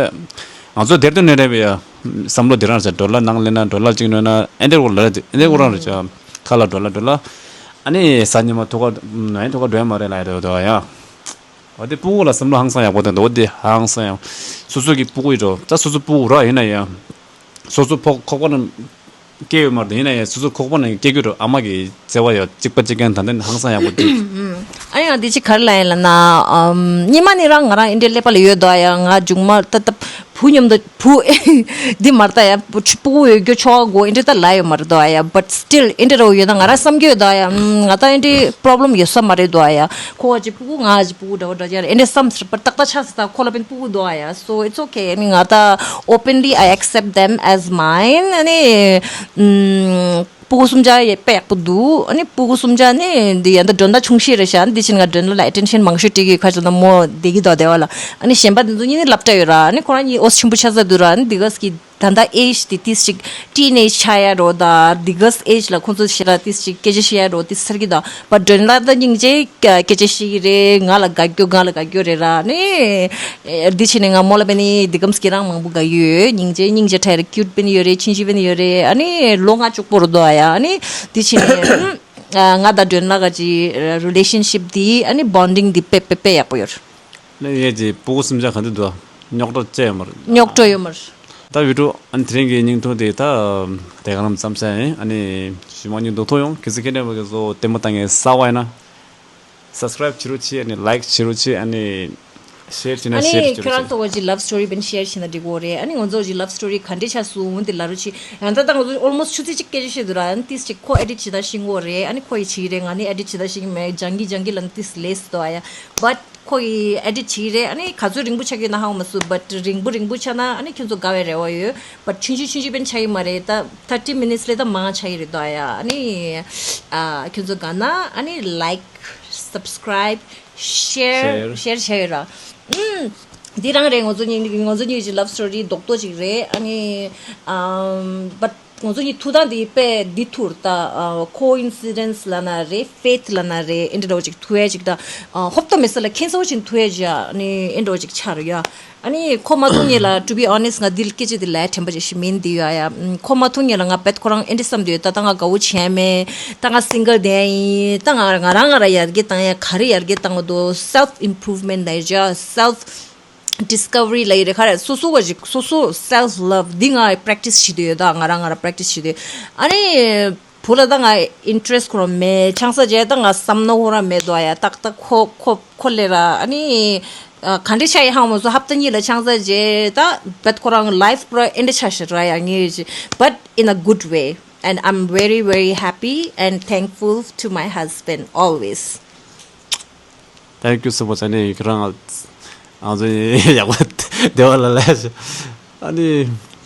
ང་ཚོ་དེར་དུ་ནས་རེད་པས་ཡ། བསམ་བློ་དེ་རང་ཟེར་ཌོ་ལར་ནང་ལེན་ན་ཌོ་ལར་གཅིག་ནོན་ན་ཨེ་འདྲ་གོ་ལ་རེད། ཨེ་འདྲ་གོ་རང་རེད་ཅག་ཁ་ལ་ཌོ་ལར་ཌོ་ལར། ཨ་ནི་ས་ཉི་མ་ཐུག་ག་ནའི་ཐུག་ག་འགྲོ་ཡ་མ་རེད་ལ་འགྲོ་དོ་ཡ། འོ་དེ་སྤུ་གུ་ལ་བསམ་བློ་ཧང་སང་ཡག་པོ་དང་འོ་དེ་ཧང་སང་ཡག་སོ་སོ་གི་སྤུ་གུ་ཡི་འགྲོ་ད་སོ་སོ་སྤུ་གུ་ར་ཡིན་ན་ཡང་། སོ་སོ་ཕོག་ཁོག་པ་ན་སྐྱེ་ཡོད་མ་རེད། ཡིན་ན་ཡང་སོ་སོ་ཁོག་པ་ན་སྐྱེ་རྒྱུ་རུ་ཨ་མ་གི་བརྩེ་བ་ཡོད་གཅིག་པ་གཅིག་རྐྱང་ད་ལྟ་ནི་ཧང་སང་ཡག་པོ་འདུག་ཨ་ནི་ང་འདི་ཅི་ག་རེ་ལ་ཡིན་ལ་ན། ཨམ། སྙི་མ་ནི་རང་ང་རང་ཨིན་འདྲའི་ཀླད་པ་ལ་ཡོད་དོ་ཡ། ང་མཇུག་མ་ད་ད་བུ་མཉམ་དུ་བུ་འདི་མ་རེད་ད་ཡ། བུ་ཕྲུ་གུ་ཡོད་རྒྱུ་ཆོག་གོ་ཨིན་འདྲའི་ད་ལ་ཡོད་མ་རེད་དོ་ཡ། But still ཨིན་འདྲ་རོ་ཡོད་ན་ང་རང་བསམ་གྱི་ཡོད་དོ་ཡ། ཨམ། ང་ད་ཨིན་འདྲའི་པྲོབ་ལེམ་ཡོད་ས་མ་རེད་དོ་ཡ། ཁོ་བ་ཅི་ཕྲུ་གུ་ང་ཅི་ཕྲུ་གུ་འདྲ་བོ་འདྲ་ཅི་ཨིན་འདྲའི་བསམ་སྲིད་པ་ཏག་ཏག་ཆགས་སྲིད་ད་ཁོ་ལ་པན་ཕྲུ་གུ་དོ་ཡ། So it's okay. ཨ་ནི་ང་ད་openly I accept them as mine. ཨ་ནི། ཨམ། སྤུ་གུ་གསུམ་ཆ་ཡེ་དཔེ་ཡག་པོ་འདུག་ཨ་ནི་སྤུ་གུ་གསུམ་ཆ་ནི་འདི་ཡ་འདི་མགྲོན་ཟླ་ཆུང་ཤོས་རེད་ཤག་འདི་ཕྱིན་ང་མགྲོན་ཟླ་ལ་attention་མང་ཤོས་སྤྲད་ཀྱི་ཡོད། ཁ་ཅིག་ན་མོ་བསྡད་ཀྱི་འདུག་བསྡད་པ་ལ། ཨ་ནི་གཞན་པ་འདི་ཚོ་གཉིས་ནི་སློབ་གྲྭ་ཡོད་ར། ཨ་ནི་ཁོ་རང་གཉིས་ཨོ་ཆེན་པོ་ཆགས་ཚར་འདུག་ར། ཨ་ནི་འདི་ག་སྐྱིད་ད་ལྟ་age་དེ་ཏིས་ཅིག་teenage་ཆགས་ཡ་རོ་ད། འདི་ག་age་ལ་ཁོང་ཚོ་ཞེ་དྲག་ཏིས་ཅིག་སྐད་ཆ་བཤད་ཡ་རོ་ཏིས་ཚར་གྱི་འདུག But མགྲོན་ཟླ་ད་སྙིང་རྗེ་སྐད་ཆ་བཤད་ཀྱི་རེད། ང་ལ་དགའ་སྐྱོ་ང་ལ་དགའ་སྐྱོ་རེད་ར། ཨ་ནི་འདི་ཕྱིན་ནས་ང་མོ་ལ་པན་ནི་འདི་གམ་སྐྱིད་རང་མང་པོ་དགའ་ཡོད། སྙིང་རྗེ་སྙིང་རྗེ་ཕྲ་རེད། cute་པན་ཡོད་རེད། ཆུང་ཆུང་པན་ཡོད་རེད། ཨ་ནི་ལོ་ལྔ་བཅུ་པོ་རུ་འདུག་ཨ་ཡ། ཨ་ནི་འདི་ཕྱིན་ནས་ང་དང་མགྲོན་ཟླ་ག་ཅི་relationship་འདི་ཨ་ནི་bonding་འདི་དཔེ་དཔེ་དཔེ་ཡག་པོ་ཡོད། ལས་ངས་ཀྱི་སྤུ་གུ་གསུམ་ཆ་ག་འདི་འདུག་རྙོག་དྲ་བཅས་ཡོད་མ་རེད། རྙོག་དྲ་ཡོད་མ་རེད། ད་བི་ཀྲུ་ཨ་ནི་དེ་རིང་གི་བརྙན་ཐུང་དེ་ད་དེ་ག་རང་མཚམས་བྱས་ཡིན། ཨ་ནི་ཞུ་མ་མྱོང་དུ་ཐོ་ཡོང་གལ་སྲིད་ཁྱེད་འདྲ་བ་གི་བཟོ་ལྟད་མོ་ལྟ་མཁན་གསར་བ་ཡིན་ན་subscribe་བྱེད་རོགས་བྱེད། ཨ་ནི་like་བྱེད་རོགས་བྱེད། ཨ་ནི་share་བྱེད་ན་ཨ་share་ནི་བྱེད་ཁྱོད་རང་རོགས་ཚོ་བྱེད། བ་ཅི་love story་བན་share་བྱེད་ན་འགྲིག་གོ་རེད། ཨ་ནི་ང་ཚོ་བ་ཅི་love story་ག་འདྲས་ཆགས་སོང་དེ་ལབ་རོགས་བྱེད། ཡང་ད་ལྟ་ང་ཚོ་almost་ཆུ་ཚོད་གཅིག་སྐད་ཆ་བཤད་འདུག་ར། ཨ་ནི་ཏིས་ཅིག་ཁོ་edit་བྱེད་ད་ཤེས་གོ་རེད། ཨ་ནི་ཁོ་ཡི་བྱེད་ཀྱི་རེད། ང་ནི་edit་བྱེད་ད་ཤེས་ཀྱི་མེད། ལྗང་གི་ལྗང་གི་ལབ་ན་ཏིས་ལས་སུ་འདུག་ཨ་ཡ། But ཁོ་ཡི་edit་བྱེད་ཀྱི་རེད། ཨ་ནི་ག་ཚོད་རིང་པོ་ཆགས་ཀྱི་ཡོད་ན་ཧ་གོ་མ་སོང་། But་རིང་པོ་རིང་པོ་ཆགས་ན་ཨ་ནི་ཁྱོད་ཚོ་དགའ་བའི་རེ་བ་ཡོད། But་ཆུང་ཆུང་ཆུང་ཆུང་པན་ཆགས་ཀྱི་མ་རེད། ད་thirty minutes་ལས་ད་མང་ཆགས་ཀྱི་རེད་དོ་ཨ་ཡ། ཨ་ནི་ཨ་ཁྱོད་ཚོ་དགའ་ན་ཨ་ནི་like subscribe share share་བྱས་ཡོད་ར། ཨུམ། འདི་རང་རེད། ང་ཚོ་གཉིས་ང་ཚོ་གཉིས་ཀྱི་love story་རྡོག་རྡོག་ཅིག་རེད། ཨ་ནི་ཨམ་but་ང་ཚོ་གཉིས་ཐུག་སྟངས་འདི་དཔེ་འདི་ཐུག་ད་coincidence་ལབ་ན་རེད། Fate་ལབ་ན་རེད། ཨེ་འདྲ་འདྲ་བོ་ཅིག་ཐུག་ཡ་ཅིག་ད་ཧོབ་ཏེ་མི་ས་ལ་ཁེན་ས་བོ་ཅིག་ཐུག་ཡ་ཅིག་ཨ་ནི་ཨེ་འདྲ་བོ་ཅིག་ཆགས་རེད་ཡ། ཨ་ནི་ཁོ་མ་ཐུག་ཉེ་ལ་to be honest་ང་འདི་ལ་སྐད་ཆ་འདི་ལ་དྲན་པ་ཅིག་ཞིག་མིན་འདི་ཡོད་ཡ། ཁོ་མ་ཐུག་ཉེ་ལ་ང་བེད་ཁོ་རང་ཨེ་འདྲ་བསམ་འདི་ཡོད། ད་ད་ང་དགའ་བོ་བྱས་མེད། ད་ང་single་བསྡད་ཡིན། ད་ང་ང་རང་ང་རང་ཡར་རྒྱས་བཏང་ཡ་ག་རེ་ཡར་རྒྱས་བཏང་བ་འདུག self improvement་ལ་ཡ་self discovery་ལ་ཡི་རེད་ཁ་རེ། སོ་སོ་བ་ཞིག་སོ་སོ་self love་འདི་ང་practice་བྱེད་དུ་ཡོད། ད་ང་རང་ང་རང་practice་བྱེད་དུ་ཡོད། ཨ་ནི་བུ་ལ་ད་ང་interest་ཁོ་རང་མེད། ཆང་ས་རྗེས་ད་ང་བསམ་ན་ཁོ་རང་མེད་དོ་ཡ། ཏག་ཏག་ཁོ་ཁོ་ཁོ་ལས་ར། ཨ་ནི་ག་འདྲ་ཆགས་ཡི་ཧང་མ་སོ་ཧབ་ཏ་གཉིས་ལ་ཆང་ས་རྗེས་ད་བེད་ཁོ་རང་life་པུ་ར་ཨེ་འདྲ་ཆགས་ཤི་ར་ཡ་ངེས་ཅི། But in a good way and I'm very very happy and thankful to my husband always. Thank you so much. ཨ་ནི་ཁྱེད་རང་ང་ཚོ་ཡག་པོ་བདེ་བ་ལ་ལས་ཤོག་ཨ་ནི་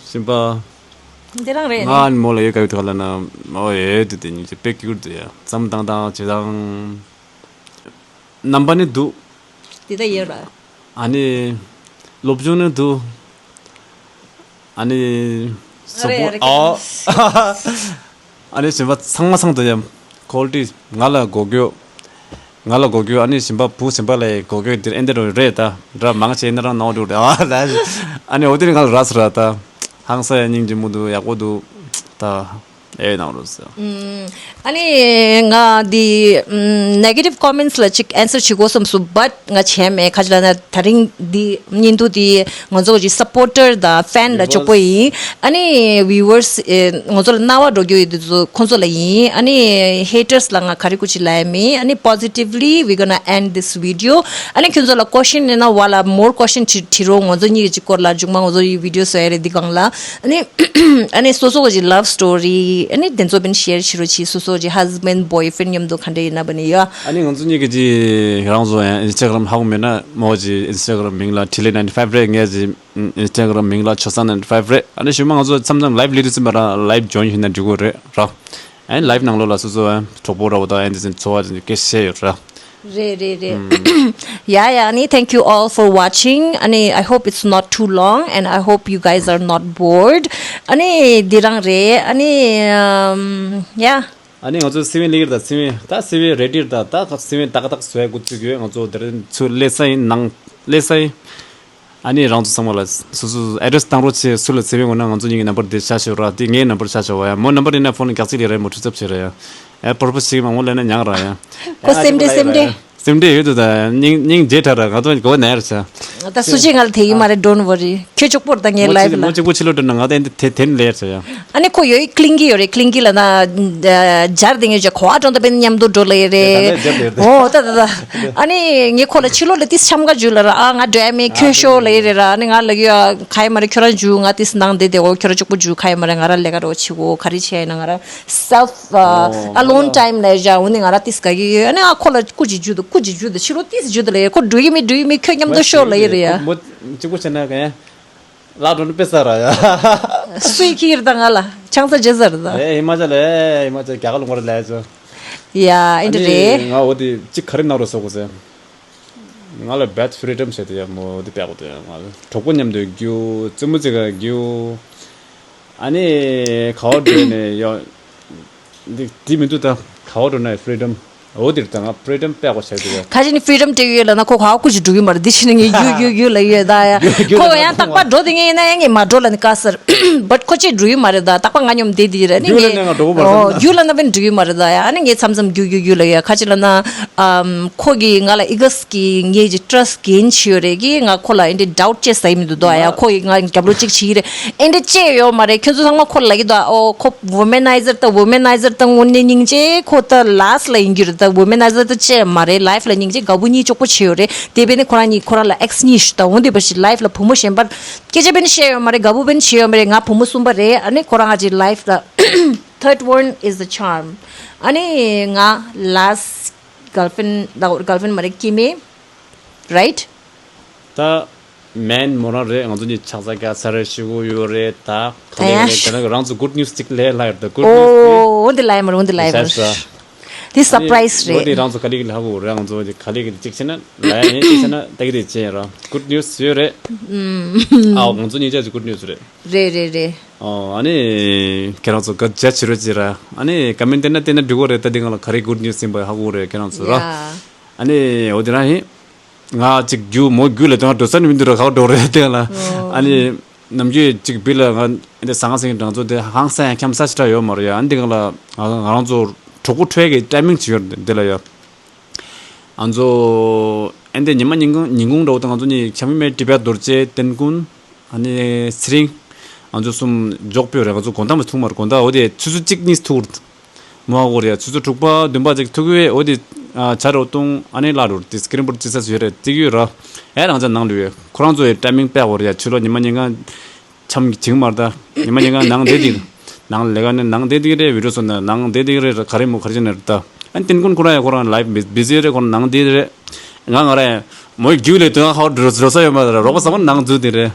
གཞན་པ་འདི་རང་རེད། ང་ཨ་ནི་མོ་ལ་ཡོད་དཀའ་བའི་ཐོག་ལ་ན་མོ་ཡོད་དུ་དེ་ཉིད་ཀྱི་དཔེ་སྐྱིད་དུ་ཡ་བསམ་བཏང་བཏང་བྱེད་སྟངས་རྣམ་པ་ནི་འདུག་འདི་ད་ཡོད་ར། ཨ་ནི་སློབ་སྦྱོང་ནི་འདུག་ཨ་ནི་ཨ་རེ་ཨ་རེ་ཨོ། ཨ་ནི་གཞན་པ་ཚང་མ་ཚང་དུ་ཡ་quality་ང་ལ་གོ་རྒྱུ། ང་ལ་གོ་རྒྱུ། ཨ་ནི་གཞན་པ་བུ་གཞན་པ་ལ་གོ་རྒྱུ་འདིར་ཨེ་འདི་རུ་རེད་ད། འདྲ་མང་ཆེ་ཡིན་ན་རང་ནང་འགྲོ་རེད་ཨ་ད། ཨ་ནི་འོ་དེ་ནི་ང་ལ་རག་སོང་ར་ད། ཧང་སང་ཡ་སྙིང་རྗེ་མོ་འདུག་ཡག་པོ་འདུག་ད། ཨེ་ནང་རུ་ཟེར། ཨ་ནི་ང་འདི་negative comments་ལ་ཅིག་answer་བྱེད་དགོས་བསམ་སོང་། But་ང་བྱས་མེད། ཁ་ཅིག་ལ་ན་ད་རིང་འདི་བརྙན་ཐུང་འདི་ང་ཚོ་གི་supporter་དང་fan་ལ་ཅོག་པོ་ཡིན། ཨ་ནི་viewers་ཨེ་ང་ཚོ་ལ་རྣ་བ་འགྲོ་རྒྱུ་ཡོད་དུས་ཚོ་ཁོང་ཚོ་ལ་ཡིན། ཨ་ནི་haters་ལ་ང་ག་རེ་ཀུ་ཅི་ལ་ཡ་མིན། ཨ་ནི་positively we gonna end this video. ཨ་ནི་ཁྱོད་ཚོ་ལ་question་ཡིན་ན་བ་ལ་more question་དྲི་དྲི་རོགས། ང་ཚོ་གཉིས་ཀྱི་སྐོར་ལ་མཇུག་མ་ང་ཚོ་ཡི་video་བཟོ་ཡ་རེད་འདི་སྒང་ལ། ཨ་ནི་ཨ་ནི་སོ་སོ་གི་love story་ཨ་ནི་དེ་ཚོ་བན་share་བྱེད་རོགས་གྱིས། སོ་སོ་གི་husband boyfriend་མཉམ་དུ་ག་འདྲ་ཡིན་ན་བ་ནི་ཡ། ཨ་ནི་ང་ཚོ་གཉིས་ཀྱི་ཅི་རང་བཟོ་ཡང་Instagram་ཧ་གོ་མེད་ན་མོ་གི་Instagram་མིང་ལ་Three Lay ninety five་རེད། ངས་ཀྱི་Instagram་མིང་ལ་ཆོས་བཟང་ninety five་རེད། ཨ་ནི་ཞུ་མ་ང་ཚོ་མཚམས་མཚམས་live་ལས་དུས་ཙམ་པ་རང་live join་ཡིན་ན་འགྲིག་གོ་རེད་ར། ཨན་ལའིབ་ནང་ལོགས་ལ་སོ་སོ་ཨན་གྲོགས་པོ་ར་བོ་དང་ཨན་དེ་ཚོ་འཚོ་བ་དེ་ཚོ་སྐད་བཤད་ཡོད་ར། རེད་རེད་རེད། Yeah, yeah, Ani, thank you all for watching. Ani, I hope it's not too long, and I hope you guys are not bored. Ani, འདི་རང་རེད། Ani, um, yeah. ཨ་ནི་ང་ཚོ་སི་ཝིན་ལི་ཡིར་དང་སི་ཝིན་ད་སི་ཝིན་རེ་ཌིར་དང་ད་སི་ཝིན་ཏག་ཏག་བཟོས་འགོ་བཙུགས་ཡོད། ང་ཚོ་དེ་རིང་ཚུར་སླེབས་ས་ཡིན། ནང་སླེབས་ས་ཡིན། ཨ་ནི་རང་ཚོ་ཚང་མ་ལ་སོ་སོ་ཨེ་ཌི་རེ་སི་བཏང་རོགས་བྱེད། སུ་ལ་སི་ཝིན་དགོས་ན་ང་ཚོ་གཉིས་ཀྱི་ནམ་བར་དེ་ཆ་ཤོག་ར། དེ་ངའི་ནམ་བར་ཆ་ཤོག་བ་ཡ། མོ་ནམ་བར་ཡིན་ན་ཕོན་གྱག་ཚིག་ལས་རེད། མོ་ཁྲུ་ཚབ་བྱེད་ར་ཡ། ཨེ་པོར་པོ་ཞིག་མང་མོ་ལས་ན་ཉག་ར་ཡ། ཁོ་སེམས་ཁྲལ་སེམས་ཁྲལ། སེམས་ཁྲལ་ཡོད་དུ་ད་སྙིང་སྙིང་རྗེ་དྲག་ར། ང་ཚོ་གོ་ནའི་ར་ཆ། ད་སུ་ཅི་ང་ལ་དེ་ཡིན་མ་རེད། Don't worry. ཁྱོད་ཅོག་པོར་ད་ངའི་ལའིབ་ལ། མོ་གཅིག་པོ་ཕྱི་ལོགས་འགྲོ་ན་ང་ད་འདི་དེ་དེ་ནས་ལས་ཡར་བྱ་ཡ། ཨ་ནི་ཁོ་ཡོད་ཀླིང་གི་ཡོད་རེད། ཀླིང་གི་ལ་ན་སྦྱར་དེ་ངས་ཅ་གོ་བ་ཀྲོང་ད་པན་མཉམ་དུ་འགྲོ་ལ་ཡོད་རེད། ཨོ་ད་ད་ད། ཨ་ནི་ངས་ཁོ་ལ་ཕྱི་ལོགས་ལ་ཏིས་འཆམ་ག་འཇུ་ལ་ར། ཨ་ང་འགྲོ་ཡ་མེད། ཁྱོད་ཤོག་ལ་ཡོད་རེད་ར། ཨ་ནི་ང་ལ་ཡོད་ཁ་ཡ་མ་རེད། ཁྱོད་རང་འཇུ། ང་ཏིས་ནང་བསྡད་དེ། འོ་ཁྱོད་རང་ཅོག་པོ་འཇུ། ཁ་ཡ་མ་རེད། ང་ར་ལས་ཀ་རོ་བྱེད་གོ། ག་རེ་བྱེད་ཡ་ཡིན་ན་ང་ར་self, uh, alone time ལ་བཞག་འོ་ནི་ང་ར་ཏིས་ག་གི་ཡོད། ཨ་ནི་ཨ་ཁོ་ལ་སྐུ་ཅི་འཇུ་དུ་སྐུ་ཅི་འཇུ་དུ་ཕྱི་ལོགས་ཏིས་འཇུ་དུ་ལ་ཡོད། ཁོ་འགྲོ་གི་མེད་འགྲོ་གི་མེད། ཁྱོད་མཉམ་དུ་ཤོག་ལ་ཡོད་རེད་ཡ། མོ་གཅིག་པོ་བྱས་ན་ག་ཡ། ལག་འགྲོ་ནི་དཔེ་ས་ར་ཡ། སུའི་ཁྱི་ཡིར་དང་ང་ལ་ཆང་ས་རྗེས་ཟེར་ད། ཨེ་ཧི་མ་ཅལ་ལ་ཨེ་ཧི་མ་ཅལ་རྒྱ་གར་ལུང་པར་ལས་ཚོ། ཡ་ཨེ་འདྲ་རེད། ང་འོ་དེ་གཅིག་ག་རེ་གནང་རོགས་ཟེར་གོ་ཟེར། ང་ལ་བེད་ཕི་རི་ཌམ་བྱས་ཏེ་ཡ་མོ་འོ་དེ་སྤྲད་གོ་དེ། ང་ལ་གྲོགས་པོ་མཉམ་དུ་རྒྱུ། རྩེད་མོ་རྩེ་ག་རྒྱུ། ཨ་ནི་ག་བ་འགྲོ་ནས་ཡ། འདི་འདི་མི་འདུག་ད། ག་བ་འགྲོ་ན་ཕི་རི་ཌམ། འོ་དེར་ད་ང་ཕི་རི་ཌམ་སྤྲད་གོ་བྱས་ཏེ་ཡ། ཁ་ཅིག་ནི་ཕི་རི་ཌམ་སྤྲད་ཡོད་ལ་ན་ཁོ་ག་བ་སྐུ་ཅི་འགྲོ་གི་མ་རེད། འདི་ཕྱི་ནས་ངས་རྒྱུ་རྒྱུ་རྒྱུ་ལ་ཡོད་ད་ཡ། ཁོ་ཡང་རྟག་པར་འགྲོ་དེ་ངས་ཡིན་ན་ཡང་ངས་མ་འགྲོ་ལ་ནི་དཀའ་ཟེར། བཊ་ཁོ་ཅི་འགྲོ་ཡི་མ་རེད་ད། རྟག་པར་ང་མཉམ་བསྡད་དེ་རེད། ཨ་ནི་རྒྱུ་ལ་ངས་ནས་ང་འགྲོ་གི་མ་རེད། ཨོ་རྒྱུ་ལ་ན་བན་འགྲོ་གི་མ་རེད་ད་ཡ། ཨ་ནི་ངས་མཚམས་མཚམས་རྒྱུ་རྒྱུ་རྒྱུ་ལ་ཡ། ཁ་ཅིག་ལ་ན་ཨམ་ཁོ་གིས་ང་ལ་ཨི་ག་སི་གི་ངས་ཀྱི་ཊ་ར་སི་གིན་ཆི་ཡོད་རེད་གི། ང་ཁོ་ལ་ཨེ་འདྲ་ཌའུཊ་ཅེས་ཟ་ཡི་མི་འདུག་ད་ཡ། ཁོ་ཡིས་ང་རྒྱབ་ལོག་ཅིག་བྱེད་ཀྱི་རེད། ཨེ་འདྲ་ཅེས་ཡོད་མ་རེད། ཁྱོད་ཚོ་ཚང་མ་ཁོ་ལ་ཡི་ད། ཨོ་ཁོ་ཝུ་མེ་ནའི་ཛར་ད་ཝུ་མེ་ནའི་ཛར་ད་དངོས་གནས་སྙིང་རྗེ། ཁོ་ད་ལཱསི་ལ་ཡིན་རྒྱུ་རེད། ད་ཝུ་མེ་ནའི་ཛར་ད་ཅེས་མ་རེད། ལའིཕ་ལ་སྙིང་རྗེ། དགའ་བོ་གཉིས་ཅོག་པོ་བྱེད་ཡོད་རེད། དེ་བས་ནི་ཁོ་རང་གཉིས་ཁོ་རང་ལ་ཨེག་སི་གཉིས་ཤི་ད། འོ་འདི་བ་ཞིག་ལའིཕ་ལ་བུ་མོ་གཞན་པར་སྐད་ཆ་བས་ནི་བཤད་ཡོད་མ་རེད། དགའ་བོ་བས་ནི་བྱེད་ཡོད་མ་རེད། ང་བུ་མོ་གསུམ་པ་རེད། ཨ་ནི་ཁོ་རང་ཨ་ཅེ་ལའིཕ་ལ་third one is the charm. ཨ་ནི་ང་ལཱསི་གརལ་ཕི་རེན་ཌི་ད་གརལ་ཕི་རེན་ཌི་མ་རེད། ཀི་མེ་རའིཊ། ད་མེན་མོ་རང་རེད། ང་ཚོ་གཉིས་ཆགས་ས་རྒྱག་ས་རེད། ཤི་གོ་ཡོད་རེད། ད་ག་ལེ་ག་ལེ་དེ་ན་རང་ཚོ་གུཌ་ནིའུ་སི་གཅིག་ལས་ལྷག་ཡོད། ད་གུཌ་ནིའུ་སི་ཨོ་འདི་ལའི་མར་འོ་འདི་ལའི་མར་དེ་སར་པ་རའི་ཛི་རེད། ང་ཚོ་ག་ལེ་ག་ལེ་ཧ་གོ་རེད། ང་ཚོ་ག་ལེ་ག་ལེ་གཅིག་བྱས་ན་ལ་ཡ་ཡིན། གཅིག་བྱས་ན་ད་གི་དེ་བྱས་ཡིན་ར། གུཌ་ནིའུ་སི་ཡོད་རེད། ཨའོ་ང་ཚོ་གཉིས་ཆ་ཚོ་གུཌ་ནིའུ་སི་རེད། རེད་རེད་རེད། ཨོ་ཨ་ནི་ཁྱེད་རང་ཚོ་ག་རྒྱ་ཆེ་རོ་ཅི་ར། ཨ་ནི་ཀོ་མེན་ཊི་བལྟས་ན་བལྟས་ན་འགྲིག་གོ་རེད། ད་འདི་ང་ལ་ག་རེ་གུཌ་ནིའུ་སི་ཡིན་པ་ཧ་གོ་རེད་ཁྱེད་རང་ཚོ་ར། ཡ། ཨ་ནི་འོ་དེ་རང་ཡིན། ང་ཅིག་རྒྱུ་མོ་རྒྱུ་ལ་དོན་འགྲོ་ས་ནི་མི་འདུག་ར། ཁ་འགྲོ་རེད་དེ་ལ། ཨ་ནི་ནམ་རྒྱུན་ཅིག་བི་ལ་ང་འདི་ཟང་ཟིང་གྲང་ཚོ་དེ་ཧང་སང་ཁྱམ་ས་ཞིག་འདྲ་ཡོད་མ་རེད་ཡ། ཨ་འདི་ག་ལ་ང་ང་རང་ཚོ་གྲོགས་པོ་འཕྲད་ཀྱི་ཊའི་མིང་ཅིག་ཡོད་རེད་འདི་ལ་ཡ། ང་ཚོ་ཨ་འདི་ཉི་མ་ཉིན་གུང་ཉིན་གུང་འདྲ་བོ་དང་ང་ཚོ་གཉིས་ཁྱམ་མི་མེད་ཏི་བེད་རྡོ་རྗེ་ཏན་ཀུན་ཨ་ནི་ཚེ་རིང་ང་ཚོ་གསུམ་འཇོག་ཕོད་རེད། ང་ཚོ་དགོང་དག་མ་ཐུག་མ་རེད། དགོང་དག་འོ་དེ་ཆུ་ཚོད་གཅིག་གཉིས་ཐུག་རེད། མོ་ཨ་གོ་རེ་ཡ་ཆུ་ཚོད་དྲུག་པ་བདུན་པ་ཅིག་ཐུག་གི་འོ་དེ་ཨ་ཆ་རོ་བཏུང་ཨ་ནི་ལ་རུ་དེ་སི་ཀི་རིན་པོར་ཅི་ས་ཡོད་རེད་ཅིག་ཡོད་ར། ཨེ་རང་ཅག་ནང་ལུས་ཡོད། ཁོ་རང་ཚོ་ཡི་ཊའི་མིང་དཔེ་གོ་རེ་ཡ་ཆུ་ལོ་ཉི་མ་ཉིན་གང་འཆམ་གྱི་བྱིང་མར་ད་ཉི་མ་ཉིན་གང་ནང་བསྡད་དེ་ནང་ལས་ཀ་ནི་ནང་བསྡད་དེ་རེད། བི་ཌིའོ་བཟོ་ན་ནང་བསྡད་དེ་རེད། ག་རེ་མོ་ག་རེ་བྱས་ན་རེད་ད། ཨ་ནི་ཏིན་ཀུན་ཁོ་རང་ཡ་ཁོ་རང་ལའིབ་བི་ཟི་རེད། ཁོ་རང་ནང་བསྡད་རེད། ང་ང་ར་ཡ་མོའི་རྒྱུད་ལས་དོན་ཧ་འགྲོ་འགྲོ་ས་ཡོད་མ་རེད། རོགས་པ་ཚང་མ་ནང་འཛུལ་དེ་རེད།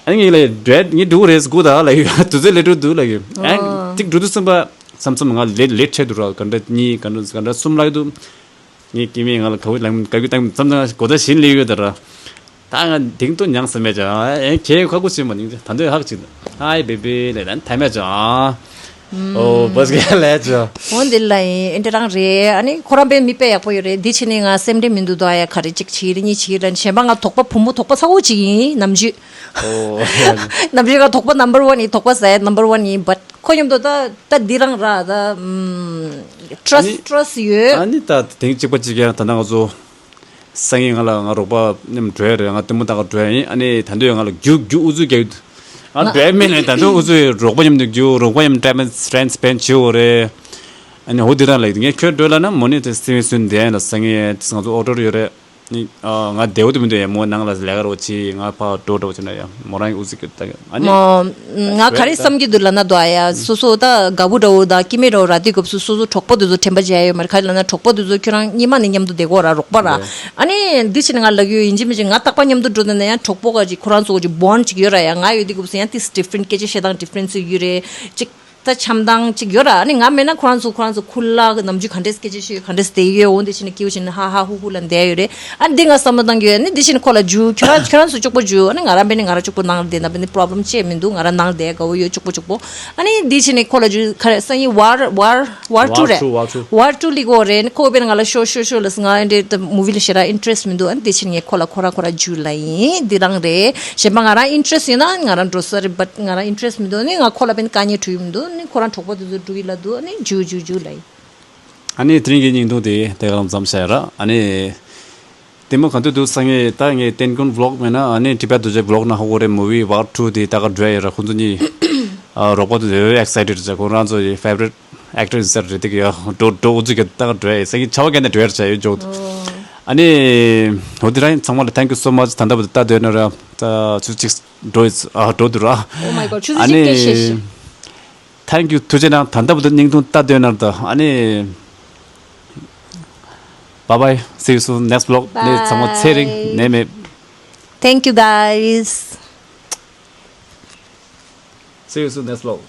ཨ་ནི་ངས་ལ་འགྲོ་ངས་འགྲོ་གི་རེད་སྒུག་ད་ལ་ཡོད་དུས་ཚོད་ལས་འགྲོ་འདུག་ལ་ཡོད། ཨ་ནི་ཅིག་འགྲོ་དུས་ཙམ་པ། མཚམས་མཚམས་ང་ལེ་ལེ་ཊི་བྱས་འདུག་ར། ག་འདྲ་གཉིས་ག་འདྲ་ག་འདྲ་གསུམ་ལབ་ཀྱི་འདུག་ངས་སྐྱེ་དམན་ང་ལ་ག་བུ་ལངས་ག་གུ་བཏང་མཚམས་མཚམས་གོ་བརྡ་གཞན་སླེབས་ཡོད་ད་ར། ད་ང་དེང་དུ་མྱངས་ས་མེད་ཅང་ཨེ་ཁྱེད་ཁ་ཁུ་ཆེན་མོ་ནིང་ད་འདོད་ཧག་ཅིག་ཧའི་བེ་བེ་ལས་ད་ཐ་མེད་ཅང་ཨོ་བོ་སྐད་ལས་ཅང་། འོ་འདི་ལ་ཡིན་ཨེ་འདྲ་རང་རེད། ཨ་ནི་ཁོ་རང་པའི་མི་དཔེ་ཡག་པོ་ཡོད་རེད། འདི་ཕྱི་ནས་ང་སེམས་ཁྲལ་མི་འདུག་དོ། ཨ་ཡ་ག་རེ་ཅིག་བྱེད་རེད་གཉིས་བྱེད་རེད། གཞན་པ་ང་དོགས་པ་བུ་མོ་དོགས་པ་ཚ་བོ་ཅིག་ཡིན་ནམ་རྒྱུན། ཨོ་ནམ་རྒྱུན་ང་དོགས་པ་number one ཡིན། དོགས་པ་ཟ་ཡ་number one ཡིན། བཊ་ཁོ་མཉམ་དུ་ད་ད་འདི་རང་ར་ད་ཨམ་ཊ་ར་སི་ཊི་ཊ་ར་སི་ཊི་ཡོད། ཨ་ནི་ད་དེང་གཅིག་པ་གཅིག་ཡང་ད་ནང་ང་ཚོ་སང་ཉིན་ང་ལ་ང་རོགས་པ་མཉམ་འགྲོ་ཡ་རེད། ང་ལྟད་མོ་ལྟ་ག་འགྲོ་ཡ་ཡིན། ཨ་ནི་ད་འདོད་ང་ལ་རྒྱུ་རྒྱུ་ཨུ་ཚུགས་རྒྱག་ཡོད། ང་ང་འགྲོ་ཡ་མེད་ལ་ད་འདོད་ཨུ་ཚུགས་རོགས་པ་མཉམ་དུ་རྒྱུ་རོགས་པ་མཉམ་ཊའི་མིང་ཊའི་མིང་སི་པེན་ཌི་བྱེད་འོ་རེད། ཨ་ནི་འོ་དེ་རང་ལ་ངས་ཁྱོད་འགྲོ་ལ་ན་མོ་ནི་དེ་སི་ཝིན་སུན་དེ་ཡན་ལ་སང་ཉིན་ང་ཚོ་ཨོ་ཊོ་ཡོད་རེད། ནི་ཨ་ང་བདེ་བོ་དེ་མི་འདུག་ཡ། མོ་ནང་ལ་ལས་ཀ་རོ་ཆི་ང་ཕ་འགྲོ་འགྲོ་བྱས་ན་ཡ་མོ་རང་ཨུ་ཚུགས་ཀྱི་ད་ཨ་ནི། མོ་ང་ག་རེ་བསམ་གྱི་འདུག་ལབ་ན་དོ་ཨ་ཡ་སོ་སོ་ད་དགའ་བོ་འདྲ་བོ་ད་སྐྱེ་དམན་འདྲ་བོ་ར་དེ་སྐབས་སུ་སོ་སོ་གྲོགས་པོ་དེ་ཚོ་དྲན་པ་བརྗེད་ཡ་ཡོད་མ་རེད། ག་རེ་ལབ་ན་གྲོགས་པོ་དེ་ཚོ་ཁྱོད་རང་གཉིས་མ་ནི་མཉམ་དུ་བསྡད་གོ་ར་རོགས་པ་ར། ཨ་ནི་འདི་ཕྱིན་ང་ལབ་ཡོད་ཡིན་གཅིག་མིན་གཅིག་ང་རྟག་པར་མཉམ་དུ་འགྲོ་ན་ཡང་གྲོགས་པོ་ག་ཅིག་ཁོ་རང་ཚོ་ག་ཅིག་བོན་ཌི་ཅིག་ཡོད་ར་ཡ། ང་ཡོད་དེ་སྐབས་སུ་ཡང་ཏིས་ཌི་ཕ་རེན་ཊི་སྐད་ཆ་བཤད་སྟངས་ཌི་ཕ་རེན་ཊི་ཡོད་རེད་ཅིག་ད་འཆམ་ཐང་ཅིག་ཡོད་ར། ཨ་ནི་ང་མེད་ན་ཁོ་རང་ཚོ་ཁོ་རང་ཚོ་ཁུ་ལ་གི་ནམ་རྒྱུན་ག་འདྲས་སྐད་ཆ་བཤད་ཡོད་ག་འདྲས་བསྡད་ཡོད། འོ་འདི་བྱས་ནས་སྐྱིད་པོ་བྱས་ནས་ཧ་ཧ་ཧུ་ཧུ་ལ་བསྡད་ཡོད་རེད། ཨ་ནི་འདི་ང་བསམ་བློ་བཏང་གི་ཡོད། ཨ་ནི་འདི་བྱས་ནས་ཁོ་ལ་འཇུ། ཁྱོད་རང་ཁྱོད་རང་ཚོ་གཅིག་པོ་འཇུ། ཨ་ནི་ང་རང་མེད་ན་ང་རང་གཅིག་པོ་ནང་ལ་བསྡད་ན་བས་ནི་པོ་རོབ་ལེམ་ཅི་ཡང་མི་འདུག་ང་རང་ནང་ལ་བསྡད་དགའ་བོ་ཡོད་གཅིག་པོ་གཅིག་པོ། ཨ་ནི་འདི་བྱས་ནས་ཁོ་ལ་འཇུ། ག་རེ་སང་ཉིན་ཝར་ཝར་ཝར་ཊུ་རེད། ཝར་ཊུ་ཝར་ཊུ་ལིག་འོ་རེད། ཨ་ནི་ཁོ་བས་ན་ང་ལ་ཤོ་ཤོ་ཤོ་ལ་ང་འདི་མུ་བི་ལ་ཞེ་དྲག་ཨིན་ཊེ་རེ་སི་མི་འདུག་ཨ་ནི་འདི་བྱས་ནས་ངས་ཁོ་ལ་ཁོ་རང་ཁོ་རང་འཇུ་ལ་ཡིན། འདི་རང་རེད། གཞན་པ་ང་རང་ཨིན་ཊེ་རེ་སི་ཡོད་ན་ང་རང་འགྲོ་ས་རེད། བཊ་ང་རང་ཨིན་ཊེ་རེ་སི་མི་འདུག་ཨ་ནི་ང་ཁོ་ལ་བས་ན་དཀའ་ངལ་འགྲོ་ཡི་མི་འདུག་ཨ་ནི་ཁོ་རང་གྲོགས་པོ་དེ་ཚོ་འགྲོ་གི་ལ་འདུག་ཨ་ནི་འཇུ་འཇུ་འཇུ་ལ་ཡིན། ཨ་ནི་དེ་རིང་གི་བརྙན་ཐུང་དེ་དེ་ག་རང་མཚམས་བཞག་ཡ་ར། ཨ་ནི་དེ་མོ་ག་དུས་འདུག་སང་ངས་ད་ངས་ཏན་ཀུན་ཝི་ལོག་མེད་ན་ཨ་ནི་ཊི་བེཊ་རྡོ་རྗེ་ཝི་ལོག་ན་ཧ་གོ་རེད། མུ་བི་ཝར་ཊུ་དེ་ད་ག་འགྲོ་ཡ་ཡོད་ར། ཁོང་ཚོ་གཉིས་ཨ་རོགས་པ་དེ་ཚོ་ཨེག་སའི་ཊེཌ་རེད། ཁོང་རང་ཚོ་ཡི་ཕེ་ཝ་རི་ཊི་ཨེག་ཊར་ཡིན་ས་རེད། དེ་ག་ཡ་འགྲོ་འགྲོ་འུ་ཚོ་ག་ད་ག་འགྲོ་ཡ་ཡོད། སང་ཉིན་ཆ་བ་གན་ནས་འགྲོ་ཡ་རེད་ཡོད་འཇོག་ཨ་ནི་འོ་དེ་རང་ཚང་མ་ལ་thank you so much། ད་ལྟ་བུ་ད་ལྟ་བུ་ད་ལྟ་བུ་ད་འགྲོ་ཡི་ཨ་འགྲོ་འདུག་ར། Oh my god. ཆུ་ཚོད་གཅིག་སྟེར་ཤེས་ཤིག Thank you. ཐུགས་རྗེ་གནང་། ད་ལྟ་བུ་དུ་བརྙན་ཐུང་ལྟ་འདོད་ན་ད་ཨ་ནི། Bye bye. See you soon next vlog. ནས་ཚང་མ་ཚེ་རིང་ནས་མེད། Thank you, guys. See you soon next vlog.